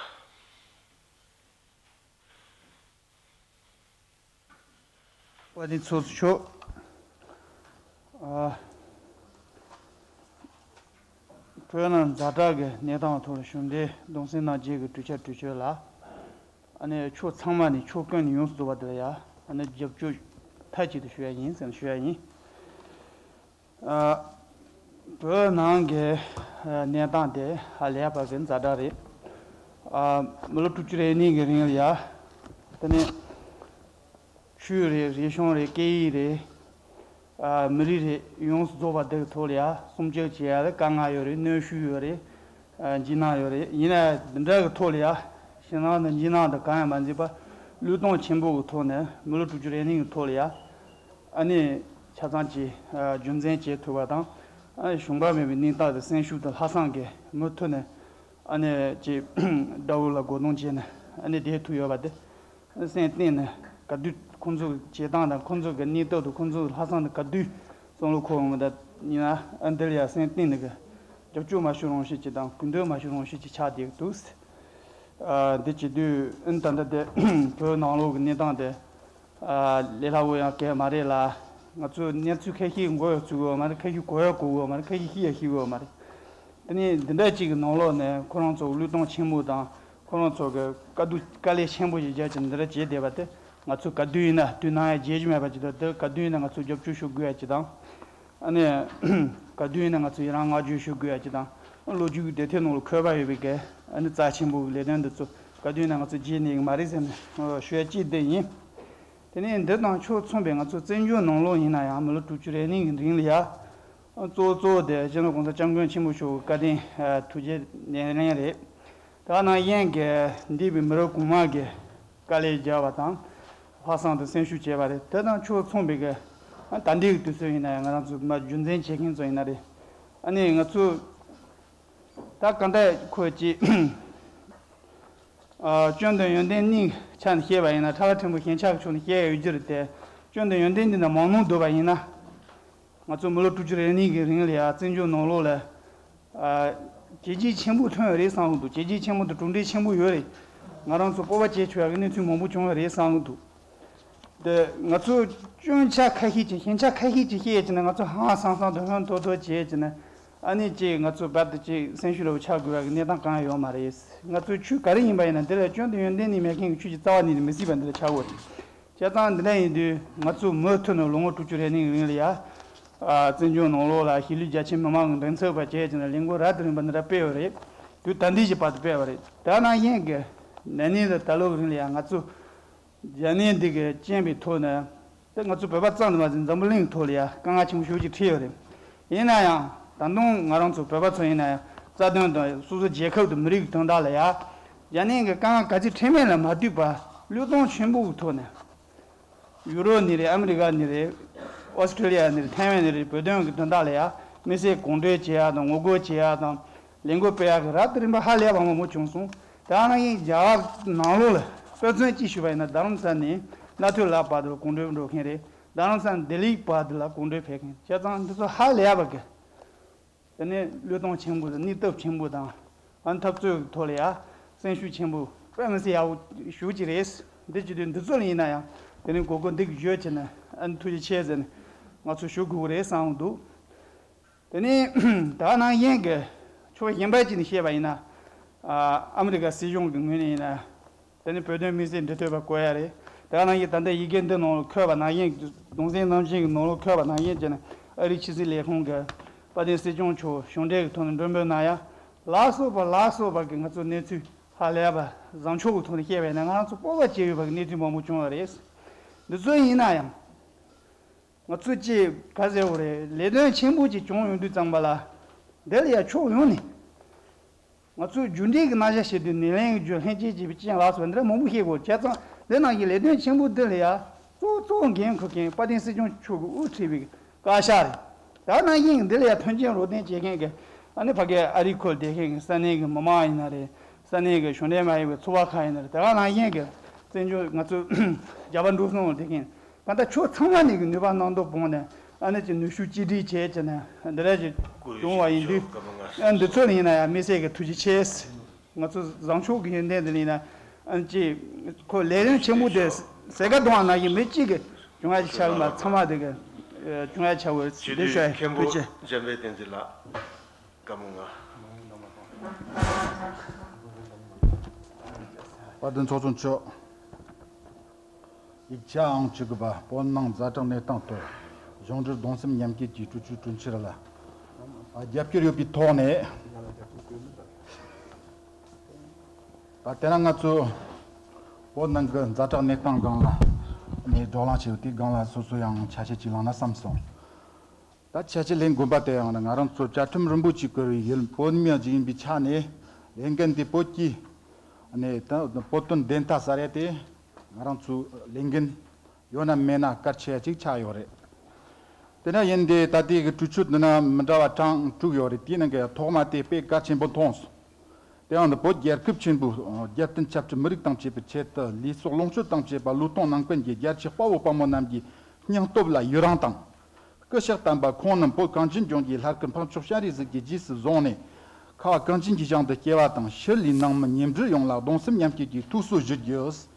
དཔལ་ལྡན་ཚོགས་གཙོ་མཆོག་ཨ། བོད་ནང་ཛ་དྲག་གི་གནས་སྟངས་ཐོག་ལ་གཞུང་འབྲེལ་གདུང་སེམས་དང་བཅས་ཀྱི་གྲོས་འཆར་གྲོས་ཆོད་ལ། ཨ་ནི་ཕྱོགས་ཚང་མ་ནས་ཕྱོགས་ཀུན་ནས་ཡོངས་སུ་རྫོགས་པ་དེ་ལ་ཡ། ཨ་ནི་རྒྱབ་སྐྱོར་མཐའ་གཅིག་ཏུ་ཞུ་ཡ་ཡིན་ཟེར་ནས་ཞུ་ཡ་ཡིན། ཨ། བོད་ནང་གི་ཨ་གནས་སྟངས་དེ་ཧ་ལས་པ་གི་ཛ་དྲག་རེད། ཨ། མི་ལོ་དྲུག་ཅུ་རེ་གཉིས་ཀྱི་རིང་ལ་ཡ། དེ་ནས་ཆོས་རེད། རིག་གཞུང་རེད། སྐད་ཡིག་རེད། ཨ། མི་རིགས་རེད། ཡོངས་སུ་རྫོགས་པ་དེ་གི་ཐོག་ལ་ཡ་སྲུང་སྐྱོབ་བྱེད་ཡ་ལ་དཀའ་ངལ་ཡོད་རེད། གནོན་ཤུགས་ཡོད་རེད། ཨ། འཇིགས་སྣང་ཡོད་རེད། ཡིན་ན་ཡང་འདི་འདྲ་གི་ཐོག་ལ་ཡ་ཞེད་སྣང་དང་འཇིགས་སྣང་དང་གང་ཡང་མ་འཛིན་པ་བློས་གཏོང་ཆེན་པོ་གི་ཐོག་ནས་མི་ལོ་དྲུག་ཅུ་རེ་གཉིས་ཀྱི་ཐོག་ལ་ཡ། ཨ་ནི་ཆ་ཚང་གི་ཨ་རྒྱུན་འཛིན་བྱེད་ཐུབ་པ་དང་། ཨ་ནི་ཞུམ་པ་མེད་པའི་སྙིང་སྟོབས་དང་སེམས་ཤུགས་དང་ལྷག་བསམ་གྱིས་མུ་མཐུད་ནས་ཨ་ནི་ཅིག་དགྲ་བོ་ལ་རྒོལ་རྡུང་བྱས་ནས་ཨ་ནི་བསྡད་ཐུབ་ཡོད་པ་དེ། སེམས་གཏིང་ནས་ག་དུས་ཁོང་ཚོ་གི་བྱེད་སྟངས་དང་ཁོང་ཚོ་གི་སྙིང་སྟོབས་དང་ཁོང་ཚོ་གི་ལྷག་བསམ་དེ་ག་དུས་བསམ་བློ་འཁོར་འོང་མི་འདུག་ཡིན་ན་ཨ་འདི་ལ་ཡང་སེམས་གཏིང་ནས་གི་རྒྱབ་སྐྱོར་མ་ཞུ་རང་བཞིན་གྱི་དང་གུས་འདུད་མ་ཞུ་རང་བཞིན་གྱི་ཆགས་བསྡད་ཀྱི་འདུག་ཨ། འདི་བྱེད་དུས་ཨ་ནི་ད་ལྟ་དེ་བོད་ནང་ལོགས་ཀྱི་གནས་སྟངས་དེ། ཨ། ལས་སླ་བོ་ཡང་གང་ཡང་མ་རེད་ལ། ང་ཚོས་གནས་ཚུལ་ཁ་ཤས་མགོ་ཡང་ཚོས་དགོས་པ་མ་རེད། ཁ་ཤས་གོ་ཡང་གོ་དགོས་པ་མ་རེད། ཁ་ཤས་ཤེས་ཡང་ཤེས་དགོས་པ་མ་རེད། དེ་ནས་འདི་འདྲ་ཅིག་གི་ནང་ལོགས་ནས་ཁོ་རང་ཚོ་བློས་གཏོང་ཆེན་པོ་དང་ཁོ་རང་ཚོ་གི་དཀའ་སྡུག་དཀའ་ལས་ཆེན་པོ་ཞིག་རྒྱབ་ཀྱི་འདི་འདྲ་བྱས་བསྡད་པ་དེ་ང་ཚོས་ག་དུས་ཡིན་ན་དུས་ནམ་ཡང་བརྗེད་རྒྱུ་མེད་པ་ཅིག་དང་། དེ་ག་དུས་ཡིན་ན་ང་ཚོས་རྒྱབ་སྐྱོར་ཞུ་དགོས་ཡ་ཅིག་དང་། ཨ་ནི། ག་དུས་ཡིན་ན་ང་ཚོ་ཡི་རང་བསྔགས་བརྗོད་ཞུ་དགོས་ཡ་ཅིག་དང་། ལོ་རྒྱུས་ཀྱི་དེབ་ཐེར་ནང་ལ་འཁོད་པ་ཡོད་པའི་གི་ཨ་ནི་རྩ་ཆེན་པོ་གི་ལས་དོན་འདི་ཚོ་ག་དུས་ཡིན་ན་ང་ཚོ་བརྗེད་ནས་ཡོད་མ་རེད་ཟེར་ནས་ཞུ་ཡ་གཅིག་དེ་ཡིན། དེ་ནས་འདི་དང་ཕྱོགས་མཚུངས་པའི་ང་ཚོ་བཙན་བྱོལ་ནང་ལོགས་ཡིན་ན་ཡང་མི་ལོ་དྲུག་ཅུ་རེ་གཉིས་ཀྱི་རིང་ལ་ཡ། གཙོ་བོ་གཙོ་བོ་དེ་སྤྱི་ནོར་༸གོང་ས་༸སྐྱབས་མགོན་ཆེན་པོ་མཆོག་གི་བཀའ་དྲིན་ཐུགས་རྗེ་ལན་ལན་རེད། དེ་ནང་བཞིན་གྱི་འདས་པའི་མི་རབས་གོང་མ་གི་དཀའ་ལས་བརྒྱབ་པ་དང་། ལྷག་བསམ་དང་སེམས་ཤུགས་བྱས་པ་རེད། དེ་དང་ཕྱོགས་མཚུངས་པའི་གི་ད་ལྟའི་གི་དུས་ཚོད་ཡིན་ན་ཡང་ང་རང་ཚོ་མ་རྒྱུན་འཛིན་བྱེད་མཁན་ཚོ་ཡིན་ན་རེད། ཨ་ནི་ང་ཚོ་ད་གང་ལྟར་ཁོ་ཅིག་ཨ། སྐྱོན་དང་ཡོན་ཏན་གཉིས་ཆ་ནས་བཤད་པ་ཡིན་ན་ཕྲ་བ་ཕྲན་བུ་ཞན་ཆ་གི་ཕྱོགས་ནས་བཤད་ཡོད་རྒྱུ་རེད་དེ། སྐྱོན་དང་ཡོན་ཏན་འདི་ན་མང་མང་འདུག་པ་ཡིན་ན། ང་ཚོ་མི་ལོ་དྲུག་ཅུ་རེ་གཉིས་ཀྱི་རིང་ལ་ཡ་བཙན་བྱོལ་ནང་ལོགས་ལ། ཨ། བྱས་རྗེས་ཆེན་པོ་ཐོན་ཡོད་རེད་བསམ་གྱི་འདུག་བྱས་རྗེས་ཆེན་པོ་དང་གྲུབ་འབྲས་ཆེན་པོ་ཡོད་རེད། ང་རང་ཚོ་སྤོབས་པ་བྱེད་ཆོག་ཡག་གི་གནས་ཚུལ་མང་པོ་བྱུང་ཡོད་རེད་བསམ་གྱི་འདུག་དེ་ང་ཚོ་སྐྱོན་ཆ་ཁ་ཤས་ཀྱི་ཞན་ཆ་ཁ་ཤས་ཀྱི་བཤད་ཡོད་ཀྱི་ན་ང་ཚོ་ཧང་སང་སང་དང་ཧོན་ཐོར་ཐོར་བྱས་ཀྱི་ན། ཨ་ནི་ཅིག་ང་ཚོ་བར་དུ་ཅིག་སེམས་ཤུགས་ལ་ཆགས་དགོས་པ་གི་གནས་སྟངས་གང་ཡང་ཡོད་མ་རེད། ང་ཚོའི་ཆོས་ག་རེ་ཡིན་པ་ཡིན་ན་འདི་ལ་སྐྱོན་དང་ཡོན་ཏན་ནི་མེད་མཁན་གྱི་ཆོས་ཀྱི་རྩ་བ་ནས་ནི་མི་སྲིད་པ་འདི་ལ་ཆགས་དགོས་རེད། བྱས་ཙང་འདི་འདྲ་ཡིན་དུས་ང་ཚོ་མུ་མཐུད་ནས་ལོ་ངོ་དྲུག་ཅུ་རེ་གཉིས་ཀྱི་རིང་ལ་ཡ། ཨ། བཙན་བྱོལ་ནང་ལོགས་ལ་གཞིས་ལུས་རྒྱ་ཆེ་མི་མང་གི་མགྲིན་ཚབ་པ་བྱས་ཀྱི་ན་ལས་འགུལ་རབ་དང་རིམ་པ་འདི་འདྲ་སྤེལ་བ་རེད། དུས་ད་ལྟའི་ཞིག་བར་དུ་སྤེལ་བ་རེད། དེ་ནང་བཞིན་གྱི་ ན་ནིང་དང་ད་ལོ་རིང་ལ་ཡང་ང་ཚོ་རྒྱ་ནད་འདི་གི་རྐྱེན་པའི་ཐོག་ནས། ད་ང་ཚོ་བོད་པ་ཙམ་དུ་མ་ཟད་འཛམ་བུ་གླིང་གི་ཐོག་ལ་ཡང་དཀའ་ངལ་ཆེན་པོ་ཞེ་པོ་ཅིག་འཕྲད་ཡོད་རེད། ཡིན་ན་ཡང་ད་དུང་ང་རང་ཚོ་བོད་པ་ཚོ་ཡིན་ན་ཡང་རྩ་དོན་དང་སོ་སོ་རྒྱལ་ཁབ་དང་མི་རིགས་ཀྱི་དོན་དག་ལ་ཡང་། རྒྱ་ནད་ཀྱི་དཀའ་ངལ་ག་ཚོད་འཕྲད་མིན་ལ་མ་ལྟོས་པར་བློས་གཏོང་ཆེན་པོ་གི་ཐོག་ནས། ཡུ་རོབ་ནས་རེད། ཨ་མི་རི་ཀ་ནས་རེད། ཨོ་སི་ཀྲི་ལི་ཡ་ནས་རེད། ཐའེ་ཝན་ནས་རེད། བོད་དོན་གྱི་དོན་དག་ལ་ཡང་དམིགས་བསལ་གོ་སྒྲིག་བྱེད་ཡག་དང་ངོ་རྒོལ་བྱེད་ཡག་དང་ལས་འགུལ་སྤེལ་ཡག་གི་རབ་དང་རིམ་པ་ཧ་ལས་པ་མང་པོ་བྱུང་སོང་། དེ་ནང་བཞིན་རྒྱ་གར་ནང་ལོགས་ལ་དཔེ་མཚོན་གཅིག་ཞུས་པ་ཡིན་ན། རྡ་རམ་ས་ནས་གནའ་ཐོས་ལ་བར་དུ་ལ་གོ་སྒྲིག་འགྲོ་མཁན་རེད། རྡ་རམ་ས་ནས་ལྡི་ལི་བར་དུ་ལ་གོ་སྒྲིག་ཕེབས་མཁན། བྱས་ཙང་འདི་ཚོ་ཧ་ལས་པ་གི། དེ་ནས་བློས་གཏོང་ཆེན་པོ་དང་། སྣེ་ཐུབ་ཆེན་པོ་དང་། ཨ་ནི་འཐབ་རྩོད་ཀྱི་ཐོག་ལ་ཡང་སེམས་ཤུགས་ཆེན་པོ་དཔེ་མི་སྲིད་ཡག་པོ་ཞེ་པོ་ཅིག་རེད། འདི་བྱེད་དུས་འདི་ཚོ་ལ་ཡིན་ན་ཡང་དེ་ནས་གོ་སྐབས་འདི་གི་བརྗོད་བྱས་ནས། ཨ་ནི་ཐུགས་རྗེ་ཆེ་ཟེར་ནས་ང་ཚོ་ཞུ་དགོས་ཀྱི་རེད་བསམ་གྱི་འདུག། དེ་ནས་ད་ནང་བཞིན་གྱི་ཕྱོགས་གཞན་པ་ཅིག་ནས་བཤད་པ་ཡིན་ན། ཨ་ཨ་མི་རི་ཀ་སྲིད་གཞུང་གི་ངོས་ནས་ཡིན་ན། དེ་ནི་བོད་དོན་དམིགས་བསལ་འབྲེལ་མཐུད་པ་བསྐོ་ཡ་རེད། དེ་ག་ནང་བཞིན་ད་ལྟ་ཡི་གེ་འདི་ནང་ལ་འཁོད་པ་ནང་བཞིན། གདུང་སེམས་མཉམ་སྐྱེད་ཀྱི་ནང་ལ་འཁོད་པ་ནང་བཞིན་བྱས་ནས། ཨ་རིའི་ཕྱི་སྲིད་ལས་ཁུངས་ཀྱི་དཔལ་ལྡན་སྲིད་སྐྱོང་མཆོག་གཞུང་འབྲེལ་གྱི་ཐོག་ནས་མགྲོན་འབོད་གནང་ཡ། ལ་སོགས་པ་ལ་སོགས་པ་གི་ང་ཚོ་གནས་ཚུལ་ཧ་ལས་པ་བཟང་ཕྱོགས་ཀྱི་ཐོག་ནས་བཤད་པ་ཡིན་ན། ང་རང་ཚོ་སྤོབས་པ་སྐྱེ་འོས་པ་གི་གནས་ཚུལ་མང་པོ་བྱུང་བ་རེད། འདི་ཚོ་ཡིན་ན་ཡང་། ང་ཚོ་ཅིག་ག་ཟེར་བ་རེད། ལས་དོན་ཆེན་པོ་ཅིག་བྱུང་ཡོང་དུས་ཙམ་པ་ལ། འདི་ལ་ཡ་ཕྱོགས་ཡོངས་ནས་ང་ཚོས་རྒྱུ་འབྲས་ཀྱི་རྣམ་གཞག་བཤད་དུས། ནད་ལན་གྱི་རྒྱུ། ལྷན་སྐྱེས་ཀྱི་རྐྱེན་ལ་སོགས་པ་འདི་འདྲ་མང་པོ་བཤད་དགོས། བྱས་ཙང་འདི་ནང་གི་ལས་དོན་ཆེན་པོ་འདི་ལ་ཡ་གཙོ་གཙོ་འགན་འཁུར་མཁན་དཔལ་ལྡན་སྲིད་སྐྱོང་མཆོག་གིས་དབུ་ཁྲིད་པའི་བཀའ་ཤག་རེད། ད་ནང་བཞིན་འདི་ལ་ཡ་མཐུན་རྐྱེན་རོགས་ལྡན་བྱེད་མཁན་གྱི། ཨ་ནི་ཕ་གིའི་ཨ་རིའི་ཁུལ་བསྡད་མཁན་གྱི་ས་གནས་ཀྱི་མི་མང་ཡིན་ན་རེད། ས་གནས་ཀྱི་གཞུང་འབྲེལ་མ་ཡིན་པའི་ཚོགས་པ་ཁག་ཡིན་ན་རེད། དེ་ག་ནང་བཞིན་གྱི་བཙན་བྱོལ་ང་ཚོ་རྒྱ་བལ་འབྲུག་གསུམ་ལ་བསྡད་མཁན། གང་ལྟར་ཕྱོགས་ཚང་མ་ནས་ཀྱི་ནུས་པ་སྣ་ཚོགས་སྤུངས་ནས། ཨ་ནི་ཅིག་ནུས་ཤུགས་གཅིག་སྒྲིལ་བྱས་བྱས་ནས་འདི་འདྲ་ཞིག་བྱུང་བ་ཡིན་དུས། ཨ་འདི་ཚོ་ལ་ཡིན་ན་ཡང་དམིགས་བསལ་གྱི་ཐུགས་རྗེ་ཆེ། ང་ཚོ་བཟང་ཕྱོགས་ཀྱི་ཡོན་ཏན་འདི་ལ་ཡིན་ན། ཨ་ནི་ཅིག་ཁོ་ལས་དོན་ཆེན་པོ་དེ་ཟེ་ཀ་གཏོང་བ་ནང་བཞིན་མི་གཅིག་གི་བྱུང་ཡ་ཅིག་ཆགས་ཀྱི་མ། ཚང་མ་དེ་གི་བྱུང་ཡ་ཆགས་དགོས། འདི་ཞུ་ཡ་ཡིན། ཐུགས་རྗེ་ཆེ། འཇམ་དཔལ་བསྟན་འཛིན་ལགས། བཀའ་མོལ་ང་། དཔལ་ལྡན་ཚོགས་གཙོ་མཆོག། ཡིག་ཆ་ཨང་བཅུ་དགུ་པ། བོད་ནང་ཛ་དྲག་གནས་སྟངས་ཐོག་གཞུང་འབྲེལ་གདུང་སེམས་མཉམ་སྐྱེད་ཀྱི་སྤྲོ་ཚུལ་བསྐྲུན་ཕྱིར་ལ། ཨ་རྒྱབ་སྐྱོར་ཡོད་པའི་ཐོག་ནས། ད་དེ་ན་ང་ཚོ་བོད་ནང་གི་ཛ་དྲག་གནས་སྟངས་སྒང་ལ་ནས་བགྲོ་གླེང་བྱས་ཡོད་དེ། སྒང་ལ་སོ་སོ་ཡང་ཆ་ཤས་ཅིག་བླངས་ན་བསམ་སོང་། ད་ཆ་ཤས་ལེན་དགོས་པ་དེ་ཡང་ན། ང་རང་ཚོ་བཅའ་ཁྲིམས་རིན་པོ་ཆེས་བཀུར་བའི་ཡུལ་བོད་མི་ཞིག་ཡིན་པའི་ཆ་ནས། ལས་འགན་དེ་བོད་ཀྱི་ནས་ད་བོད་དོན་བདེན་མཐའ་གསལ་ཡ་དེ་ང་རང་ཚོའི་ལས་འགན་ཡོད་ན་མེད་ན་གལ་ཆེ་བ་ཅིག་ཆགས་ཡོད་རེད། དེ་འདྲ་ཡིན་དེ་ད་ལྟའི་གི་གྲོས་ཆོད་འདི་ན་མི་འདྲ་བ་གྲངས་དྲུག་ཡོད་རེད། དེའི་ནང་གི་ཐོག་མ་དེ་དཔེ་གལ་ཆེན་པོ་མཐོང་སོང་། དེ་ཡང་འདི་བོད་རྒྱལ་ཁབ་ཆེན་པོའི་རྒྱལ་བསྟན་ཆབ་སྲིད་མི་རིགས་དང་བཅས་པའི་ཆེད་དུ་ལུས་སྲོག་ལོངས་སྤྱོད་དང་བཅས་པ་བློས་གཏོང་གནང་མཁན་གྱི་རྒྱལ་གཅེས་དཔའ་བོ་དཔའ་མོ་རྣམས་ཀྱི་སྙིང་སྟོབས་ལ་ཡི་རངས་དང་། སྐུ་ཞབས་དམ་པ་ཁོང་རྣམས་བོད་གངས་ཅན་ལྗོངས་ཀྱི་ལྷ་སྐལ་འཕགས་མཆོག་སྤྱན་རས་གཟིགས་ཀྱིས་རྗེས་སུ་བཟུང་ནས། ཁ་བ་གངས་ཅན་གྱི་ཞིང་དུ་སྐྱེ་བ་དང་། ཕྱི་ལུས་ནང་མི་ཉེ་འབྲེལ་ཡོངས་ལ་གདུང་སེམས་མཉམ་སྐྱེད་ཀྱི་ཐུགས་གསོ་ཞུ་རྒྱུ།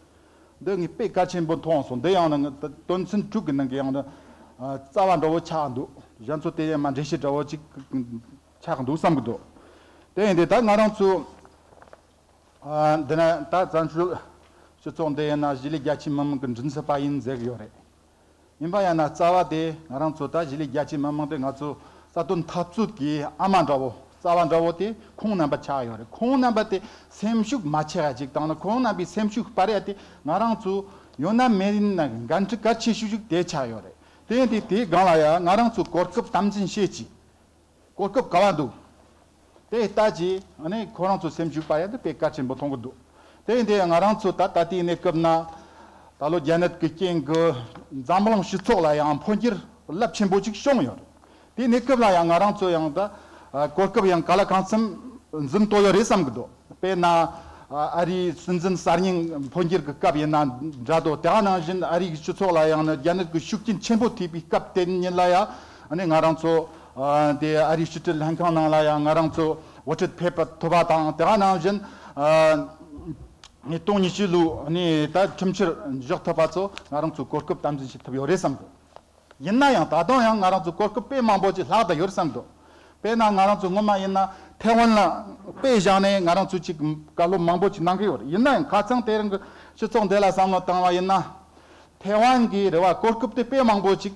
འདི་ངས་དཔེ་གལ་ཆེན་པོ་མཐོང་སོང་། འདི་ཡང་ན་ང་དོན་ཚན་དྲུག་གི་ནང་གི་ཡང་ན་རྩ་བ་འདྲ་བོ་ཆགས་འདུག། གཞན་ཚོ་དེ་ཡང་མ་འགྲེལ་བཤད་འདྲ་བོ་ཅིག་ཆགས་འདུག་བསམ་གི་འདུག། དེ་ཡིན་དུས་ད་ང་རང་ཚོ་ཨ་འདི་ན་ད་བཙན་བྱོལ་སྤྱི་ཚོགས་འདི་ཡིན་ན་གཞིས་ལུས་རྒྱ་ཆེའི་མི་མང་གི་མགྲིན་ཚབ་པ་ཡིན་ཟེར་གི་ཡོད་རེད། ཡིན་པ་ཡིན་ན་རྩ་བ་དེ་ང་རང་ཚོ་ད་གཞིས་ལུས་རྒྱ་ཆེའི་མི་མང་དེ་ང་ཚོ་རྩ་དོན་འཐབ་རྩོད་ཀྱི་ཨ་མ་འདྲ་བོ། རྩ་བ་འདྲ་བོ་དེ་ཁོང་རྣམ་པ་ཆགས་ཡོད་རེད། ཁོང་རྣམ་པ་དེ་སེམས་ཤུགས་མ་ཆག་ཡ་ཅིག་དང་ན། ཁོང་རྣམ་པའི་སེམས་ཤུགས་སྤར་ཡ་དེ་ང་རང་ཚོ་ཡོད་ན་མེད་ན་འགན་འཁྲི་གལ་ཆེ་ཤོས་ཤིག་དེ་ཆགས་ཡོད་རེད། དེ་ཡིན་དུས་དེའི་སྒང་ལ་ཡ་ང་རང་ཚོ་གོ་སྐབས་དམ་འཛིན་བྱེད་ཅིག། གོ་སྐབས་ག་བ་འདུག། དེ་ལྟ་ཅི། ཨ་ནི་ཁོ་རང་ཚོ་སེམས་ཤུགས་སྤར་ཡ་དེ་དཔེ་གལ་ཆེན་པོ་མཐོང་གི་འདུག། དེ་ཡིན་དེ་ང་རང་ཚོ་ད་ད་ལྟའི་གནས་སྐབས་ན་ད་ལོ་རྒྱ་ནད་ཀྱི་རྐྱེན་གྱིས་འཛམ་གླིང་སྤྱི་ཚོགས་ལ་ཡང་འཕོ་འགྱུར་རླབས་ཆེན་པོ་ཅིག་བྱུང་ཡོད་རེད། དེའི་གནས་སྐབས་ལ་ཡང་ང་རང་ཚོ་ཡང་ད་ཨ་གོ་སྐབས་ཡང་ག་ལ་གང་འཚམ་འཛིན་ཐུབ་ཡོད་རེད་བསམ་གི་འདུག། དཔེར་ན་ཨ་རིའི་སྲིད་འཛིན་གསར་རྙིང་འཕོ་འགྱུར་གྱི་སྐབས་ཡིན་ན་འདྲ་འདུག། དེ་ག་ནང་བཞིན་ཨ་རིའི་སྤྱི་ཚོགས་ལ་ཡང་ན་རྒྱ་ནད་ཀྱི་ཤུགས་རྐྱེན་ཆེན་པོ་ཐེབས་པའི་སྐབས་དེ་ཉིད་ལ་ཡང་ཨ་ནི་ང་རང་ཚོ་ཨ་དེ་ཨ་རིའི་ཕྱི་དྲིལ་ལྷན་ཁང་ནང་ལ་ཡང་ང་རང་ཚོ་འགོ་ཁྲིད་ཕེབས་པ་ཐུབ་པ་དང་། དེ་ག་ནང་བཞིན་ཨ་ཉིས་སྟོང་ཉི་ཤུ་ལོའི་ཨ་ནི་ད་ཁྲིམས་ཆེར་འཇོག་ཐུབ་པ་ཚོ་ང་རང་ཚོ་གོ་སྐབས་དམ་འཛིན་བྱེད་ཐུབ་ཡོད་རེད་བསམ་འདུག། ཡིན་ན་ཡང་ད་དུང་ཡང་ང་རང་ཚོ་གོ་སྐབས་དཔེ་མང་པོ་ཅིག་ལྷག་བསྡད་ཡོད་བསམ་འདུག། དཔེར་ན་ང་རང་ཚོ་སྔོན་མ་ཡིན་ན་ཐའེ་ཝན་ལ་དཔེ་བཞག་ནས་ང་རང་ཚོ་ཅིག་བཀའ་སློབ་མང་པོ་ཅིག་གནང་གི་ཡོད་རེད། ཡིན་ན་ཡང་ཁ་སང་དེ་རིང་གི་སྤྱི་ཚོགས་འདི་ལ་བསམ་བློ་བཏང་བ་ཡིན་ན། ཐའེ་ཝན་གྱི་རེ་བ་གོ་སྐབས་དེ་དཔེ་མང་པོ་ཅིག་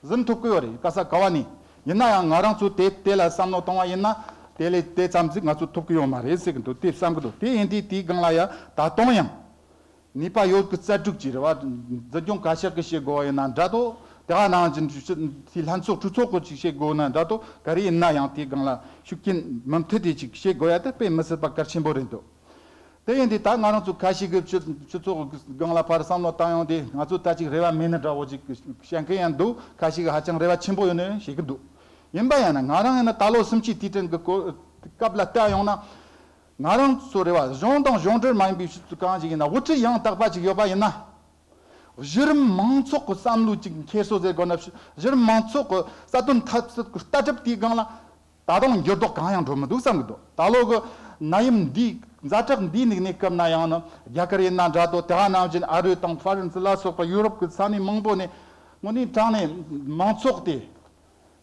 ཟིན་ཐུབ་ཀྱི་ཡོད་རེད། ག་ས་ག་བ་ནས། ཡིན་ན་ཡང་ང་རང་ཚོ་དེ་དེ་ལ་བསམ་བློ་བཏང་བ་ཡིན་ན། དེ་ལས་དེ་ཙམ་ཞིག་ང་ཚོ་ཐོབ་ཀྱི་ཡོད་མ་རེད་ཟེར་གི་འདུག་དེ་བསམ་གི་འདུག་དེ་ཡིན་དུས་དེའི་སྒང་ལ་ཡ་ད་དུང་ཡང་ནུས་པ་ཡོད་གི་རྩལ་སྤྲུགས་ཀྱི་རེད་བ། འཛིན་སྐྱོང་བཀའ་ཤག་གི་བྱེད་དགོས་པ་ཡིན་ན་འདྲ་ཏོ། དེ་ག་ནང་བཞིན་དེ་ལྷན་ཚོགས་གྲོས་ཚོགས་གི་ཅིག་བྱེད་དགོས་ན་འདྲ་ཏོ། ག་རེ་ཡིན་ན་ཡང་དེའི་སྒང་ལ་ཤུགས་རྐྱེན་མུ་མཐུད་དེ་ཅིག་བྱེད་དགོས་ཡ་དེ་དཔེ་མི་སྲིད་པ་གལ་ཆེན་པོ་རེད་འདུག་དེ་ཡིན་དུས་ད་ང་རང་ཚོ་ཁ་ཤས་ཀྱི་སྤྱི་སྤྱི་ཚོགས་ཀྱི་སྒང་ལ་ཕར་བསམ་བློ་བཏང་ཡོང་དུས་ང་ཚོ་ད་ཅིག་རེ་བ་མེད་ནི་འདྲ་བོ་ཅིག་བཤད་མཁན་ཡང་འདུག་ཁ་ཤས་ཀྱིས་ཧ་ཅང་རེ་བ་ཆེན་པོ་ཡོད་ནི་བཤད་ཀྱི་འདུག་ཡིན་པ་ཡང་ན་ང་རང་ཡིན་ན་ད་ལོ་གསུམ་བཅུའི་དུས་དྲན་གྱི་སྐོར་སྐབས་ལ་བལྟ་ཡོང་ན། ང་རང་ཚོ་རེ་བ་གཞུང་དང་གཞུང་འབྲེལ་མ་ཡིན་པའི་སྤྱི་ཚོགས་གང་ཞིག་ཡིན་ན་དབུ་ཁྲིད་ཡང་དག་པ་ཅིག་ཡོད་པ་ཡིན་ན། གཞི་རིམ་མང་ཚོགས་ཀྱི་བསམ་བློ་ཅིག་འཁྱེར་སོ་ཟེར་དགོས་ན་གཞི་རིམ་མང་ཚོགས་ཀྱི་རྩ་དོན་འཐབ་རྩོད་ཀྱི་ལྟ་གྲུབ་དེའི་སྒང་ལ། ད་དུང་འགྱུར་ལྡོག་གང་ཡང་འགྲོ་མི་འདུག་བསམ་གྱི་འདུག་ད་ལོ་གི་ནད་ཡམས་འདིའི་ཛ་དྲག་འདིའི་ནས་གནས་སྐབས་ན་ཡང་ན་རྒྱ་གར་ཡིན་ན་འདྲ་ཏོ། དེ་ག་ནང་བཞིན་ཨ་རི་དང་ཧྥ་རན་སི་ལ་སོགས་པ་ཡུ་རོབ་ཀྱི་ས་གནས་མང་པོ་ནས་དངོས་གནས་དྲང་ནས་མང་ཚོགས་དེ་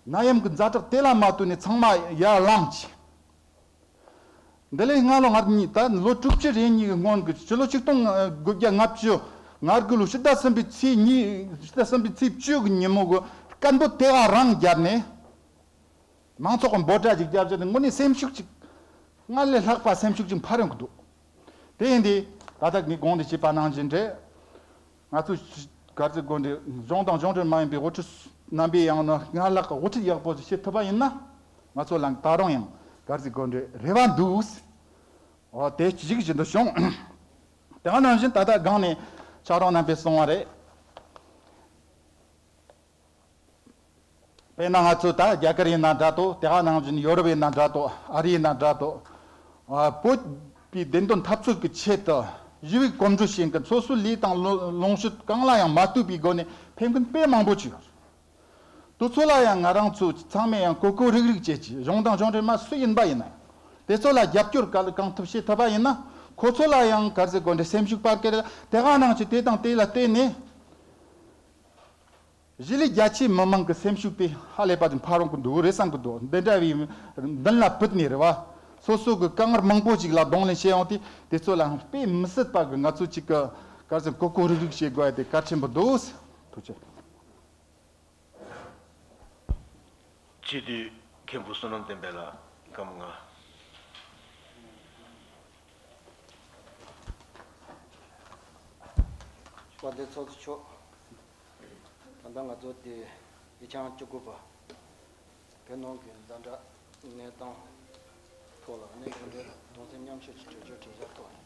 ནད་ཡམས་ཀྱི་ཛ་དྲག་དེ་ལ་མ་ལྟོས་ནས་ཚང་མ་ཡར་ལངས་ཀྱི། འདི་ལས་སྔ་ལོ་ང་གཉིས་ད་ལོ་དྲུག་ཅུ་རེ་གཉིས་ཀྱི་སྔོན་གྱི་ཕྱི་ལོ་ཆིག་སྟོང་དགུ་བརྒྱ་ལྔ་བཅུ་ང་དགུ་ལོ་ཕྱི་ཟླ་གསུམ་པའི་ཚེས་གཉིས་ཕྱི་ཟླ་གསུམ་པའི་ཚེས་བཅུ་གི་ཉིན་མོ་གི་སྐད་འབོད་དེ་ག་རང་བརྒྱབ་ནས། མང་ཚོགས་ཀྱི་འབོད་སྒྲ་ཅིག་བརྒྱབ་བྱས་ཏེ་དངོས་གནས་སེམས་ཤུགས་ཅིག་སྔར་ལས་ལྷག་པ་སེམས་ཤུགས་ཅིག་འཕར་ཡོང་གི་འདུག་དེ་ཡིན་དུས་ད་ལྟ་ངས་གོང་དུ་བཤད་པ་ནང་བཞིན་རེད། ང་ཚོ་གར་ཚེ་དགོན་སྡེ་གཞུང་དང་གཞུང་འབྲེལ་མ་ཡིན་པའི་དབུ་ཁྲིད་རྣམ་པས་ཡང་ན་སྔར་ལྷག་གི་དབུ་ཁྲིད་ཡག་པོ་ཞིག་བྱེད་ཐུབ་པ་ཡིན་ན། ང་ཚོ་ལ་ད་རུང་ཡང་གར་ཚེ་དགོན་སྡེ་རེ་བ་འདུག་འོ་དེ་གཅིག་བཞིན་དུ་བྱུང་། དེ་ག་ནང་བཞིན་ད་ལྟ་སྒང་ནས་ཕྱག་རོགས་རྣམ་པས་གསུངས་པ་རེད། དཔེར་ན་ང་ཚོ་ད་རྒྱ་གར་ཡིན་ན་འདྲ་ཏོ། དེ་ག་ནང་བཞིན་ཡོ་རོབ་ཡིན་ན་འདྲ་ཏོ། ཨ་རི་ཡིན་ན་འདྲ་ཏོ། ཨ་བོད་པའི་བདེན་དོན་འཐབ་རྩོད་ཀྱི་ཆེད་དུ་ཞི་བའི་གོམ་བགྲོད་བྱེད་མཁན་སོ་སོའི་ལས་དང་ལོ་ལོངས་སྤྱོད་གང་ལ་ཡང་མ་ལྟོས་པའི་སྒོ་ནས་ཕེབས་མཁན་དཔེ་མང་པོ་ཅིག་ཡོད། དེ་ཚོ་ལ་ཡང་ང་རང་ཚོ་ཚང་མས་ཡང་གོ་གོ་རིག་རིག་བྱེད་ཀྱི། གཞུང་དང་གཞུང་འབྲེལ་མ་སུ་ཡིན་པ་ཡིན་ན། དེ་ཚོ་ལ་རྒྱབ་སྐྱོར་ག་ལ་གང་ཐུབ་བྱེད་ཐུབ་པ་ཡིན་ན། ཁོ་ཚོ་ལ་ཡང་གར་ཟེར་དགོས་འདྲ་སེམས་ཤུགས་སྤར་སྐད། དེ་ག་ནང་བཞིན་དེ་དང་དེ་ལ་བརྟེན་ནས། གཞིས་ལུས་རྒྱ་ཆེའི་མི་མང་གི་སེམས་ཤུགས་དེ་ཧ་ལས་པ་ཅིག་འཕར་འོང་གི་འདུག་རེད་བསམ་གི་འདུག་འདི་འདྲ་བའི་མདུན་ལ་བུད་ནས་རེད་བ། སོ་སོ་གི་དཀའ་ངལ་མང་པོ་ཞིག་ལ་གདོང་ལེན་བྱེད་ཡོང་དུས་དེ་ཚོ་ལ་དཔེ་མི་སྲིད་པ་གི་ང་ཚོ་གཅིག་གི་གར་ཟེར་གོ་གོ་རིག་རིག་བྱེད་དགོས་ཡ་དེ་གལ་ཆེན་པོ་འདུག་ཐུགས་རྗེ་ཆེ། སྤྱི་འཐུས་མཁན་པོ་བསོད་ནམས་བསྟན་འཕེལ་ལགས་སྐར་མ་ལྔ། དཔལ་ལྡན་ཚོགས་གཙོ་མཆོག་ད་ལྟ་ང་ཚོ་དེ་ཡིག་ཆ་བཅུ་དགུ་པ་བོད་ནང་གི་ཛ་དྲག་གནས་སྟངས་ཐོག་ལ་གནས་སྐབས་འདིར་གདུང་སེམས་མཉམ་སྐྱེད་ཀྱི་གྲོས་ཆོད་གྲོས་འཆར་ཐོག་ནས་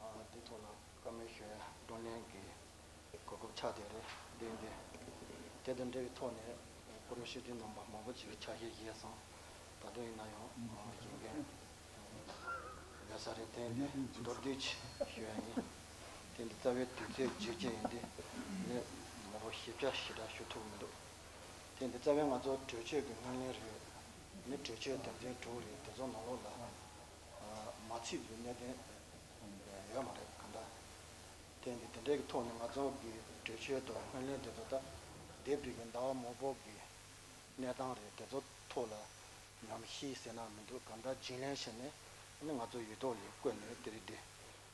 ཨ་འདི་ཐོག་ལ་བཀའ་མོལ་ཞུ་ཡ་བགྲོ་གླེང་གི་གོ་སྐབས་ཆགས་བསྡད་རེད། འདི་འདི་དེ་དང་འབྲེལ་བའི་ཐོག་ནས་སྐུ་མགྲོན་སྤྱི་འཐུས་རྣམ་པ་མང་པོ་ཅིག་ཕྱག་བཞེས་བཞེས་སོང་། ད་དུང་ཡིན་ན་ཡང་གཞན་འགན་ཡོད་ས་རེད། དེ་འདི་མདོར་བསྡུས་ཅིག་ཞུ་ཡ་ཡིན། དེ་འདི་རྩ་བའི་དུས་ཚོད་བརྗོད་ཀྱི་ཡིན། དེ་ནི་མང་པོ་ཞིབ་ཆ་ཞེ་དྲག་ཞུ་ཐུབ་མི་འདུག་དེ་འདི་རྩ་བའི་ང་ཚོ་གྲོས་ཆོད་ཀྱི་སྔོན་གླེང་རེད། ནི་གྲོས་ཆོད་དོན་ཚན་དྲུག་རེད། དེ་ཚོ་ནང་ལོགས་ལ་མ་ཚིག་པའི་གནད་དོན་ཡོད་མ་རེད་གང་ལྟར། དེ་འདི་དེ་འདྲའི་གི་ཐོག་ནས་ང་ཚོ་གི་གྲོས་ཆོད་དང་སྔོན་གླེང་དེ་ཚོ་ད་འདས་པའི་གི་ཟླ་བ་མང་པོ་གི་གནས་སྟངས་རེད། དེ་ཚོ་ཐོག་ལ་ཉམས་ཞིབ་ཟེར་ན་མི་འདུག་གང་ལྟར་རྒྱུས་ལོན་བྱས་ནས་ཨ་ནི་ང་ཚོ་འོས་ཐོག་ལ་བསྐོས་ནས་དེ་རིང་འདི་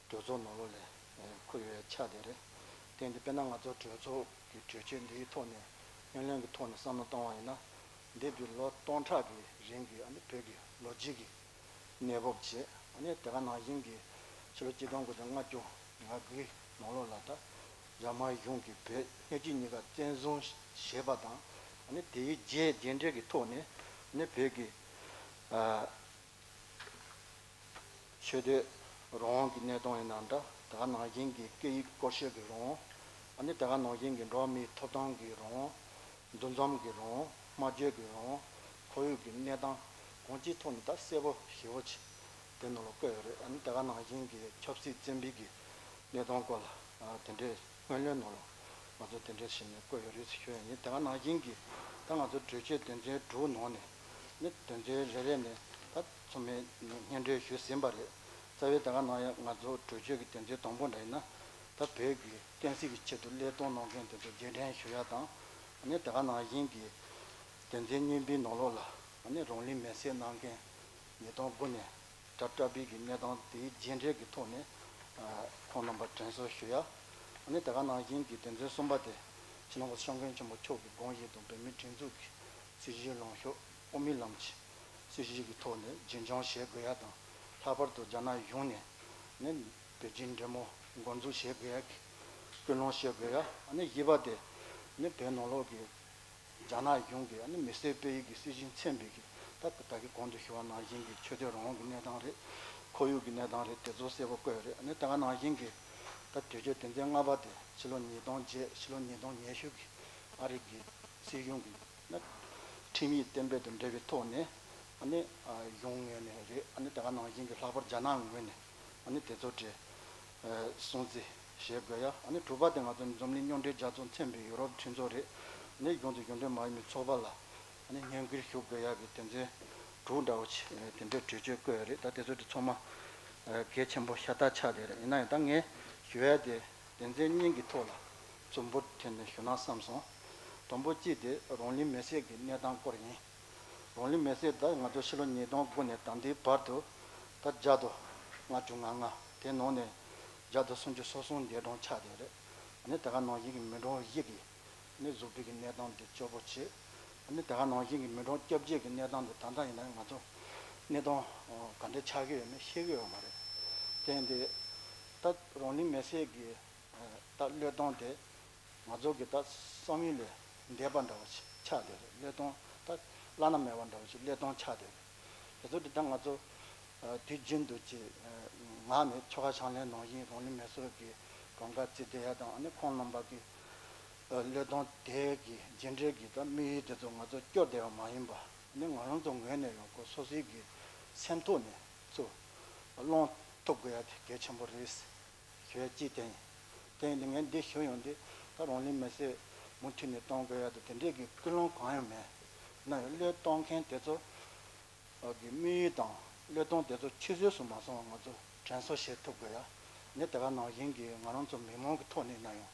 གྲོས་ཚོགས་ནང་ལོགས་ལ་འཁོད་ཡོད་ཆགས་བསྡད་རེད། དེ་འདི་དཔེར་ན་ང་ཚོ་གྲོས་ཚོགས་ཀྱི་གྲོས་ཆོད་འདིའི་ཐོག་ནས་སྔོན་གླེང་གི་ཐོག་ནས་བསམ་བློ་བཏང་བ་ཡིན་ན། འདས་པའི་ལོ་སྟོང་ཕྲག་གི་རིང་གི་ཨ་ནི་བོད་ཀྱི་ལོ་རྒྱུས་ཀྱི་གནས་བབ་བྱས། ཨ་ནི་དེ་ག་ནང་བཞིན་གྱི་ཕྱི་ལོ་ཆིག་སྟོང་དགུ་བརྒྱ་ལྔ་བཅུ་ང་དགུའི་ནང་ལོགས་ལ་ད་འཇར་མན་གཞུང་གིས་བོད་སྣོད་བཅུད་གཉིས་ཀ་བཙན་བཟུང་བྱས་པ་དང་། ཨ་ནི་དེའི་རྗེས་རྗེས་འབྲས་ཀྱི་ཐོག་ནས་ཨ་ནི་བོད་ཀྱི་ཨ་ཆོས་དད་རང་དབང་གི་གནས་སྟངས་ཡིན་ན་འདྲ། དེ་ག་ནང་བཞིན་གྱི་སྐད་ཡིག་སྐོར་ཞིབ་ཀྱི་རང་དབང་། ཨ་ནི་དེ་ག་ནང་བཞིན་གྱི་འགྲོ་བ་མིའི་ཐོབ་ཐང་གི་རང་དབང་། འདུ་འཛོམས་ཀྱི་རང་དབང་། སྨྲ་བརྗོད་ཀྱི་རང་དབང་། ཁོར་ཡུག་གི་གནས་སྟངས་གང་ཅིའི་ཐོག་ནས་ད་གསལ་པོ་ཞེ་པོ་ཅིག་དེ་ནང་ལ་བཀོད་ཡོད་རེད། ཨ་ནི་དེ་ག་ནང་བཞིན་གྱི་ཆབ་སྲིད་བཙན་པོའི་གི་གནས་སྟངས་སྐོར་ལ་དེ་འདྲའི་སྔོན་གླེང་ནང་ལ་ང་ཚོ་དེ་འདྲའི་ཞིག་ནས་བཀོད་ཡོད་རེད་ཟེར་ཞུ་ཡ་ཡིན། དེ་ག་ནང་བཞིན་གྱི་ད་ང་ཚོ་གྲོས་ཆོད་དོན་ཚན་དྲུག་ནང་ནས་ནི་དོན་ཚན་རེ་རེ་ནས་ད་ཚང་མས་སྙན་སྒྲོན་ཞུས་ཟིན་པ་རེད། རྩ་བའི་དེ་ག་ནང་ཡང་ང་ཚོ་གྲོས་ཆོད་ཀྱི་དོན་ཚན་དང་པོ་འདྲ་ཡིན་ན། ད་བོད་ཀྱི་བསྟན་སྲིད་ཀྱི་ཆེད་དུ་བློས་གཏོང་གནང་མཁན་དེ་ཚོ་རྗེས་དྲན་ཞུ་ཡ་དང་། ཨ་ནི་དེ་ག་ནང་བཞིན་གྱི་དོན་ཚན་གཉིས་པའི་ནང་ལོགས་ལ་ཨ་ནི་རང་ལུས་མེར་སྲེག་གནང་མཁན་ཉིས་སྟོང་དགུ་ནས་གྲྭ་བཀྲ་བྷེ་གི་གནས་སྟངས་དེའི་རྗེས་འབྲས་ཀྱི་ཐོག་ནས་ཁོང་རྣམ་པར་དྲན་གསོ་ཞུ་ཡ། ཨ་ནི་དེ་ག་ནང་བཞིན་གྱི་དོན་ཚན་གསུམ་པ་དེ་སྤྱི་ནོར་༸གོང་ས་༸སྐྱབས་མགོན་ཆེན་པོ་མཆོག་གི་དགོངས་བཞེད་དང་བོད་མིའི་སྒྲིག་འཛུགས་ཀྱི་སྲིད་བྱུས་ལངས་ཕྱོགས་དབུ་མའི་ལམ་གྱི་ སྲིད་གཞུང་གི་ཐོག་ནས་རྒྱུན་འཁྱོངས་བྱེད་དགོས་ཡ་དང་། ལྷག་པར་དུ་རྒྱ་ནག་གཞུང་ནས་ནི་བོད་བརྒྱུད་འབྲེལ་མོལ་འགོ་འཛུགས་བྱེད་དགོས་ཡ་གི་སྐུལ་སློང་བྱེད་དགོས་ཡ། ཨ་ནི་བཞི་པ་དེ་ནི་བོད་ནང་ལོགས་ཀྱི་རྒྱ་ནག་གཞུང་གི་ཨ་ནི་མི་སེར་སྤེལ་ཡུལ་གྱི་སྲིད་གཞུང་མཚོན་པའི་གི་ད་ད་གི་གོང་དུ་ཞུ་བ་ནང་བཞིན་གྱི་ཆོས་དད་རང་དབང་གི་གནས་སྟངས་རེད། ཁོར་ཡུག་གི་གནས་སྟངས་རེད། དེ་ཚོ་གསལ་པོ་བཀོད་ཡོད་རེད། ཨ་ནི་ད་ག་ནང་བཞིན་གྱི་ད་དུས་ཚོད་དོན་ཚན་ལྔ་པ་དེ་ཕྱི་ལོ་ཉིས་སྟོང་བརྒྱད། ཕྱི་ལོ་ཉིས་སྟོང་ཉི་ཤུ་གི་ཨ་རི་གི་སྲིད་གཞུང་གི་ན་ཁྲིམས་ཡིག་གཏན་འབེབས་དང་འབྲེལ་བའི་ཐོག་ནས་ཨ་ནི་གཞུང་ངོས་ནས་རེད། ཨ་ནི་ད་ག་ནང་བཞིན་གྱི་ལྷག་པར་རྒྱ་ནག་ངོས་ནས་ཨ་ནི་དེ་ཚོ་གྲས་སྲུང་བརྩི་བྱེད་དགོས་ཡ། ཨ་ནི་དྲུག་པ་དེ་ང་ཚོ་འཛམ་གླིང་མཉམ་འབྲེལ་རྒྱལ་ཚོགས་མཚོན་པའི་ཡུ་རོབ་མཐུན་ཚོགས་རེད། ཨ་ནི་གཞུང་དང་གཞུང་འབྲེལ་མ་ཡིན་པའི་ཚོགས་པ་ལ་ཨ་ནི་བསྙེན་བཀུར་ཞུ་དགོས་ཡ་གི་དོན་ཚན་དྲུག་འདྲ་བོ་ཆེ་དེ་འདྲའི་གྲོས་ཆོད་བཀོད་ཡོད་རེད། ད་དེ་ཚོ་དེ་ཚང་མ་གལ་ཆེན་པོ་ཤ་སྟག་ཆགས་བསྡད་རེད། ཡིན་ན་ཡང་ད་ངས་ཞུ་ཡ་དེ་དོན་ཚན་གཉིས་ཀྱི་ཐོག་ལ་ཚུར་འབུར་འཐེན་ནས་ཞུ་ན་བསམ་སོང་། དང་པོ་གཅིག་དེ་རང་ལུས་མེར་སྲེག་གི་གནས་སྟངས་སྐོར་ཡིན། རང་ལུས་མེར་སྲེག་ད་ང་ཚོ་ཕྱི་ལོ་ཉིས་སྟོང་དགུ་ནས་ད་ལྟའི་བར་དུ་ད་བརྒྱ་དང་ལྔ་བཅུ་ང་ལྔ། དེ་ནང་ནས་བརྒྱ་དང་སུམ་ཅུ་སོ་གསུམ་འདས་གྲོངས་ཆགས་བསྡད་རེད། ཨ་ནི་དེ་ག་ནང་བཞིན་གྱི་མི་གྲངས་བཞི་གི་ནི་གཟུགས་པོའི་གི་གནས་སྟངས་དེ་སྐྱོ་པོ་བྱེད། ཨ་ནི་དེ་ག་ནང་བཞིན་གྱི་མི་གྲངས་བརྒྱད་ཅུ་གི་གནས་སྟངས་དེ་ད་ལྟ་ཡིན་ན་ང་ཚོ་གནས་སྟངས་ག་འདྲ་ཆགས་ཀྱི་ཡོད་མེད་ཤེས་ཀྱི་ཡོད་མ་རེད། དེ་ཡིན་དུས་ད་རང་ལུས་མེར་སྲེག་གི་ད་བློས་གཏོང་དེ་ང་ཚོ་གི་ད་བསམ་ཡུལ་ལས་འདས་པ་འདྲ་བོ་ཆགས་བསྡད་རེད། བློས་གཏོང་ད་བླ་ན་མེད་པ་འདྲ་བོ་ཞིག་བློས་གཏོང་ཆགས་བསྡད་རེད། དེ་ཚོ་དེ་ད་ང་ཚོ་དུས་རྒྱུན་དུ་ཅིག་ངག་ནས་ཆོ་ག་ཕྱག་ལེན་ནང་བཞིན་རང་ལུས་མེ་གསོད་ཀྱི་གོམ་ཁ་བརྩི་བསྡད་ཡ་དང་། ཨ་ནི་ཁོང་རྣམ་པ་གི་བློས་གཏོང་དེ་གི་རྗེས་འབྲས་ཀྱི་ད་དམིགས་ཡུལ་དེ་ཚོ་ང་ཚོ་སྐྱོར་བསྡད་པ་མ་ཡིན་པ། ཨ་ནི་ང་རང་ཚོ་ངོས་ནས་ཡང་ཁོ་སོ་སོའི་གི་སེམས་ཐོག་ནས་ཚུར་སློང་ཐུབ་དགོས་ཡ་དེ་གལ་ཆེན་པོ་རེད། ཞུ་ཡ་གཅིག་དེ་ཡིན། དེ་ཡིན་དུས་ངས་འདི་ཞུ་ཡོང་དུས་ད་རང་ལུས་མེ་གསོད་མུ་མཐུད་ནས་གཏོང་དགོས་ཡ་དང་དེ་འདྲས་ཀྱི་ཀུན་སློང་གང་ཡང་མེད། ན་ཡང་བློས་གཏོང་མཁན་དེ་ཚོ་གི་དམིགས་ཡུལ་དང་བློས་གཏོང་དེ་ཚོ་ཆུད་ཟོས་སུ་མ་སོང་བ་ང་ཚོ་དྲན་གསོ་བྱེད་ཐུབ་དགོས་ཡ། ནི་དེ་ག་ནང་བཞིན་གྱི་ང་རང་ཚོ་མི་མང་གི་ཐོག་ནས་ན་ཡང་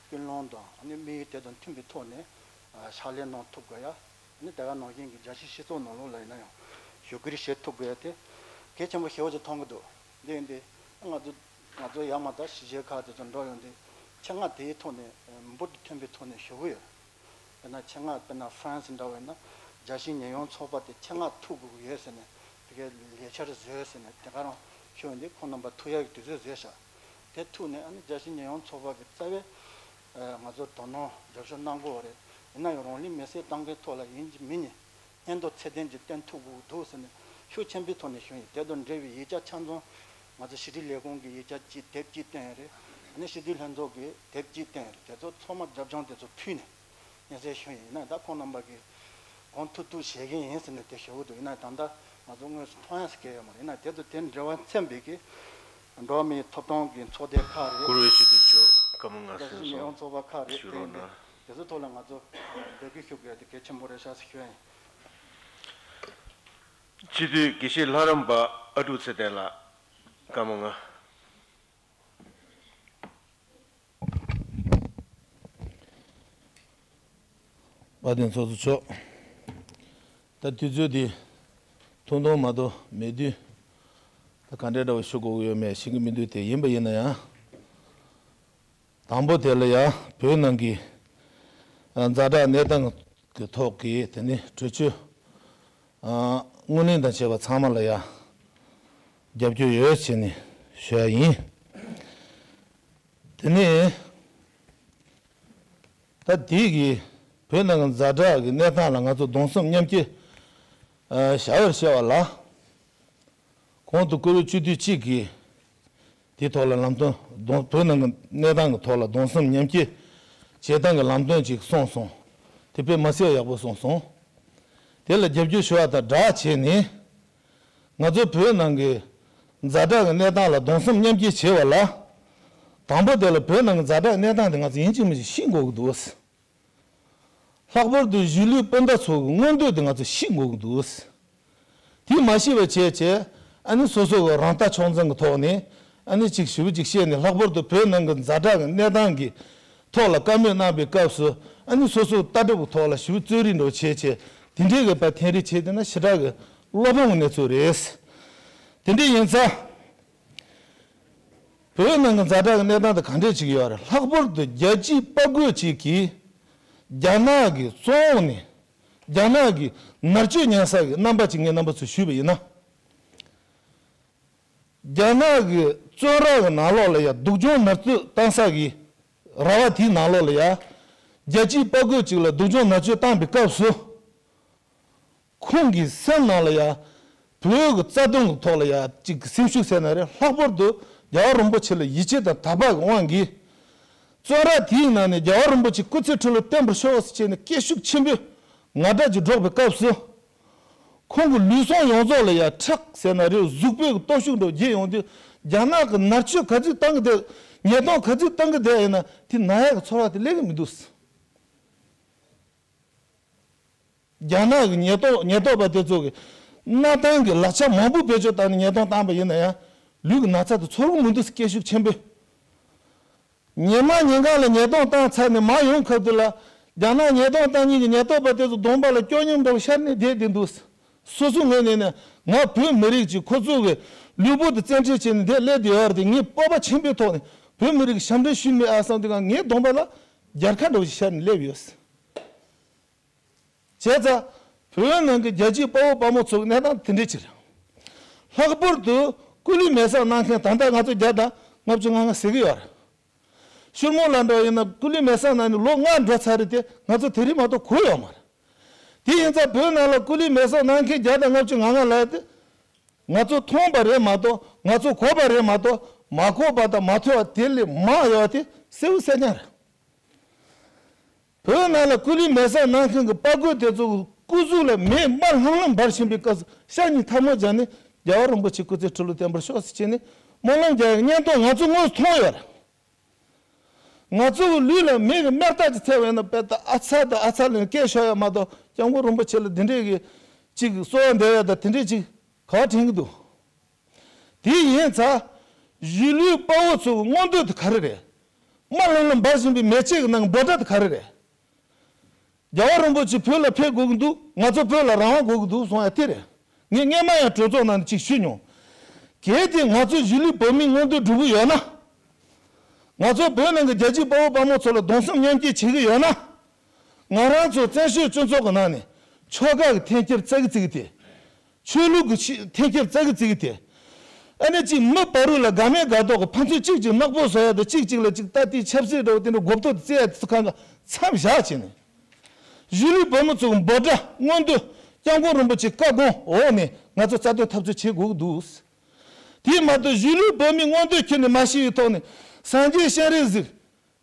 ཀུན་སློང་དང་ནི་དམིགས་ཡུལ་དེ་དང་མཐུན་པའི་ཐོག་ནས་ཕྱག་ལས་གནང་ཐུབ་དགོས་ཡ། ནི་དེ་ག་ནང་བཞིན་གྱི་རྒྱལ་སྤྱིའི་སྤྱི་ཚོགས་ནང་ལོགས་ལ་ཡིན་ན་ཡང་ཞུ་སྐུལ་བྱེད་ཐུབ་དགོས་ཡ་དེ་གལ་ཆེན་པོ་ཞེ་པོ་ཅིག་མཐོང་གི་འདུག་འདི་ཡིན་དུས་ང་ཚོ་ང་ཚོ་ཡར་མར་ད་གཞིས་བྱེས་ཁག་དེ་ཚོ་འགྲོ་ཡོང་དུས་ཆེད་མངགས་དེའི་ཐོག་ནས་འབུར་དུ་ཐོན་པའི་ཐོག་ནས་ཞུ་གི་ཡོད། དཔེར་ན་ཆེད་མངགས་དཔེར་ན་ཧྥ་རན་སི་འདྲ་བ་ཡིན་ན་རྒྱལ་སྤྱིའི་ཉེན་གཡོལ་ཚོགས་པ་དེ་ཆེད་མངགས་ཐུག་དགོས་ཀྱི་ཡོད་ཟེར་ནས་དེ་གའི་ལས་འཆར་བཟོས་ཟེར་ནས་དེ་ག་རང་ཞུ་ཡོང་དུས་ཁོང་རྣམ་པ་ཐུག་ཡག་གི་དུས་ཚོད་བཟོས་ཤག་དེ་ཐུག་ནས་ཨ་ནི་རྒྱལ་སྤྱིའི་ཉེན་གཡོལ་ཚོགས་པ་གི་རྩ་བའི་ང་ཚོར་དོ་སྣང་རྒྱབ་སྐྱོར་གནང་དགོས་པ་རེད། ཡིན་ན་ཡང་རང་ལུས་མེར་སྲེག་བཏང་མཁན་ཐོག་ལ་ཡིན་གཅིག་མིན་གཉིས་སྙན་ཐོ་ཚད་ལྡན་ཅིག་བཏོན་ཐུབ་དགོས་འདུག་ཟེར་ནས་ཤུགས་ཆེན་པོའི་ཐོག་ནས་ཞུ་ཡིན། དེ་དང་འབྲེལ་བའི་ཡིག་ཆ་ཆ་ཚང་ང་ཚོ་ཕྱི་དྲིལ་ལས་ཁུངས་ཀྱི་ཡིག་ཆ་གཅིག་དེབ་གཅིག་བཏོན་ཡོད་རེད། ཨ་ནི་ཕྱི་དྲིལ་ལྷན་ཚོགས་ཀྱི་དེབ་གཅིག་བཏོན་ཡོད་རེད། དེ་ཚོ་ཚང་མ་རྒྱབ་ལྗོངས་དེ་ཚོ་ཕུལ་ནས་སྙན་སེང་ཞུ་ཡིན། ཡིན་ན་ད་ཁོང་རྣམ་པ་གིས་གང་ཐུབ་ཐུབ་བྱེད་ཀྱི་ཡིན་ཟེར་ནས་དེ་ཞུ་གི་འདུག་ཡིན་ན་ད་ལྟ་ང་ཚོ་དངོས་སུ་མཐོང་ཡ་ཟེར་མཁན་ཡོད་མ་རེད། ཡིན་ན་དེ་ཚོ་དེ་འབྲེལ་བ་མཚོན་པའི་གི་འགྲོ་བ་མིའི་ཐོབ་ཐང་གི་ཚོགས་སྡེ་ཁག་རེད། བཀུར་འོས་སྤྱི་འཐུས་མཆོག་བཀའ་མོལ་ང་རྒྱལ་སྤྱིའི་གསན་ཉེས་གཡོལ་སོང་ཚོགས་པ་ཁག་རེད། ཞུ་རོགས་གནང་། དེ་ཚོའི་ཐོག་ལ་ང་ཚོ་འབོད་སྐུལ་ཞུ་དགོས་དེ་གལ་ཆེན་པོ་རེད་ཤག་ཟེར་ཞུ་ཡ་ཡིན། སྤྱི་འཐུས་དགེ་བཤེས་ལྷ་རམས་པ་ཨ་ཀྲུག་ཚེ་བརྟན་ལགས། བཀའ་མོལ་ལྔ། དཔལ་ལྡན་ཚོགས་གཙོ་མཆོག་ད་དུས་ཚོད་འདི་ཐུང་ཐུང་མ་གཏོགས་མེད་དུས་ད་ག་འདྲའི་འདྲ་བ་ཞུ་དགོས་ཀྱི་ཡོད་མེད་ཤེས་ཀྱི་མི་འདུག་དེ་ཡིན་པ་ཡིན་ན་ཡང་། དང་པོ་དེ་ལ་ཡང་བོད་ནང་གི་ཛ་དྲག་གནས་སྟངས་ཀྱི་ཐོག་གི་དེ་ནི་གྲོས་ཆོད་དངོས་གླེང་དང་བཅས་པ་ཚང་མ་ལ་ཡང་རྒྱབ་སྐྱོར་ཡོད་ཅེས་ནི་ཞུ་ཡ་ཡིན། དེ་ནི་ད་དེ་གི་བོད་ནང་གི་ཛ་དྲག་གི་གནས་སྟངས་ལ་ང་ཚོ་གདུང་སེམས་མཉམ་སྐྱེད་བྱ་བར་བཤད་པ་ལ། གོང་དུ་བཀུར་འོས་སྤྱི་འཐུས་གཅིག་གིས་དེའི་ཐོག་ལ་ལམ་སྟོན་གདོང་བོད་ནང་གི་གནས་སྟངས་ཀྱི་ཐོག་ལ་གདུང་སེམས་མཉམ་སྐྱེད་བྱེད་སྟངས་ཀྱི་ལམ་སྟོན་ཅིག་གསུངས་སོང་། དེ་དཔེ་མ་སྲིད་ཡག་པོ་གསུངས་སོང་། དེ་ལ་རྒྱབ་སྐྱོར་ཞུ་བ་དང་སྦྲགས་བྱས་ནས་ང་ཚོ་བོད་ནང་གི་ཛ་དྲག་གི་གནས་སྟངས་ལ་གདུང་སེམས་མཉམ་སྐྱེད་བྱེད་པ་ལ། དང་པོ་དེ་ལ་བོད་ནང་གི་ཛ་དྲག་གནས་སྟངས་དེ་ང་ཚོ་ཡིན་གཅིག་མིན་གཅིག་ཤེས་དགོས་ཀྱི་འདུག་ལྷག་པར་དུ་གཞིས་ལུས་སྤུན་ཟླ་ཚོ་གི་མངོན་འདོད་དེ་ང་ཚོ་ཤེས་དགོས་ཀྱི་འདུག་དེ་མ་ཤེས་པ་བྱས་བྱས་ཨ་ནི་སོ་སོ་གི་རང་ལྟ་མཆོག་འཛིན་གྱི་ཐོག་ནས་ཨ་ནི་གཅིག་ཞུ་བ་གཅིག་བཤད་ནས་ལྷག་པར་དུ་བོད་ནང་གི་ཛ་དྲག་གི་གནས་སྟངས་ཀྱི་ཐོག་ལ་བཀའ་མོལ་གནང་པའི་སྐབས་སུ་ཨ་ནི་སོ་སོ་ལྟ་གྲུབ་ཀྱི་ཐོག་ལ་ཞུ་རྩོད་རིགས་འགྲོ་བྱས་བྱས་དེ་འདྲའི་གི་པ་འཐེན་རིགས་བྱས་དེ་ན་ཞེ་དྲག་གི་བློ་ཕམ་གྱི་གནས་ཚུལ་རེད། དེ་འདྲ་ཡིན་ཙང་། བོད་ནང་གི་ཛ་དྲག་གི་གནས་སྟངས་དེ་ག་འདྲས་ཅིག་ཡོད་རེད། ལྷག་པར་དུ་རྒྱལ་སྤྱིའི་དཔའ་རྒོད་ཅིག་གིས་རྒྱ་ནག་གི་བཙོན་འོག་ནས་ རྒྱ་ནག་གི་མནར་གཅོད་ཉན་ས་གི་རྣམ་པ་ཅིག་ངས་རྣམ་པ་ཚོ་ཞུས་པ་ཡིན་ན། རྒྱ་ནག་གི་བཙོན་ར་གི་ནང་ལོགས་ལ་ཡ་སྡུག་སྦྱོང་མནར་གཅོད་བཏང་ས་གི་ར་བ་དེའི་ནང་ལོགས་ལ་ཡ། རྒྱལ་སྤྱིའི་དཔའ་རྒོད་ཅིག་ལ་སྡུག་སྦྱོང་མནར་གཅོད་བཏང་པའི་སྐབས་སུ། ཁོང་གི་སེམས་ནང་ལ་ཡ། བོད་ཀྱི་རྩ་དོན་གྱི་ཐོག་ལ་ཡ་གཅིག་གི་སེམས་ཤུགས་ཟེར་ན་རེད། ལྷག་པར་དུ་རྒྱལ་བ་རིན་པོ་ཆེ་ལ་ཡིད་ཆེས་དང་དད་པ་གི་དབང་གིས། བཙོན་ར་དེའི་ནང་ནས་རྒྱལ་བ་རིན་པོ་ཆེ་སྐུ་ཚེ་ཁྲི་ལོ་བརྟན་པར་ཤོག་ཟེར་བྱས་ནས་སྐད་ཤུགས་ཆེན་པོས་ངར་སྒྲ་ཅིག་སྒྲོག་པའི་སྐབས་སུ། ཁོང་གི་ལུས་ཟུངས་ཡོངས་རྫོགས་ལ་ཡ་ཁྲག་ཟེར་ན་རེད། གཟུགས་པོའི་སྟོབས་ཤུགས་འདྲ་བོ་རྒྱས་ཡོང་དུས། རྒྱ་ནག་གི་མནར་གཅོད་ག་ཚོད་བཏང་གི་བསྡད། ཉེས་རྡུང་ག་ཚོད་བཏང་གི་བསྡད་ཡིན་ན་དེ་ན་ཡག་གི་ཚོར་བ་དེ་སླེབས་གི་མི་འདུག་རྒྱ་ནག་གི་ཉེན་རྟོག་ཉེན་རྟོག་པ་དེ་ཚོ་གི་གནའ་དེང་གི་ལག་ཆ་མང་པོ་བེད་སྤྱོད་བཏང་ནས་ཉེན་རྟོག་བཏང་པ་ཡིན་ན་ཡང་ལུས་ཀྱི་ན་ཚ་དེ་ཚོར་གི་མི་འདུག་སྐད་ཤུགས་ཆེན་པོས། ཉི་མ་ཉིན་གང་ལ་ཉེན་རྟོག་བཏང་ཚར་ནས་མར་ཡོང་ཁ་ཐུག་ལ། རྒྱ་ནག་ཉེན་རྟོག་བཏང་མཁན་གྱི་ཉེན་རྟོག་པ་དེ་ཚོ་གདོང་པ་ལ་སྐྱོ་ཉམས་འདྲ་བོ་ཤར་ནས་བསྡད་བསྡད་འདུག་སོ་སོའི་ངོས་ནས་ནི་ང་བོད་མི་རིགས་ཀྱི་ཁོ་ཚོ་གི་ལུས་པོ་དེ་བཙན་ཁྲིད་བྱས་ནས་འདིར་སླེབས་བསྡད་ཡོད་རེད་དེ། ངས་སྤོབས་པ་ཆེན་པོའི་ཐོག་ནས་བོད་མི་རིགས་ཞབས་འདྲེན་ཞུས་མེད་ཨ་བསམ་དུས་ང་ངའི་གདོང་པ་ལ་རྒྱལ་ཁ་འདྲ་བོ་ཞིག་ཤར་ནས་སླེབས་ཡོད། བྱས་ཙང་། བོད་ནང་གི་རྒྱལ་གཅེས་དཔའ་བོ་དཔའ་མོ་ཚོ་གི་གནས་སྟངས་དེ་འདྲ་ཅིག་རེད། ལྷག་པར་དུ་སྐུ་ལུས་མེ་བསྲེགས་གནང་མཁན་ད་ལྟ་ང་ཚོ་བརྒྱ་དང་ལྔ་བཅུ་ང་ལྔ་ཟེར་གི་ཡོད་རེད། ཤུར་མོ་ལ་འདྲ་ཡིན་ན་སྐུ་ལུས་མེ་བསྲེགས་གནང་ནས་ལོ་ལྔ་འགྲོ་ཚར་རེད་དེ། ང་ཚོ་དེ་རིང་མ་གཏོགས་གོ་ཡོད་མ་རེད། དེ་ཡིན་ཙང་བོད་ནང་ལ་སྐུ་ལུས་མེ་བསྲེགས་གནང་མཁན་བརྒྱ་དང་ལྔ་བཅུ་ང་ལྔ་ལབ་ཡ་དེ། ང་ཚོ་མཐོང་པ་རེད་མ་གཏོགས། ང་ཚོ་གོ་བ་རེད་མ་གཏོགས། མ་གོ་བ་དང་མ་ཐོས་པ་དེ་ལས་མང་ཡོད་པ་དེ་གསལ་པོ་གསལ་རྐྱང་རེད། བོད་ནང་ལ་སྐུ་ལུས་མེ་བསྲེགས་གནང་མཁན་གྱི་དཔའ་རྒོད་དེ་ཚོ་སྐུ་གཟུགས་ལ་མེ་དམར་ལྷང་ལྷང་འབར་བཞིན་པའི་སྐབས་སུ་ཤ་གཉིས་ཐལ་མོ་སྦྱར་ནས་རྒྱལ་བ་རིན་པོ་ཆེ་སྐུ་ཚེ་ཁྲི་ལོ་བརྟན་པར་ཤོག་ཟེར་བྱས་ནས་སྨོན་ལམ་རྒྱག་ཡག་བརྙན་ཐུང་ང་ཚོ་དངོས་སུ་མཐོང་ཡོད་རེད། ང་ཚོ་གི་ལུས་ལ་མེ་གི་དམར་རྟགས་ཅིག་ཐེབས་ཡོད་ན་དཔེ་ད་ཨ་ཚ་དང་ཨ་ཚ་ལ་སྐད་ཤོར་ཡག་མ་གཏོགས་སྐྱབས་མགོན་རིན་པོ་ཆེ་ལ་འདི་འདྲས་ཀྱི་ཅིག་གསོལ་བ་འདེབས་ཡག་དང་དེ་འདྲས་ཅིག་ག་བ་དྲན་གྱི་འདུག་དེ་ཡིན་ཙང་། གཞིས་ལུས་དཔའ་བོ་ཚོའི་མངོན་འདོད་དེ་ག་རེ་རེད། དམར་ལམ་ལ་འབར་བཞིན་པའི་མེ་ལྕེ་གི་ནང་གི་འབོད་སྒྲ་དེ་ག་རེ་རེད། རྒྱལ་བ་རིན་པོ་ཆེ་བོད་ལ་ཕེབས་དགོས་ཀྱི་འདུག་ང་ཚོ་བོད་ལ་རང་དབང་དགོས་ཀྱི་འདུག་གསུང་ཡག་དེ་རེད། ངས་སྔོན་མ་ཡང་གྲོས་ཚོགས་ནང་ནས་ཅིག་ཞུས་མྱོང་། གལ་ཏེ་ང་ཚོ་གཞིས་ལུས་བོད་མིའི་མངོན་འདོད་སྒྲུབ་ཀྱི་ཡོད་ན། ང་ཚོ་བོད་ནང་གི་རྒྱལ་གཅེས་དཔའ་བོ་དཔའ་མོ་ཚོ་ལ་གདུང་སེམས་མཉམ་སྐྱེད་བྱེད་ཀྱི་ཡོད་ན། ང་རང་ཚོ་བཙན་བྱོལ་སྤྱི་ཚོགས་ཀྱི་ནང་ནས་ཆོལ་ཁ་གི་འཐེན་འཁྱེར་རྩ་གི་རྩི་གི་དེ། ཆོས་ལུགས་ཀྱི་ཆི་འཐེན་འཁྱེར་རྩ་གི་རྩི་གི་དེ། ཨ་ནི་གཅིག་མི་བར་རུ་ལ་དགའ་མེད་དགའ་མདོག་གི་ཕན་ཚུན་གཅིག་གཅིག་ནག་པོ་བཟོ་ཡག་དང་གཅིག་གཅིག་ལ་གཅིག་ལྟ་ལྟའི་ཆབ་སྲིད་འདྲ་བོ་དེ་འདྲ་མགོ་བཏོག་རྩེ་ཡག་དེ་ཚོ་གང་ག་མཚམས་བཞག་བྱས་ནས། གཞིས་ལུས་བོད་མི་ཚོ་གི་འབོད་སྒྲ་མངོན་འདོད་སྐྱབས་མགོན་རིན་པོ་ཆེའི་བཀའ་དགོངས་འོག་ནས་ང་ཚོ་རྩ་དོན་འཐབ་རྩོད་བྱེད་དགོས་ཀྱི་འདུག་དེས་མ་གཏོགས་གཞིས་ལུས་བོད་མིའི་མངོན་འདོད་ཁྱོན་ནས་མ་ཤེས་པའི་ཐོག་ནས་སངས་རྒྱས་སྤྱན་རས་གཟིགས།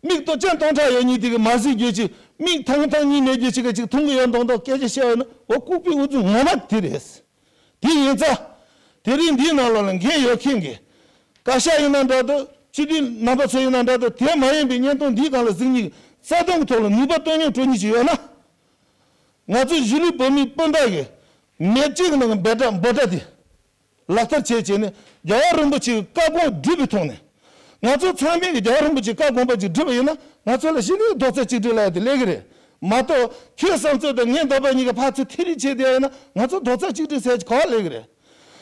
མིག་ཏོ་སྤྱན་སྟོང་ཕྲག་ཡོད་ཉིད་དེ་གི་མ་གཟིགས་རྒྱུ་ཅིག་མིག་ཐང་ཐང་གཉིས་མེད་རྒྱུ་ཅིག་ག་ཅིག་མཐོང་གི་ཡོད་མདོག་མདོག་སྐད་ཆ་བཤད་ཡོད་ན་འོ་ལྐུགས་པའི་འུ་ཚུགས་ངོ་མ་དེ་རེད། དེ་ཡིན་ཙང་། དེ་རིང་འདིའི་ནང་ལོགས་ལ་འགན་ཡོད་མཁན་གྱི། བཀའ་ཤག་ཡིན་ན་འདྲ་འདུག་སྤྱི་འཐུས་རྣམ་པ་ཚོ་ཡིན་ན་འདྲ་འདུག་དེ་མ་ཡིན་པའི་བརྙན་ཐུང་འདིའི་སྒང་ལ་གཟིགས་མཁན་གྱི་རྩ་དོན་གྱི་ཐོག་ལ་ནུས་པ་བཏོན་མྱོང་སྤྲོད་མཁན་ཅིག་ཡོད་ན། ང་ཚོ་གཞིས་ལུས་བོད་མིའི་སྤུན་ཟླ་གི་མེ་ལྕེ་གི་ནང་གི་འབོད་སྒྲ་འབོད་སྒྲ་དེ་ལག་བསྟར་བྱས་བྱས་ནས་རྒྱལ་བ་རིན་པོ་ཆེའི་བཀའ་དགོངས་སྒྲུབ་པའི་ཐོག་ནས། ང་ཚོ་ཚང་མས་ཀྱི་རྒྱལ་བ་རིན་པོ་ཆེའི་བཀའ་དགོངས་པ་ཅིག་སྒྲུབ་པ་ཡིན་ན་ང་ཚོ་ལ་གཞི་ནས་རྡོག་རྩ་གཅིག་སྒྲིལ་ལབ་ཡ་དེ་སླེབས་ཀྱི་རེད་མ་གཏོགས། ཁྱོད་བསམ་ཚུལ་དང་ངའི་འདོད་པ་གཉིས་ཀ་ཕར་ཚུར་ཐེ་རིང་བྱས་བསྡད་ཡོད་ན་ང་ཚོ་རྡོག་རྩ་གཅིག་སྒྲིལ་ཟེར་ཡ་ཅིག་ག་པར་སླེབས་ཀྱི་རེད།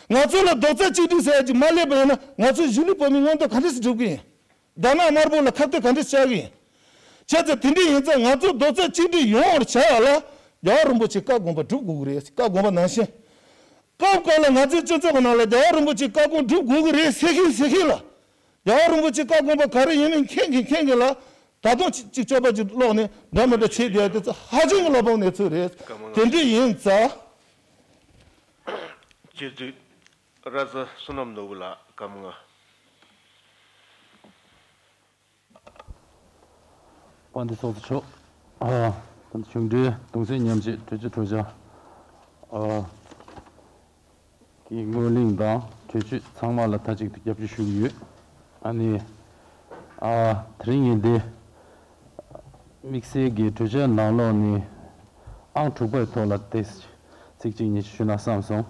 ང་ཚོ་ལ་རྡོག་རྩ་གཅིག་སྒྲིལ་ཟེར་ཡ་ཅིག་མ་སླེབས་པ་ཡིན་ན་ང་ཚོ་གཞིས་ལུས་བོད་མིའི་མངོན་འདོད་ག་འདྲས་སེ་སྒྲུབ་ཀྱི་ཡིན། དར་ནག་དམར་པོ་ལ་ཁ་གཏད་ག་འདྲས་བཅག་གི་ཡིན། བྱས་ཙང་དེ་འདྲ་ཡིན་ཙང་ང་ཚོ་རྡོག་རྩ་གཅིག་སྒྲིལ་ཡོང་བར་བྱ་བ་ལ་རྒྱལ་བ་རིན་པོ་ཆེའི་བཀའ་དགོངས་པ་སྒྲུབ་དགོས་ཀྱི་རེད། བཀའ་དགོངས་པ་ནང་བཞིན། སྐབས་སྐབས་ལ་ང་ཚོའི་སྤྱི་ཚོགས་ཀྱི་ནང་ལ་རྒྱལ་བ་རིན་པོ་ཆེའི་བཀའ་དགོངས་སྒྲུབ་དགོས་ཀྱི་རེད་ཟེར་མཁན་ཟེར་མཁན་ལ། རྒྱལ་བ་རིན་པོ་ཆེའི་བཀའ་དགོངས་པ་ག་རེ་ཡིན་མིན་མཁྱེན་མཁན་མཁྱེན་མཁན་ལ་ད་དུང་གཅིག་གཅིག་སྤྱོད་པ་ཅིག་ཀློག་ནས་འདྲ་མི་འདྲ་བྱེད་བསྡད་དེ་ཚོ་ཧ་ཅང་གི་བློ་ཕམ་གནས་ཚུལ་རེད། དེ་འདྲ་ཡིན་ཙང་། རྗེ་བཙུན་ར་ས་བསོད་ནམས་ནོར་བུ་ལགས་སྐར་མ་ལྔ། དཔལ་ལྡན་ཚོགས་གཙོ་མཆོག་ཨ། ད་ལྟ་གཞུང་འབྲེལ་གདུང་སེམས་མཉམ་སྐྱེད་གྲོས་ཆོད་གྲོས་འཆར་ཨ། གི་ངོས་ལེན་དང་གྲོས་ཆོད་ཚང་མ་ལ་མཐའ་གཅིག་ཏུ་རྒྱབ་སྐྱོར་ཞུ་གི་ཡོད། ཨ་ནི། ཨ། དེ་རིང་ངས་འདི་དམིགས་བསལ་གྱི་གྲོས་འཆར་ནང་ལོགས་ནས་ཨང་དྲུག་པའི་ཐོག་ལ་དེ་ཚིག་གཅིག་གཉིས་ཞུ་ན་བསམ་སོང་།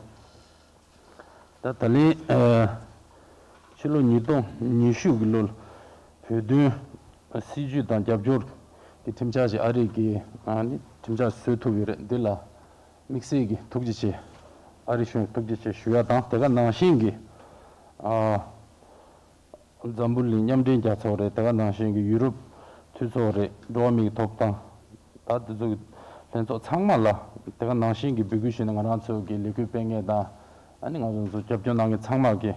ད་ད་ལན་ཨ། ཕྱི་ལོ་ཉིས་སྟོང་ཉི་ཤུ་གི་ལོར་བོད་དོན་སྲིད་བྱུས་དང་རྒྱབ་སྐྱོར་གྱི་ཁྲིམས་འཆར་ཞིག་ཨ་རི་གི་ཨ་ནི་ཁྲིམས་འཆར་བཟོ་ཐུབ་ཡོད་རེད། འདི་ལ་དམིགས་བསལ་གྱི་ཐུགས་རྗེ་ཆེ། ཨ་རི་གཞུང་ཐུགས་རྗེ་ཆེ་ཞུ་ཡ་དང་དེ་ག་ནང་བཞིན་གྱི་ཨ། འཛམ་བུ་གླིང་མཉམ་འབྲེལ་རྒྱལ་ཚོགས་རེད། དེ་ག་ནང་བཞིན་གྱི་ཡུ་རོབ་མཐུན་ཚོགས་རེད། འགྲོ་བ་མིའི་ཐོབ་ཐང་ད་དེ་ཚོ་གི་ ལྷན་ཚོགས་ཚང་མ་ལ་དེ་ག་ནང་བཞིན་གྱི་འབོད་སྐུལ་ཞུས་ནས། ང་རང་ཚོ་གི་ལས་འགུལ་སྤེལ་མཁན་དང་། ཨ་ནི་ང་རང་ཚོ་རྒྱབ་སྐྱོར་གནང་མཁན་ཚང་མ་གིས་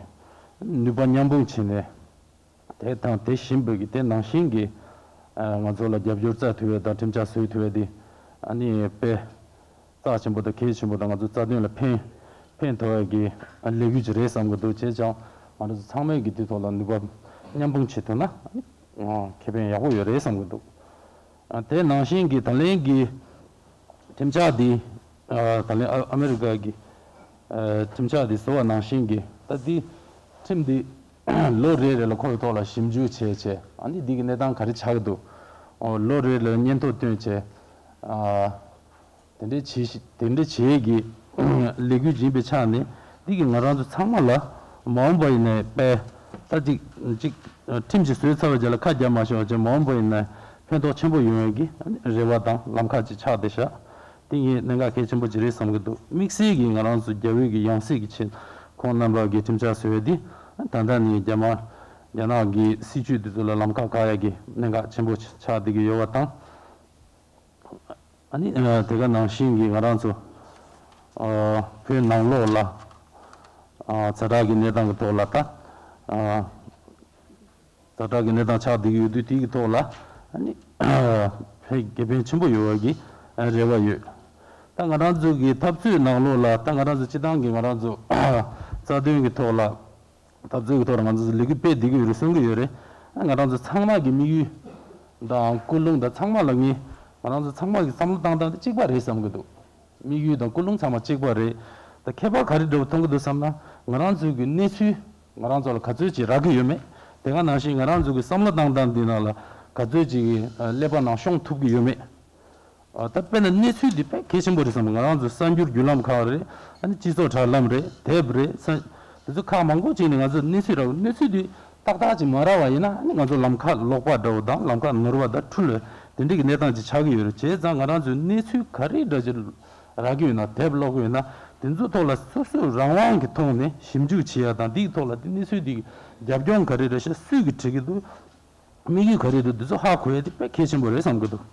ནུས་པ་མཉམ་སྤུངས་བྱས་ནས། དེ་དང་དེ་བཞིན་པའི་གི་དེ་ནང་བཞིན་གྱི་ང་ཚོ་ལ་རྒྱབ་སྐྱོར་སྩལ་ཐུབ་པ་དང་ཁྲིམས་འཆར་བཟོ་ཐུབ་པ་དེ་ཨ་ནི་དཔེ་རྩ་ཆེན་པོ་དང་གལ་ཆེན་པོ་དང་། ང་ཚོ་རྩ་དོན་ལ་ཕན་ཕན་ཐོགས་པའི་གི་ལས་འགུལ་ཅིག་རེད་བསམ་གྱི་འདུག་བྱས་ཙང་ང་རང་ཚོ་ཚང་མས་གི་དེ་ཐོག་ལ་ནུས་པ་མཉམ་སྤུངས་བྱེད་ཐུབ་ན་ཨ་ནི་ཁེ་ཕན་ཡག་པོ་ཡོད་རེད་བསམ་གྱི་འདུག་ཨ། དེ་ནང་བཞིན་གྱི་ད་ལན་གྱི་ཁྲིམས་འཆར་འདི། ཨ། ད་ལན་ཨ་ཨ་མེ་རི་ཀ་གི་ཨ་ཁྲིམས་འཆར་འདི་བཟོ་བ་ནང་བཞིན་གྱི། ད་འདི་ཁྲིམས་འདི་ལོ་རེ་རེ་ལ་ཁོ་གི་ཐོག་ལ་ཞིབ་འཇུག་བྱས་བྱས། ཨ་ནི་འདི་གི་གནས་སྟངས་ག་རེ་ཆགས་ཀྱི་འདུག་ཨོ། ལོ་རེ་ལ་སྙན་ཐོ་བཏོན་བྱས། ཨ། དེ་འདྲའི་བྱེད་ཤི་དེ་འདྲའི་བྱེད་ཀྱི་ལས་འགུལ་ཡིན་པའི་ཆ་ནས། འདི་གིས་ང་རང་ཚོ་ཚང་མ་ལ་མ་འོངས་པ་ཡིན་ནའི་དཔེ་ད་ཅིག་ཅིག་ཁྲིམས་ཤིག་བཟོས་ཚར་བའི་རྗེས་ལ་ཁ་རྒྱབ་མ་ཤོར་བ་བྱས། མ་འོངས་པ་ཡིན་ནའི་ཕན་ཐོགས་ཆེན་པོ་ཡོང་ཡས་ཀྱི་རེ་བ་དང་ལམ་ཁ་ཅིག་ཆགས་བསྡད་ཤག་དེ་ངས་གནད་འགག་གལ་ཆེན་པོ་ཅིག་རེད་བསམ་གྱི་འདུག་དམིགས་བསལ་གྱིས་ང་རང་ཚོ་རྒྱ་བོད་ཀྱི་ཡང་སྲིད་ཀྱི་ཆེད། ཁོང་རྣམ་པ་གིས་ཁྲིམས་འཆར་བཟོས་པ་འདི་ད་ལྟ་ནས་རྒྱ་དམར་རྒྱ་ནག་གི་སྲིད་བྱུས་འདི་ཚོ་ལ་ལམ་ཁ་བཀག་ཡས་ཀྱི་གནད་འགག་ཆེན་པོ་ཆགས་བསྡད་ཀྱི་ཡོད་པ་དང་། ཨ་ནི་ཨ་དེ་ག་ནང་བཞིན་གྱི་ང་རང་ཚོ་ཨ་བོད་ནང་ལོགས་ལ་ཨ་ཛ་དྲག་གི་གནས་སྟངས་ཀྱི་ཐོག་ལ། ད་ཨ་ཛ་དྲག་གི་གནས་སྟངས་ཆགས་བསྡད་ཀྱི་ཡོད་དུས། དེ་གི་ཐོག་ལ་ཨ་ནི་ཨ་ཕན་དགེ་ཕན་ཆེན་པོ་ཡོད་པ་གི་ཨ་རེ་བ་ཡོད། ད་ང་རང་ཚོ་གི་འཐབ་རྩོད་ནང་ལོགས་ལ། ད་ང་རང་ཚོ་སྤྱི་བཏང་གི་ང་རང་ཚོ་ཨ་རྩ་དོན་གྱི་ཐོག་ལ། འཐབ་རྩོད་ཀྱི་ཐོག་ལ་ང་ཚོ་ལས་འགུལ་སྤེལ་བསྡད་ཀྱི་ཡོད་རེད། གསུང་གི་ཡོད་རེད། ང་རང་ཚོ་ཚང་མ་གི་དམིགས་ཡུལ་དང་ཀུན་སློང་དང་ཚང་མ་ལ། ངས་ང་རང་ཚོ་ཚང་མ་གི་བསམ་བློ་བཏང་སྟངས་དེ་གཅིག་པ་རེད་བསམ་གྱི་འདུག་དམིགས་ཡུལ་དང་ཀུན་སློང་ཚང་མ་གཅིག་པ་རེད། ད་ཁྱད་པར་ག་རེ་འདྲ་བོ་མཐོང་གི་འདུག་བསམ་ན། ང་རང་ཚོ་གི་གནས་ཚུལ་ང་རང་ཚོ་ལ་ག་ཚོད་ཅིག་རག་གི་ཡོད་མེད། དེ་ག་ནང་བཞིན་ང་རང་ཚོ་གི་བསམ་བློ་བཏང་སྟངས་འདི་ནང་ལ་ག་ཚོད་ཅིག་གི་ཀླད་པ་ནང་ཤོང་ཐུབ་ཀྱི་ཡོད་མེད། ཨ། ད་དཔེར་ན་གནས་ཚུལ་འདི་དཔེ་གལ་ཆེན་པོ་རེད་བསམ། ང་རང་ཚོ་གསར་འགྱུར་བརྒྱུད་ལམ་ཁག་རེད། ཨ་ནི་སྤྱི་ཚོགས་དྲ་ལམ་རེད། དེབ་རེད། ས་དེ་ཚོ་ཁག་མང་པོ་ཅིག་ནས་ང་ཚོ་གནས་ཚུལ་རག་གནས་ཚུལ་འདི་ཏག་ཏག་ཅིག་མ་རག་པ་ཡིན་ན། ཨ་ནི་ང་ཚོ་ལམ་ཁ་ལོག་པ་འདྲ་བོ་དང་། ལམ་ཁ་ནོར་བ་དང་འཁྲུལ་བ་དེ་འདྲའི་གི་གནས་སྟངས་ཅིག་ཆགས་ཀྱི་ཡོད་རེད། བྱས་ཙང་ང་རང་ཚོས་གནས་ཚུལ་ག་རེ་འདྲ་ཅིག་རག་གི་ཡོད་ན། དེབ་ཀློག་གི་ཡོད་ན། དེ་ཚོ་ཐོག་ལ་སོ་སོའི་རང་དབང་གི་ཐོག་ནས་ཞིབ་འཇུག་བྱེད་ཡ་དང་། འདིའི་ཐོག་ལ་དེ་གནས་ཚུལ་འདི་གི་རྒྱབ་ལྗོངས་ག་རེ་རེད་ཤག་སུས་གི་བྲིས་ཀྱི་འདུག་དམིགས་ཡུལ་ག་རེ་འདུག་འདི་ཚོ་ཧ་གོ་ཡ་དེ་དཔེ་གལ་ཆེན་པོ་རེད་བསམ་གྱི་འདུག་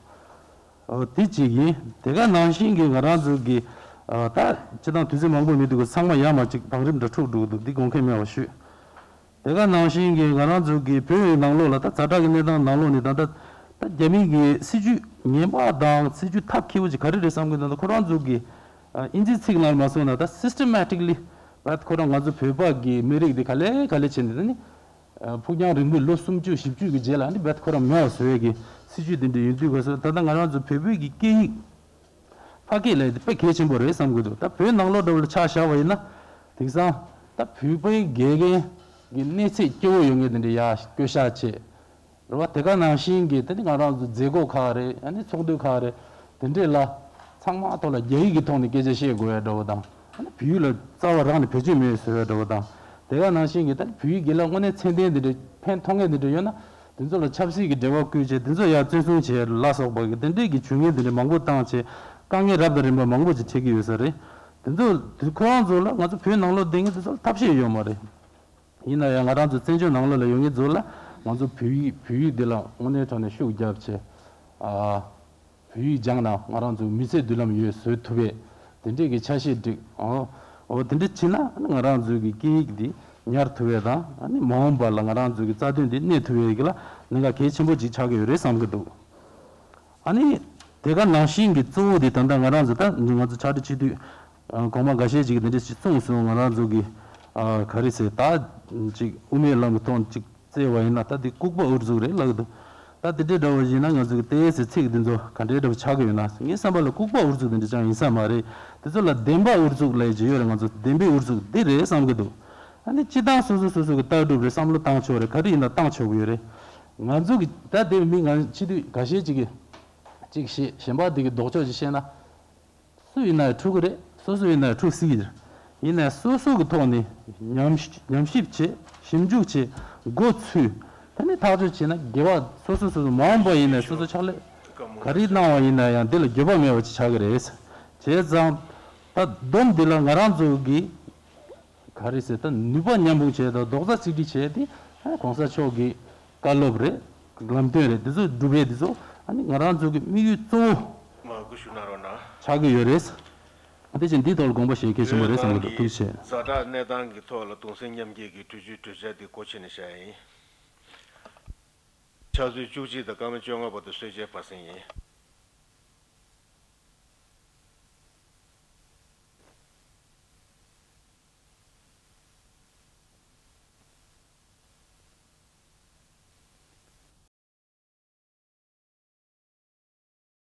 ཨོ། དེ་གཅིག་ཡིན། དེ་ག་ནང་བཞིན་གྱི་ང་རང་ཚོ་གི་ཨ་ད་སྤྱི་བཏང་དུས་ཚོད་མང་པོ་མི་འདུག་གི་ཚང་མ་ཡར་མར་ཅིག་བང་རིམ་འདྲ་འཁྲུག་འགྲོ་གི་འདུག་འདི་དགོངས་འགལ་མེད་པ་ཞུ། དེ་ག་ནང་བཞིན་གྱི་ང་རང་ཚོ་གི་བོད་ཡིག་ནང་ལོགས་ལ། ད་ཛ་དྲག་གི་གནས་སྟངས་ནང་ལོགས་ནས་ད་ལྟ་ད་རྒྱ་མི་གི་སྲིད་ཇུས་ངན་པ་དང་སྲིད་ཇུས་ཐབས་སྐྱོ་བོ་ཅིག་ག་རེ་རེད་བསམ་གྱི་འདུག་ད་ཁོ་རང་ཚོ་གི་ཨ་ཨིན་ཇིའི་ཚིག་ནང་ལ་མ་སོང་ན། ད་སིས་ཊེ་མེ་ཊིག་ལི་བད་ཁོ་རང་ང་ཚོ་བོད་པ་གི་མི་རིགས་འདི་ག་ལེ་ག་ལེ་བྱས་ནས། ད་ནི་ཨ་ཕུགས་རྒྱང་རིང་པོའི་ལོ་སུམ་ཅུ་བཞི་བཅུ་གི་རྗེས་ལ་ནི་བད་ཁོ་རང་མེད་པ་བཟོ་ཡས་ཀྱི་སྲིད་ཇུས་འདི་འདྲ་ཡིན་དུས། ག་སོ་ད་ལྟ་ང་རང་ཚོ་བོད་པའི་གི་སྐད་ཡིག་ཕ་སྐད་ལབ་ཡས་དེ་དཔེ་གལ་ཆེན་པོ་རེད་བསམ་གྱི་འདུག་ད་བོད་ནང་ལོགས་འདྲ་བོ་ལ་ཆ་བཞག་པ་ཡིན་ན། དེང་སང་ད་བོད་པའི་དགེ་རྒན་གྱི་གནས་ཚད་སྐྱོ་བོ་ཡོད་མཁན་དེ་འདྲ་ཡར་བསྐོ་བཞག་བྱས། རེད་བ། དེ་ག་ནང་བཞིན་གྱི་དེ་ནི་ང་རང་ཚོ་མཛད་སྒོ་ཁག་རེད། ཨ་ནི་ཚོགས་འདུ་ཁག་རེད། དེ་འདྲས་ལ་ཚང་མ་ཐོག་ལ་རྒྱ་ཡིག་གི་ཐོག་ནས་སྐད་ཆ་བཤད་དགོས་ཡ་འདྲ་བོ་དང་། ཨ་ནི་བོད་ཡིག་ལ་རྩ་བ་རང་ནས་བེད་སྤྱོད་མེད་བཟོ་ཡ་འདྲ་བོ་དང་། དེ་ག་ནང་བཞིན་གྱི་ད་བོད་ཡིག་དགེ་ལགས་དངོས་གནས་ཚད་ལྡན་དེ་འདྲས་ཕན་ཐོགས་མཁན་དེ་འདྲས་ཡོད་ན། དེ་ཚོ་ལ་ཆབ་སྲིད་ཀྱི་འབྲེལ་བ་བསྐུལ་བྱས། དེ་ཚོ་ཡར་བཙན་བཟུང་བྱས་ལ་སོགས་པ་གི་དེ་འདྲས་ཀྱི་ཇུས་ངན་དེ་འདྲས་མང་པོ་བཏང་བྱས། དཀའ་ངལ་རབ་དང་རིམ་པ་མང་པོ་ཅིག་འཕྲད་ཀྱི་ཡོད་ས་རེད། དེ་ཚོ་དེ་ཁོ་རང་ཚོ་ལ། ང་ཚོ་བོད་ནང་ལོགས་བསྡད་མཁན་དེ་ཚོ་ལ་ཐབས་ཤེས་ཡོད་མ་རེད། ཡིན་ན་ཡང་ང་རང་ཚོ་བཙན་བྱོལ་ནང་ལོགས་ལ་ཡོད་མཁན་ཚོ་ལ་ང་ཚོ་བོད་ཡིག་བོད་ཡིག་འདི་ལ་དངོས་གནས་དྲང་གནས་ཤུགས་རྒྱབ་བྱས། ཨ། བོད་ཡིག་སྦྱངས་ན་ང་རང་ཚོ་མི་ཚེ་མདུན་ལམ་ཡོད་བཟོ་ཐུབ་པའི་དེ་འདྲས་ཀྱི་ཆ་ཤས་སྒྲིག་ཨོ། ཨོ། དེ་འདྲས་བྱས་ན་ང་རང་ཚོའི་གི་སྐད་ཡིག་འདི་ཉར་ཐུབ་པ་དང་། ཨ་ནི་མ་འོངས་པ་ལ་ང་རང་ཚོའི་གི་རྩ་དོན་འདི་གནས་ཐུབ་པའི་གི་ལ་གནད་འགག་གལ་ཆེན་པོ་ཅིག་ཆགས་ཀྱི་ཡོད་རེད་བསམ་གྱི་འདུག་ཨ་ནི་དེ་ག་ནང་བཞིན་གྱི་གཙོ་བོ་དེ་ད་ལྟ་ང་རང་ཚོ་ད་ང་ཚོ་ཕྱག་བྲིས་བྱེད་དུས། ཨ། གོང་མ་འགའ་ཤས་ཅིག་གིས་འདི་འདྲ་ཞིག་གསུངས་སོང་། ང་རང་ཚོ་གི་ཨ་ག་རེ་ཟེར། ད་ཅིག་དབུ་མའི་ལམ་གྱི་ཐོག་ཅིག་བརྩིས་པ་ཡིན་ན། ད་འདི་ལྐུགས་པ་ཨུ་ཚུགས་རེད་ལབ་ཀྱི་འདུག་ད་འདི་འདྲའི་འདྲ་བོ་ཡིན་ན་ང་ཚོ་གི་ཏོག་ཙམ་ཚིག་འདི་ཚོ་ག་འདྲའི་འདྲ་བོ་ཆགས་ཀྱི་ཡོད་ན། ངའི་བསམ་པ་ལ་ལྐུགས་པ་ཨུ་ཚུགས་འདི་འདྲ་ཅང་ཡིན་ས་མ་རེད། དེ་ཚོ་ལ་བདེན་པ་ཨུ་ཚུགས་ལབ་ཀྱི་ཡོད་རེད། ང་ཚོ་བདེན་པའི་ཨུ་ཚུགས་འདི་རེད་བསམ་གྱི་འདུག་ཨ་ནི་སྤྱི་བཏང་སོ་སོ་སོ་སོ་གི་ལྟ་གྲུབ་རེད། བསམ་བློ་བཏང་ཕྱོགས་རེད། ག་རེ་ཡིན་ན་བཏང་ཆོག་གི་ཡོད་རེད། ང་ཚོ་གི་ད་དེ་མི་ང་ཕྱི་དུས་འགའ་ཤས་ཅིག་གིས་ཅིག་བཤད། གཞན་པ་དེ་གི་ལྡོག་ཕྱོགས་ཅིག་བཤད་ན། སུ་ཡིན་ན་ཡང་འཁྲུག་གི་རེད། སོ་སོ་ཡིན་ན་ཡང་འཁྲུག་སྲིད་ཀྱི་རེད། ཡིན་ནའི་སོ་སོ་གི་ཐོག་ནས་ཉམས་ཉམས་ཞིབ་བྱེད། ཞིབ་འཇུག་བྱེད། མགོ་ཚོས། དེ་ནས་ཐག་གཅོད་བྱས་ན་དགེ་བ། སོ་སོ་སོ་སོ་མ་འོངས་པ་ཡིན་ནའི་སོ་སོ་ཕྱག་ལས་ག་རེ་གནང་བ་ཡིན་ན་ཡང་འདི་ལ་འགྱོད་པ་མེད་པ་ཅིག་ཆགས་ཀྱི་རེད། བྱས་ཙང་ད་བསྡོམས་འདི་ལ་ང་རང་ཚོ་གི་ག་རེ་ཟེར། ད་ནུས་པ་མཉམ་སྤུངས་བྱས་དང་རྡོག་རྩ་གཅིག་སྒྲིལ་བྱས་ཏེ། ཨ། གོང་ས་མཆོག་གི་བཀའ་སློབ་རེད། ལམ་སྟོན་རེད། འདི་ཚོ་སྒྲུབ་ཡས་འདི་ཚོ་ཨ་ནི་ང་རང་ཚོ་གི་དམིགས་ཡུལ་གཙོ་བོ་ ཞུ་གནང་རོགས་གནང་། ཆགས་ཀྱི་ཡོད་རེད། དེ་བཞིན་འདིའི་ཐོག་ལ་དགོངས་པ་བཞེས་གལ་ཆེན་པོ་རེད་བསམ་གྱི་འདུག། ཐུགས་རྗེ་ཆེ། ཛ་དྲག་གནས་སྟངས་ཀྱི་ཐོག་ལ་གདུང་སེམས་མཉམ་སྐྱེད་ཀྱི་གྲོས་ཆོད་གྲོས་འཆར་འདི་སྒོ་ཕྱེ་ནས་བཞག་ཡིན། ཕྱག་ཚོད་བཅུ་གཅིག་དང་སྐར་མ་བཅོ་ལྔ་བར་དུ་གསོལ་ཇའི་བར་གསེང་ཡིན།